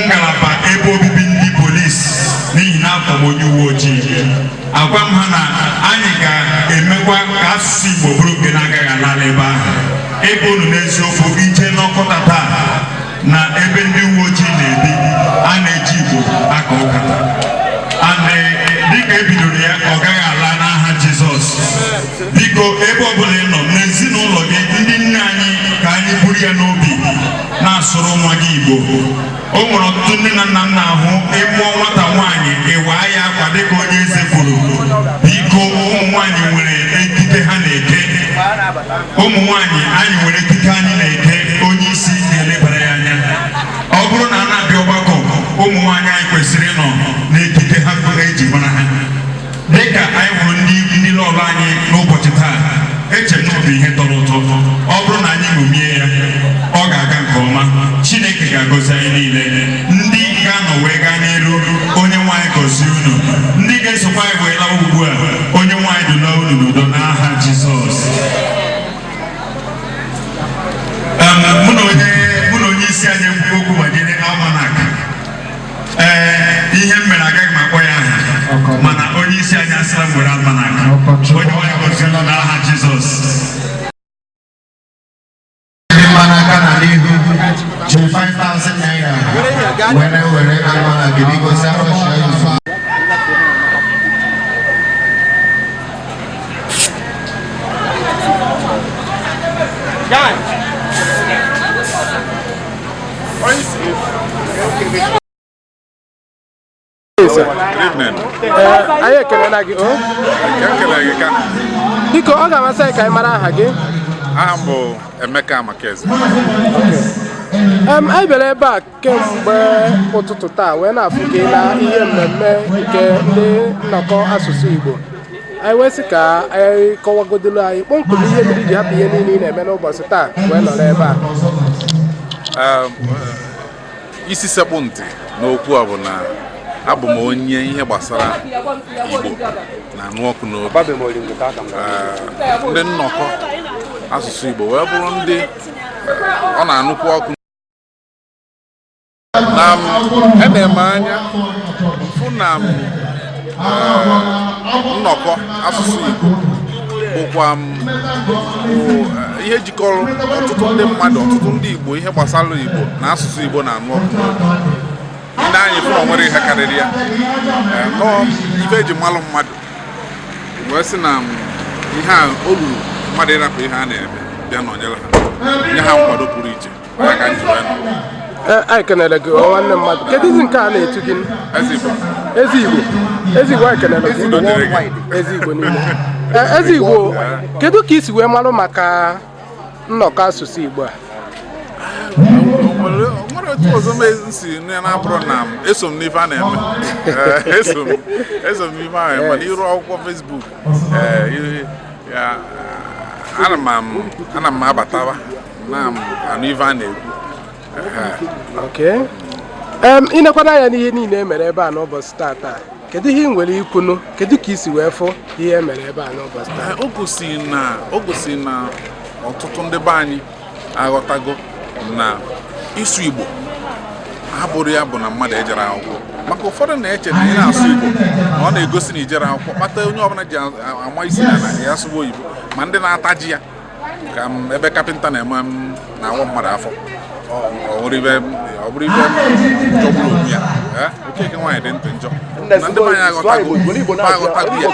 ngalaba ebe obibi ndị polisi, n'ihi na afọ m onye uwe ojii, agwa m ha na anyị ga-emekwa ka asụsụ Igbo bụrụ nke na-agaghị alala ebe ahụ. Ebe unu n'eziokwu ije n'ọkọta taa na ebe ndị uwe ojii na-ebi, a na-eji Igbo aka ụka, and dịka e bidoro ya, ọ gaghị ala n'aha Jizọs. Biko, ebe ọbụla ị nọ n'ezinụlọ gị, ndị nne anyị, ka anyị buru ya n'obi na-asụrụ nwa gị Igbo. O nwere ọtụtụ nne na nna m na-ahụ ịmụọ nwata nwaanyị, ịwa ya akwa dịka onye eze kwuru. Biko, ụmụ nwaanyị nwere ekike ha na-eke. Ụmụ nwaanyị anyị nwere ekike anyị na-eke. Onye isi ga-elebara ya anya. Ọ bụrụ na a na-abịa ọgbakọ, ụmụ nwaanyị anyị kwesịrị ịnọ n'ekike ha eji mara ha, dịka anyị hụrụ ndị lọlọ anyị n'ụbọchị taa. Eche m na ọ bụ ihe tọrọ ụtọ. Ọ bụrụ na anyị ṅomie ya, ọ ga-aga nke ọma. Chineke ga-agọzi anyị niile ndị ga-anọ wee gaa n'elu. Onye nwaanyị gọzie unu. Ndị ga-esokwa anyị wee lawa ugbu a, onye nwaanyị dula unu n'udo n'aha Jizọs. Mụ na onye isi anyị ekwugo okwu banyere almanac. Ee, ihe m mere agaghị m akpọ ya aha, mana onye isi anyị asịla m were almanac. Onye nwaanyị gọzie unu n'aha Jizọs. Ndị mma n'aka na n'ihu ji 5,000 naira were were almanac, biko si arụchie ya ozugbo. Ee, anyị ekelela gị o. Biko, ọ ga-amasị anyị ka anyị mara aha gị. Aha m bụ Emeka Amakeze. Anyị bịara ebe a kemgbe ụtụtụ taa wee na-afụ gị na ihe mmemme nke ndị nnọkọ asụsụ Igbo. Anyị wee sị ka anyị kọwagodolu anyị kpọmkwem ihe mere iji hapụ ihe niile ị na-eme n'ụbọchị taa wee nọrọ ebe a. Isi sekpụ ntị n'okwu a bụ na abụ m onye ihe gbasara Igbo na-anụ ọkụ n'obi. Ndị nnọkọ asụsụ Igbo wee bụrụ ndị ọ na-anụkwu ọkụ na ene m anya fụ na nnọkọ asụsụ Igbo bụkwa m Ihe jikọrọ ọtụtụ ndị mmadụ, ọtụtụ ndị Igbo, ihe gbasara Igbo na asụsụ Igbo na-anụ ọkụ n'obi. Ndị anyị fụrụ o nwere ihe karịrị ya. Nọọ ife eji malụ mmadụ wee sị na ihe a o ruru mmadụ ịrapụ ihe a na-eme bịa nọnyere ha, nye ha nkwado pụrụ iche ya ka anyị wee nọ. Anyị kenere gị, ọ nwanne mmadụ. Kedụzi nke a na-etu gị? Eze Igbo. Eze Igbo, Eze Igbo, anyị kenere gị. Eze Igbo niile. Eze Igbo, kedu ka i si wee marụ maka nnọkọ asụsụ Igbo a? Nwere otu ọzọ m si nụ ya na-abụrụ na m eso m n'ife a na-eme. Eso m n'ife ahụ mana iru akwụkwọ Facebook, ya ana m abatawa na m anụ ife a na-ekwu. Okay. Ị nekwana anya n'ihe niile e mere ebe a n'ụbọchị tata, kedu ihe ị nwere ikwunu? Kedu ka i si wee fụ ihe e mere ebe a n'ụbọchị taa? O gosi na ọtụtụ ndị be anyị aghọtago na ịsụ Igbo abụrụ ya bụ na mmadụ ejere akwụkwọ, maka ụfọdụ na-eche na ị na-asụ Igbo na ọ na-egosi na ijere akwụkwọ, kpata onye ọbụla ji ama isi na ya asụwa oyibo, ma ndị na-ata ji ya ka m ebe kapịnta na-eme m na-awa mmadụ afọ. Ọ bụrụ ibe ọ bụrụ ibe jọgburu onwe ya. Okeke nwaanyị dị ntị njọ na ndị be anyị aghọtago ba aghọtago ya,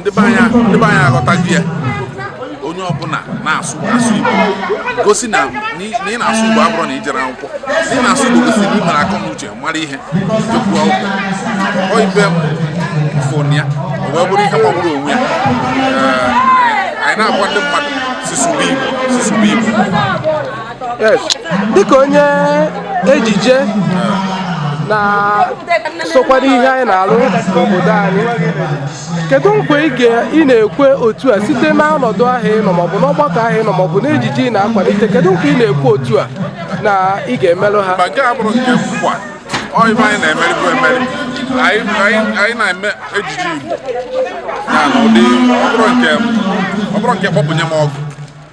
ndị be anyị aghọtago ya. Onye ọbụla na-asụ asụ Igbo gosi na ị na-asụ Igbo abụrụ na ijere akwụkwọ, na ị na-asụ Igbo gosi na ị nwere akọ na uche, mara ihe, jekwuo akwụkwọ. Ọ ibe fon ya o wee bụrụ ihe magburu onwe ya. Anyị na-agwa ndị mmadụ sisuba Igbo, sisuba Igbo. Yes, dịka onye ejije na sokwara ihe anyị na-arụ n'obodo anyị, kedu nkwa ị na-ekwe otu a site n'ọnọdụ ahụ ị nọ, maọbụ n'ọgbakọ ahụ ị nọ, maọbụ n'ejije ị na-akwalite? Kedu nkwa ị na-ekwe otu a na ị ga-emerụ ha? Mba, nke a bụrụ nke nkwa. Ọ ife anyị na-emeri bụ emeri. Anyị na-eme ejije Igbo ya na ụdị ọ bụrụ nke kpọpụnye m ọgụ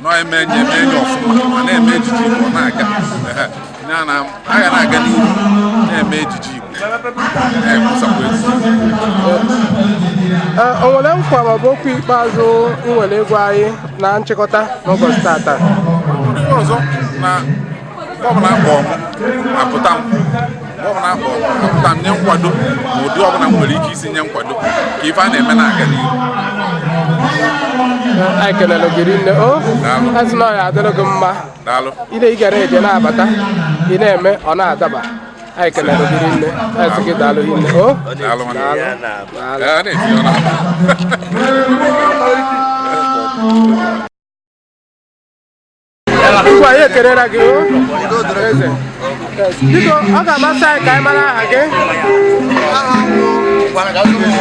nọ eme enyi eme enyi ọfụma, ma na-eme ejije Igbo, ọ na-aga. Ehe. Ya na a ga na-aga n'ihu na-eme ejije Igbo, na-ekwusakwa ejije Igbo. O nwere nkwa maọbụ okwu ikpeazụ ị nwere ịgwa anyị na nchịkọta n'ụbọchị tata? Ndị ọzọ na mgbe ọbụla akpọ m apụta m, mgbe ọbụla akpọ m apụta m nye nkwado ma ụdị ọbụla m nwere ike isi nye nkwado ka ife a na-eme na-aga n'ihu. Anyị kelere gị rinne o. Asị na ọ ya adịrị gị mma. Daalụ. Ị na ị gara eje na-abata, ị na-eme ọ na-adaba. Anyị kelere gị rinne, anyị sị gị daalụ hinne o. Daalụ nwanne. Daalụ. Ee, a na-etinye ọ na-aba. Ngwa, anyị ekelela gị o eze. Yes. Biko, ọ ga-amasị anyị ka anyị mara aha gị. His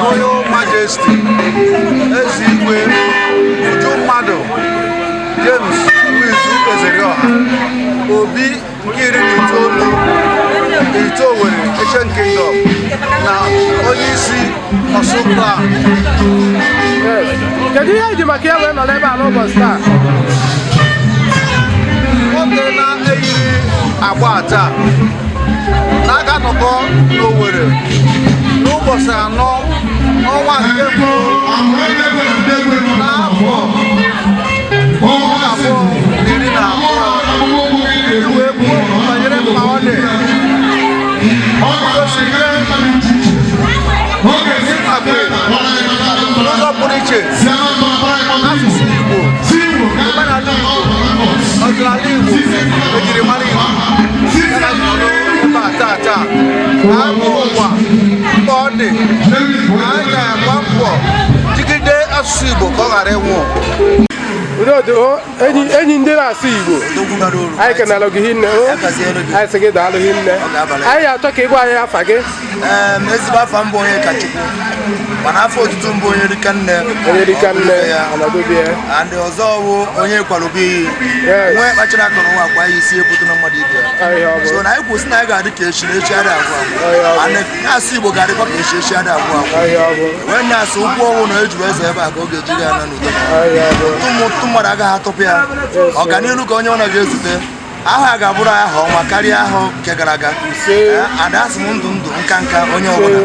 Royal Majesty Eze Igwe Uju Mmadụ James Nwizu Ezerioha Obi nke 19 Ite Owerri Ancient Kingdom na onye isi Orsu Clan. Yes. Kedu ihe eji maka ya wee nọ n'ebe a n'ụbọchị taa? Nwoke na-eyiri agba taa na-aga nnọkọ n'Owerri n'ụbọchị 4 n'ọnwa nke mbụ n'afọ 2020 iji wee kwuo okwu banyere mkpa ọ dị igosi ihe ịkwado n'ụzọ pụrụ iche asụsụ Igbo, omenala Igbo, ọdịnala Igbo, ejirimara Igbo ya na nọrọ ebe a taa taa na-abụ ụwa mkpa ọ dị anyị ga-agba mbọ jigide asụsụ Igbo ka ọ ghara ịnwụ. Udo dị o enyi, enyi ndị na-asụ Igbo, anyị kenere gị hinne o. Anyị sị gị daalụ hinne. Anyị ga-achọ ka ị gwa anyị afa gị. Ezigbo afa mbụ onye Kachukwu, mana afọ otutu mbụ onye rika nne. Onye rika nne ọnọdụbie. And ọzọ wụ onye kwarobe iyi nwee kpachara akụ n'ụwa kwa ya isi ekwutu na mmadụ ibe ya. So na anyị kwụsị na anyị ga-adị ka echi na echi adị agwụ agwụ. And na-asụ Igbo ga-adịkwa ka echi, echi adị agwụ agwụ. Wee na-asụ ụkwụ ọnwụ na eji wee zọ ebe a ka ọ ga-eji ga na n'udo. Tụmụ mmadụ agaghị atụpụ ya. Ọganihu ka onye ọ na ga-ezute aha ga-abụrụ aha ọnwa karịa ahụ nke gara aga. Ada asị m ndụ ndụ nka nka onye ọbụla.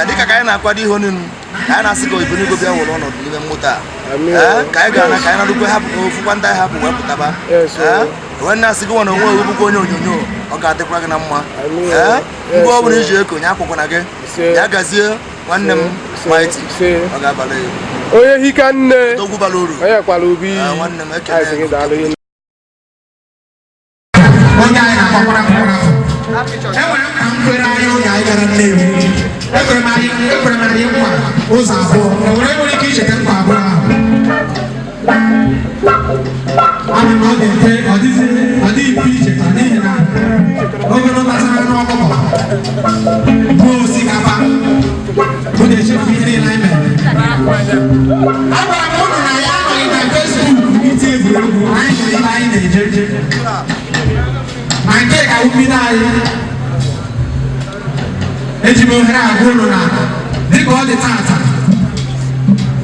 Dịka ka anyị na-akwado ihe onunu. Anyị na-asị ka obodo bịa were ọnọdụ n'ime moto a. Ee, ka anyị ga-ana ka anyị narukwe hapụ ofụkwa ndị anyị hapụ wee pụtaba. Ee, enwe na-asị gị nwa na onwe gị bụkwa onye onyonyo, ọ ga-adịkwa gị na mma. Ee, mgbe ọ bụla iji eko nye akwụkwọ na gị ya gazie nwanne m Mighty, ọ ga-abalị ya. Onye hika nne Odogwu bara uru. Onye kwara ubi. Nwanne m, ekele. Anyị sị gị daalụ hinne. Oge anyị na-akpọkwara akwụkwọ enwere nkwa m kwere anyị oge anyị gara Nnewi. Ekwere m anyị ekwere m anyị nkwa ụzọ abụọ. Enwere nwere ike icheta nkwa abụọ ahụ? Ama na ọ dị mfe, ọ dịghị mfe icheta n'ihi na ogolo tasara anụ ọkụkọ bụ osikapa ọ na-echefu ihe niile anyị mere. Agwara m ụnụ na ya anọghị na Facebook iti egwuregwu. Anyị nwere ebe anyị na-eje ma nke ka mbido anyị. Eji m ohere agwa ụnụ na dịka ọ dị tata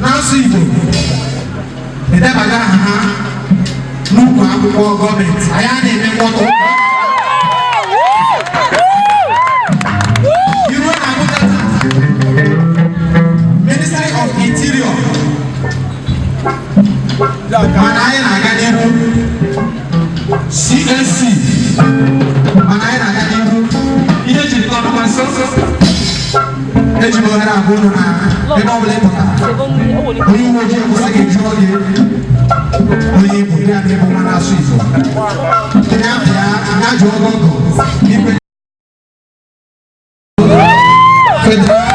n'asụ Igbo edebaga aha ha n'ukwu akwụkwọ gọọmenti. Anyị a na-eme mkpọtụ iruo na Abuja tata, Ministry of Interior, mana anyị na-aga n'ihu CAC, mana anyị na-aga n'ihu ihe jiri ọnụma nso. Eji m ohere agwa ụnụ na ebe ọ bụla ị pụtara, onye uwe ojii kwụsị gị, jụọ gị onye Igbo ya na ịbụ nwa na-asụ Igbo, ya bịa ya jụọ gị ọgụ ikwe federal.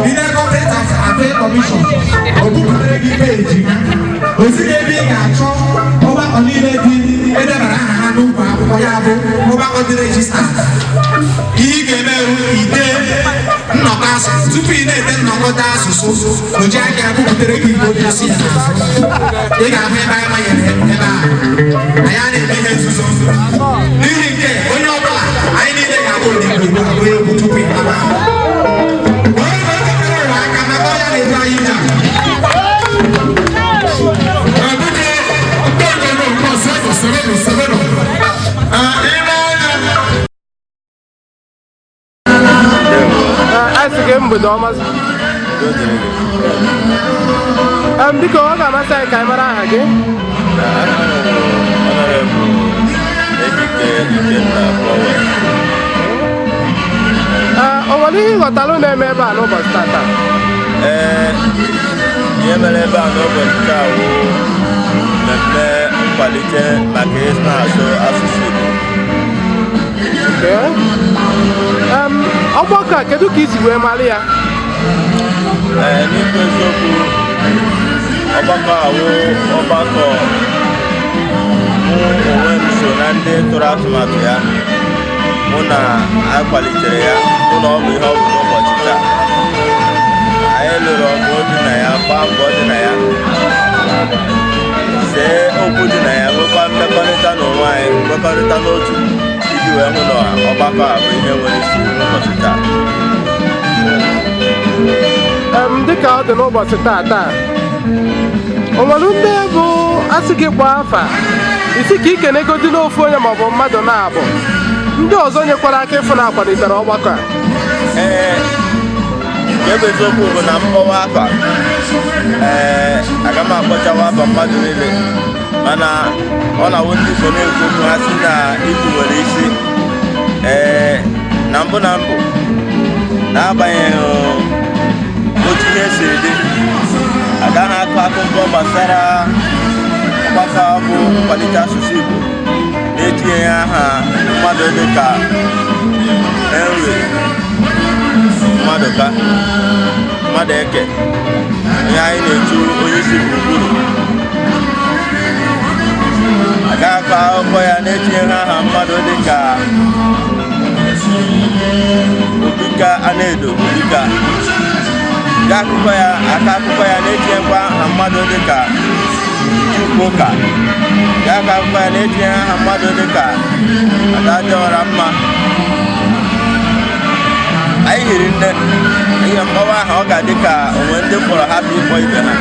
Ihe gọọmenti Affairs Commission o bupụtara gị peji ha ozighị ebe ị ga-achọ ọgbakọ niile dị edebara aha ha n'ukwu akwụkwọ, ya bụ ọgbakọ dị register. Ihe ị ga-eme ewu ide nnọkọ asụsụ. Tupu ị na-ede nnọkọta asụsụ, o ji aka ya bupụtere gị Igbo dị isi ya n'azụ. Ị ga-ahụ ebe anyị manyere ebe a. Anyị a na-eme ihe nzuzo n'ihi nke onye ọbụla. Anyị niile ga-abụ odibo Igbo, abụ egwu tupu ị naba. Onye na-ekekere ụwa aka maka ọya na-edu anyị ije a. Biko, ndị onyonyo nke ọsọ sebenụ sebenụ. Ị na-anya Anyị sị gị mgbede ọma. Biko, ọ ga-amasị anyị ka anyị mara aha gị. Honorable Ejike Ikenna Powell. Ee, o nwere ihe ịghọtalụ na-eme ebe a n'ụbọchị tata? Ee, ihe mere ebe a n'ụbọchị taa wụ mmemme nkwalite maka ị na-asụ asụsụ Igbo. Okay. Ọgbakọ a, kedu ka isi wee mara ya? Ee, n'ikwu eziokwu, ọgbakọ a wụ ọgbakọ mụ onwe m so na ndị tụrụ atụmatụ ya, mụ na akwalitere ya, hụ na ọ bụ ihe ọ bụ n'ụbọchị taa. Anyị lụrụ ọgụ dị na ya, gbaa mbọ dị na ya, see okwu dị na ya, nwekwa mmekọrịta n'onwe anyị, nkwekọrịta n'otu, iji wee hụ na ọgbakọ a bụ ihe nwere isi n'ụbọchị taa. Dịka ọ dị n'ụbọchị taa taa, o nwere ndị bụ asị gị gbaa afa isi ka ikenegodi n'ofu onye maọbụ mmadụ na-abụ ndị ọzọ nyekwara aka ịfụ na akwalitere ọgbakọ a? Ee, nke bụ eziokwu bụ na mkpọwa afa, ee, aga m akpọchawa afa mmadụ niile, mana ọ na-awụ ndị Igbo na-ekwu okwu, ha si na ibu nwere isi. Ee, na mbụ na mbụ, n'agbanyeghị otu ihe siri dị, agaghị akọ akụkọ gbasara ọgbakọ bụ nkwalite asụsụ Igbo na-etinyeghị aha mmadụ dịka Henry Mmadụka Mmadụ Eke, onye anyị na-etu onye isi gburugburu. Agaghị akọ akụkọ ya na-etinyeghị aha mmadụ dịka Obika Anedo Obika ga akụkọ ya aka akụkọ ya na-etinyekwa aha mmadụ dịka Chukwuka ga aka akụkọ ya na-etinye aha mmadụ dịka Adadịọra Mma. Anyị hiri nne ihe mkpọwa aha, ọ ga-adị ka onwe ndị mkpọrọ hapụ ịkpọ ibe ha,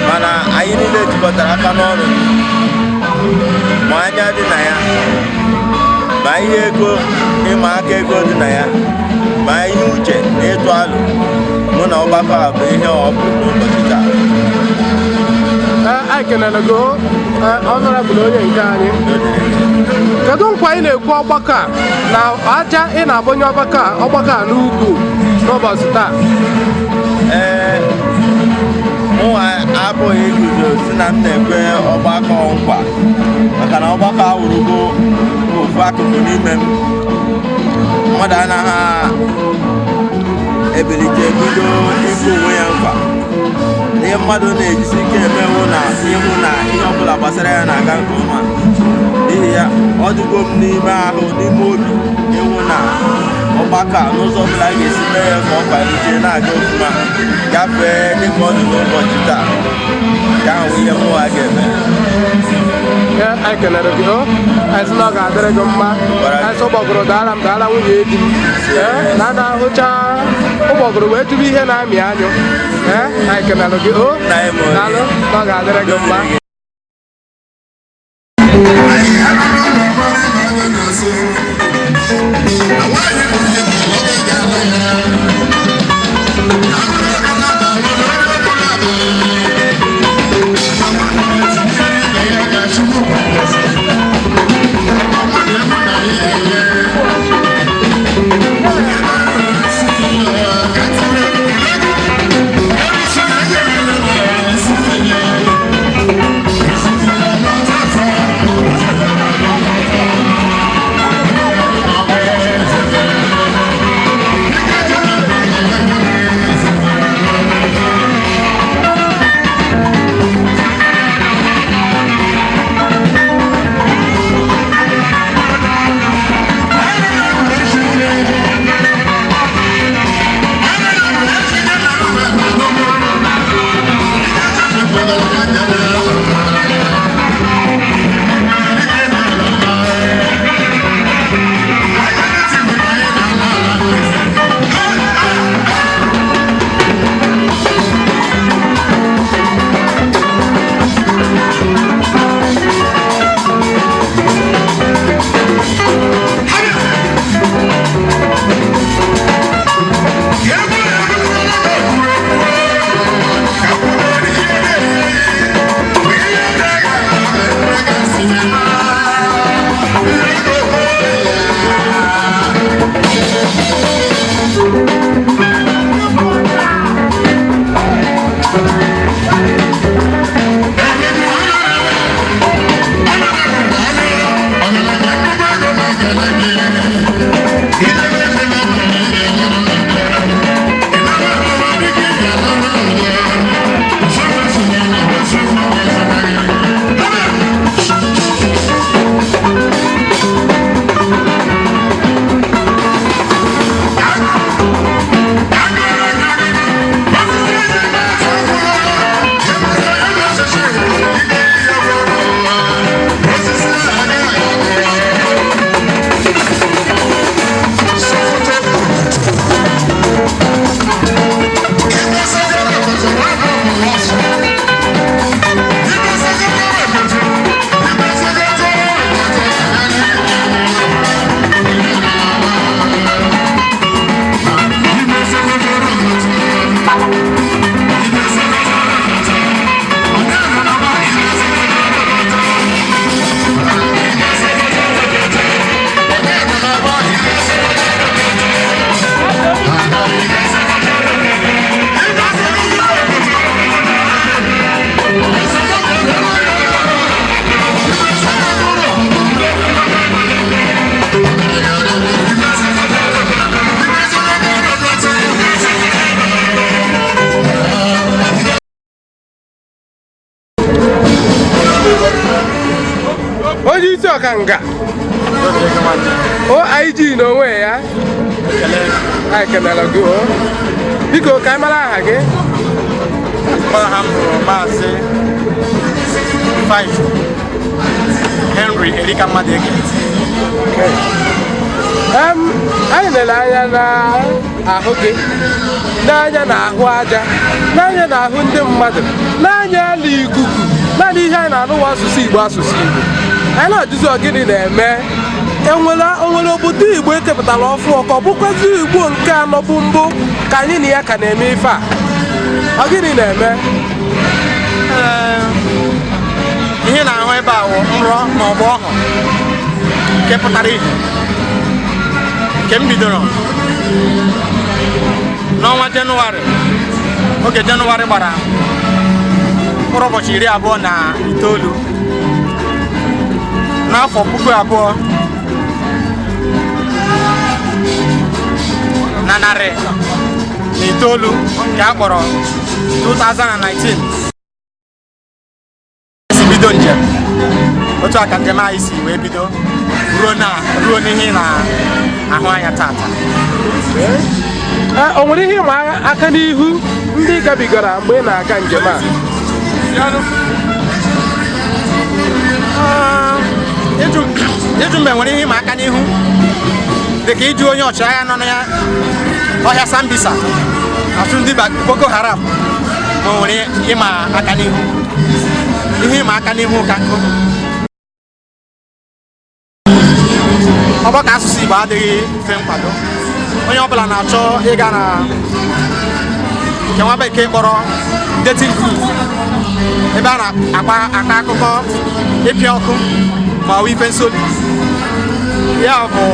mana anyị niile jikọtara aka n'ọrụ. Ma anya dị na ya, ma ihe ego ịma aka ego dị na ya, ma ihe uche na ịtụ alụ mụ na ọgbakọ a bụ ihe ọ bụ n'ụbọchị taa. Ee, anyị kenere gị o, ee, honorable onye nke anyị. Kedu nkwa ị na-ekwu ọgbakọ a na aja ị na-abụnye ọgbakọ a n'ukwu n'ụbọchị taa? Ee, mụnwa abụghị iguzo si na m na-ekwe ọgbakọ nkwa, maka na ọgbakọ awụrụgo ofu akụkụ n'ime m. Mmadụ anaghị ebilite bido ikwu onwe ya nkwa. Ihe mmadụ na-ejisi ike emewu na ịhụ na ihe ọbụla gbasara ya na-aga nke ọma. N'ihi ya, ọ dịgo m n'ime ahụ, n'ime obi, ịhụ na ọgbakọ a, n'ụzọ ọbụla a ga-esi mee ya ka ọ kwalite na-aga ofụma, gafee dịka ọ dị n'ụbọchị taa, ka ahụ ihe mụwa ga-eme. Ee, anyị kenere gị o. Anyị sị na ọ ga-adịrị gị mma. Anyị sị ụgbọgụrụ daara m daara nwunye di m. Ee, na a na-ahụcha ụgbọgụrụ wee tụrụ ihe na-amị anyụ. Ee, anyị kenere gị o. Daalụ, na ọ ga-adịrị gị mma. Onye isi ọkanga OIG n'onwe ya, anyị kenere gị o. Biko, ka anyị mara aha gị. Aha m bụ Maazị Ifeanyị Henry Erika Mmadụeke. Anyị lere anya na ahụ gị, n'anya na ahụ aja, n'anya na ahụ ndị mmadụ, n'anya ala ikuku. Naanị ihe anyị na-anụwa asụsụ Igbo, asụsụ Igbo. Anyị na-ajụzi, ọ gịnị na-eme? Enwere onwere obodo Igbo ekepụtara ọfụ, ka ọ bụkwazi Igbo nke anọ bụ mbụ ka anyị na ya ka na-eme ife a? Ọ gịnị na-eme? Ihe na-ahụ ebe a wụ nrọ ma ọ bụ ọhụ nke pụtara ihe nke m bidoro n'ọnwa Jenụwarị, oge Jenụwarị gbara mkpụrụ ụbọchị 29 n'afọ 2019, nke a kpọrọ 2019, si bido njem. Otu a ka njem anyị si wee bido ruo n'ihe ị na-ahụ anya tata. O nwere ihe ịma aka n'ihu ndị gabigara mgbe ị na-aga njem a? Ịjụ mgbe nwere ihe ịma aka n'ihu dịka ịjụ onye ọchịagha nọ na ya ọhịa Sambisa achụ ndị Boko Haram ma o nwere ịma aka n'ihu. Ihe ịma aka n'ihu ka nkụ. Ọgbakọ asụsụ Igbo adịghị mfe nkwado. Onye ọbụla na-achọ ịga na nke nwa bekee kpọrọ dating group, ebe a na-akpa aka akụkọ ịpịa ọkụ ma ọ bụ ife nsoli. Ya bụ,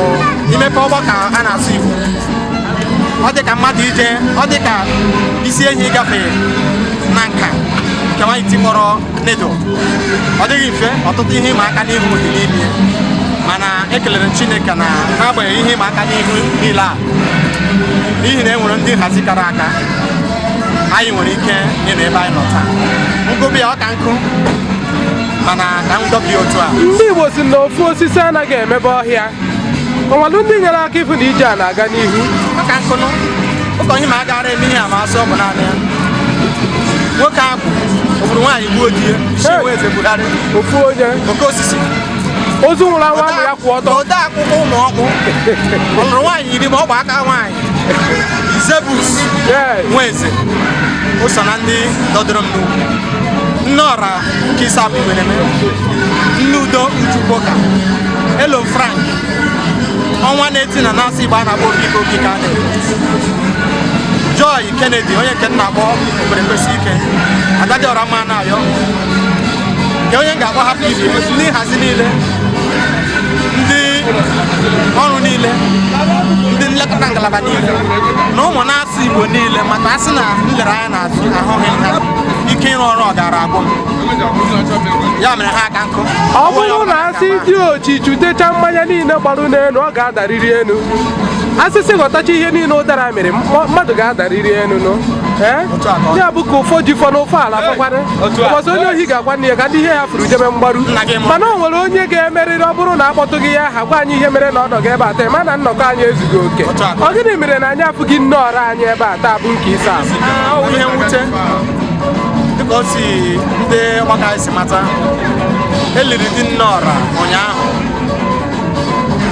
imepe ọgbakọ a na-asụ Igbo, ọ dị ka mmadụ ije, ọ dị ka isi ehi ịgafe na nka nke nwaanyị tikpọrọ nedo. Ọ dịghị mfe. Ọtụtụ ihe ịma aka n'ihu dị n'ime, mana ekelere m Chineke na n'agbanyeghị ihe ịma aka n'ihu niile a, n'ihi na e nwere ndị nhazi kara aka, anyị nwere ike ịnọ ebe anyị nọ taa. Ngụbụ ya ọ ka nkụ, mana ka m dọbi otu a. Ndị Igbo si na ofu osisi anaghị emebe ọhịa. Onwelu ndị nyere aka ịfụ na ije a na-aga n'ihu? Ọ ka nkụnụ ụkọ ihe ma a gara eme ihe a ma asị ọ bụ naanị ya. Nwoke ahụ o gburu nwaanyị, gbuo di ya, isi eze Buhari. Ofu onye. Oke osisi. Ozu nwụrụ anwụ amụ ya kwụ ọtọ. Ode akwụkwọ ụmụ ọkpụ, ọ lụrụ nwaanyị 10 ma ọ gba aka nwaanyị. Zebus Nweze o so na ndị dọdoro m n'ukwu. Nne ọra nke ise abụ Igbeneme, nne udo Ujukwuka, Elo Frank, ọnwa na-eti na na-asụ Igbo a na-akpọ Okike Okike a na-ekwu, Joy Kennedy, onye nke nna akpọ okwere kwesị ike, Adadiọra mma na-ayọ nke onye m ga-akpọ hapụ ibe, ndị nhazi niile, ndị ọrụ niile, ndị nlekọta ngalaba niile na ụmụ na-asụ Igbo niile, maka asị na m lere anya n'azụ ahụghị m ha, ike ịrụ ọrụ ọ gara agwụ m. Ya mere ha aka nkụ. Ọ bụrụ na asị dị ochi chutecha mmanya niile gbarụ n'elu, ọ ga-adarịrị elu. Asịsị ghọtacha ihe niile ụdara mere, mmadụ ga-adarịrị elu nụ. Ee, ya bụ ka ụfọ ji fọ n'ofe ala fọkwarị ụbọchị onye ohi ga-agwa nne ya ka ndị ihe ya furu jebe mgbaru. Mana o nwere onye ga-emerịrị. Ọ bụrụ na akpọtụghị ya aha, gwa anyị ihe mere na ọnọdụ ebe a taa, ma na nnọkọ anyị ezughị oke. Ọ gịnị mere na anyị afụghị nne ọra anyị ebe a taa bụ nke ise abụ? Ọ bụ ihe mwute. Dịka o si ndị ọgbakọ anyị si mata, eliri di nne ọra ụnyaahụ.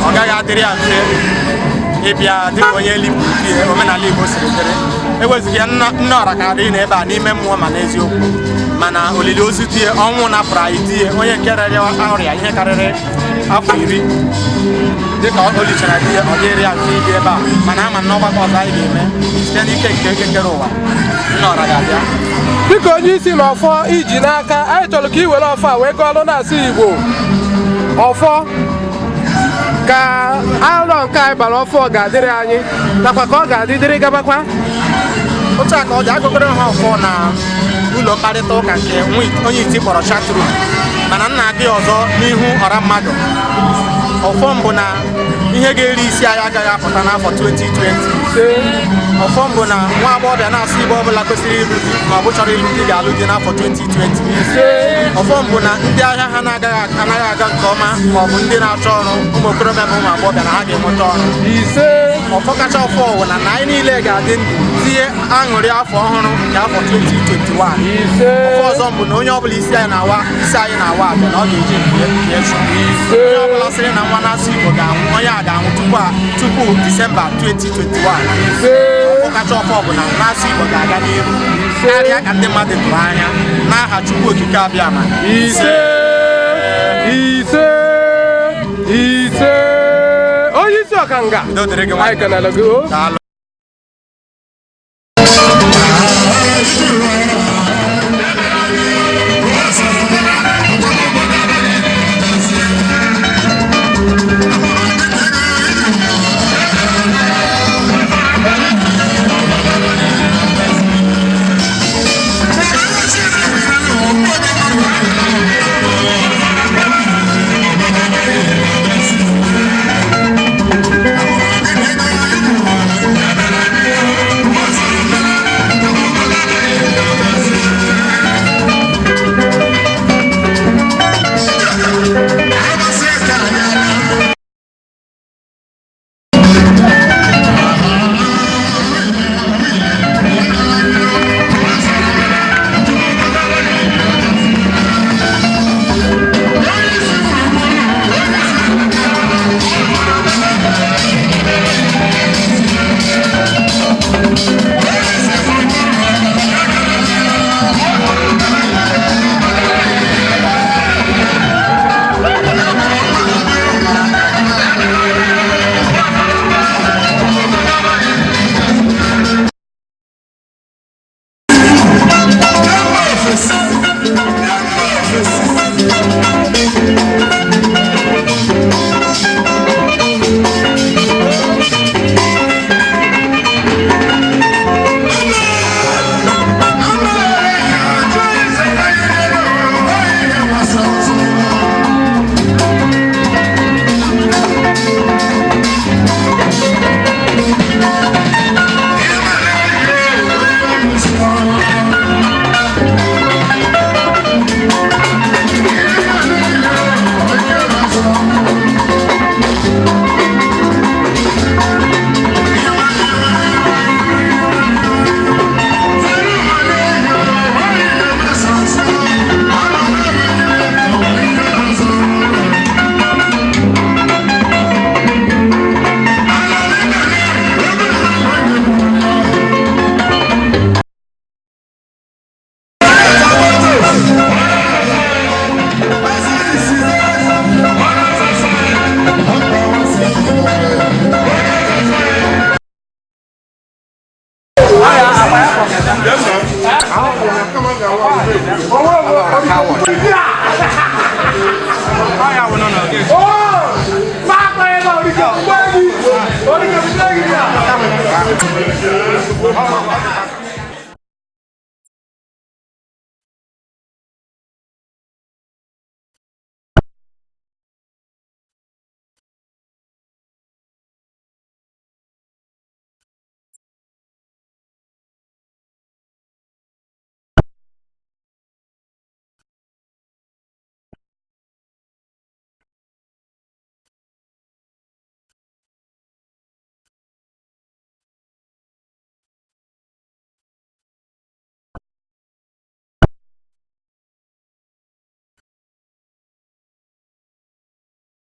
Ọ gaghị adịrị ya mfe ịbịa dịka onye elipụrụ di ya, omenala Igbo siri dịrị. Ewezughị ya, nne ọra ka adịghị n'ebe a n'ime mmụọ ma n'eziokwu, mana olili ozu di ya, ọnwụ napụrụ anyị di ya, onye nke rere ọrịa ihe karịrị afọ 10 dịka o lichara di ya, ọ dịrị ya mfe ịbịa ebe a. Mana ama na ọgbakọ ọzọ anyị ga-eme, site n'ike nke ekekere ụwa, nne ọra ga-abịa. Dịka onye isi na ọfọ iji n'aka, anyị chọrọ ka ị were ọfọ a wee gọọlụ na-asụ Igbo ọfọ, ka arọ nke anyị bara ọfọ ga-adịrị anyị nakwa ka ọ ga-adị dịrị gabakwa. Otu a ka ọ dị. Agụgoro ha ọfọ na ụlọ mkparịta ụka nke onye iti kpọrọ chatroom, mana nna gị ọzọ n'ihu ọra mmadụ, ọfọ mbụ na ihe ga-eri isi anyị agaghị apụta n'afọ 2020. Ọfọ mbụ na nwa agbọghọbịa na-asụ Igbo ọbụla kwesịrị ịlụ di ma ọ bụ chọrọ ịlụ di ga-alụ di n'afọ 2020. Ọfọ mbụ na ndị ahịa ha na-agaghị anaghị aga nke ọma ma ọ bụ ndị na-achọ ọrụ, ụmụ okorobịa ma ụmụ agbọghọbịa, na ha ga-enweta ọrụ. Ọfọ kacha ọfọ wụ na anyị niile ga-adị ndụ tinye aṅụrị afọ ọhụrụ nke afọ 2021. Ọfọ ọzọ mbụ na onye ọbụla isi anyị na-awa, isi anyị na-awa abịa, na ọ ga-eji nke ya ezu. Onye ọbụla sịrị na nwa na-asụ Igbo ga-anwụ, onye a ga-anwụ tupu Disemba 2021. Ọfọ kacha ọfọ bụ na na-asụ Igbo ga-aga n'ihu. Karịa ka ndị mmadụ tụrụ anya n'aha Chukwu Okike Abịama. Ise, ise, ise. Onye isi ọkanga, anyị kenere gị o.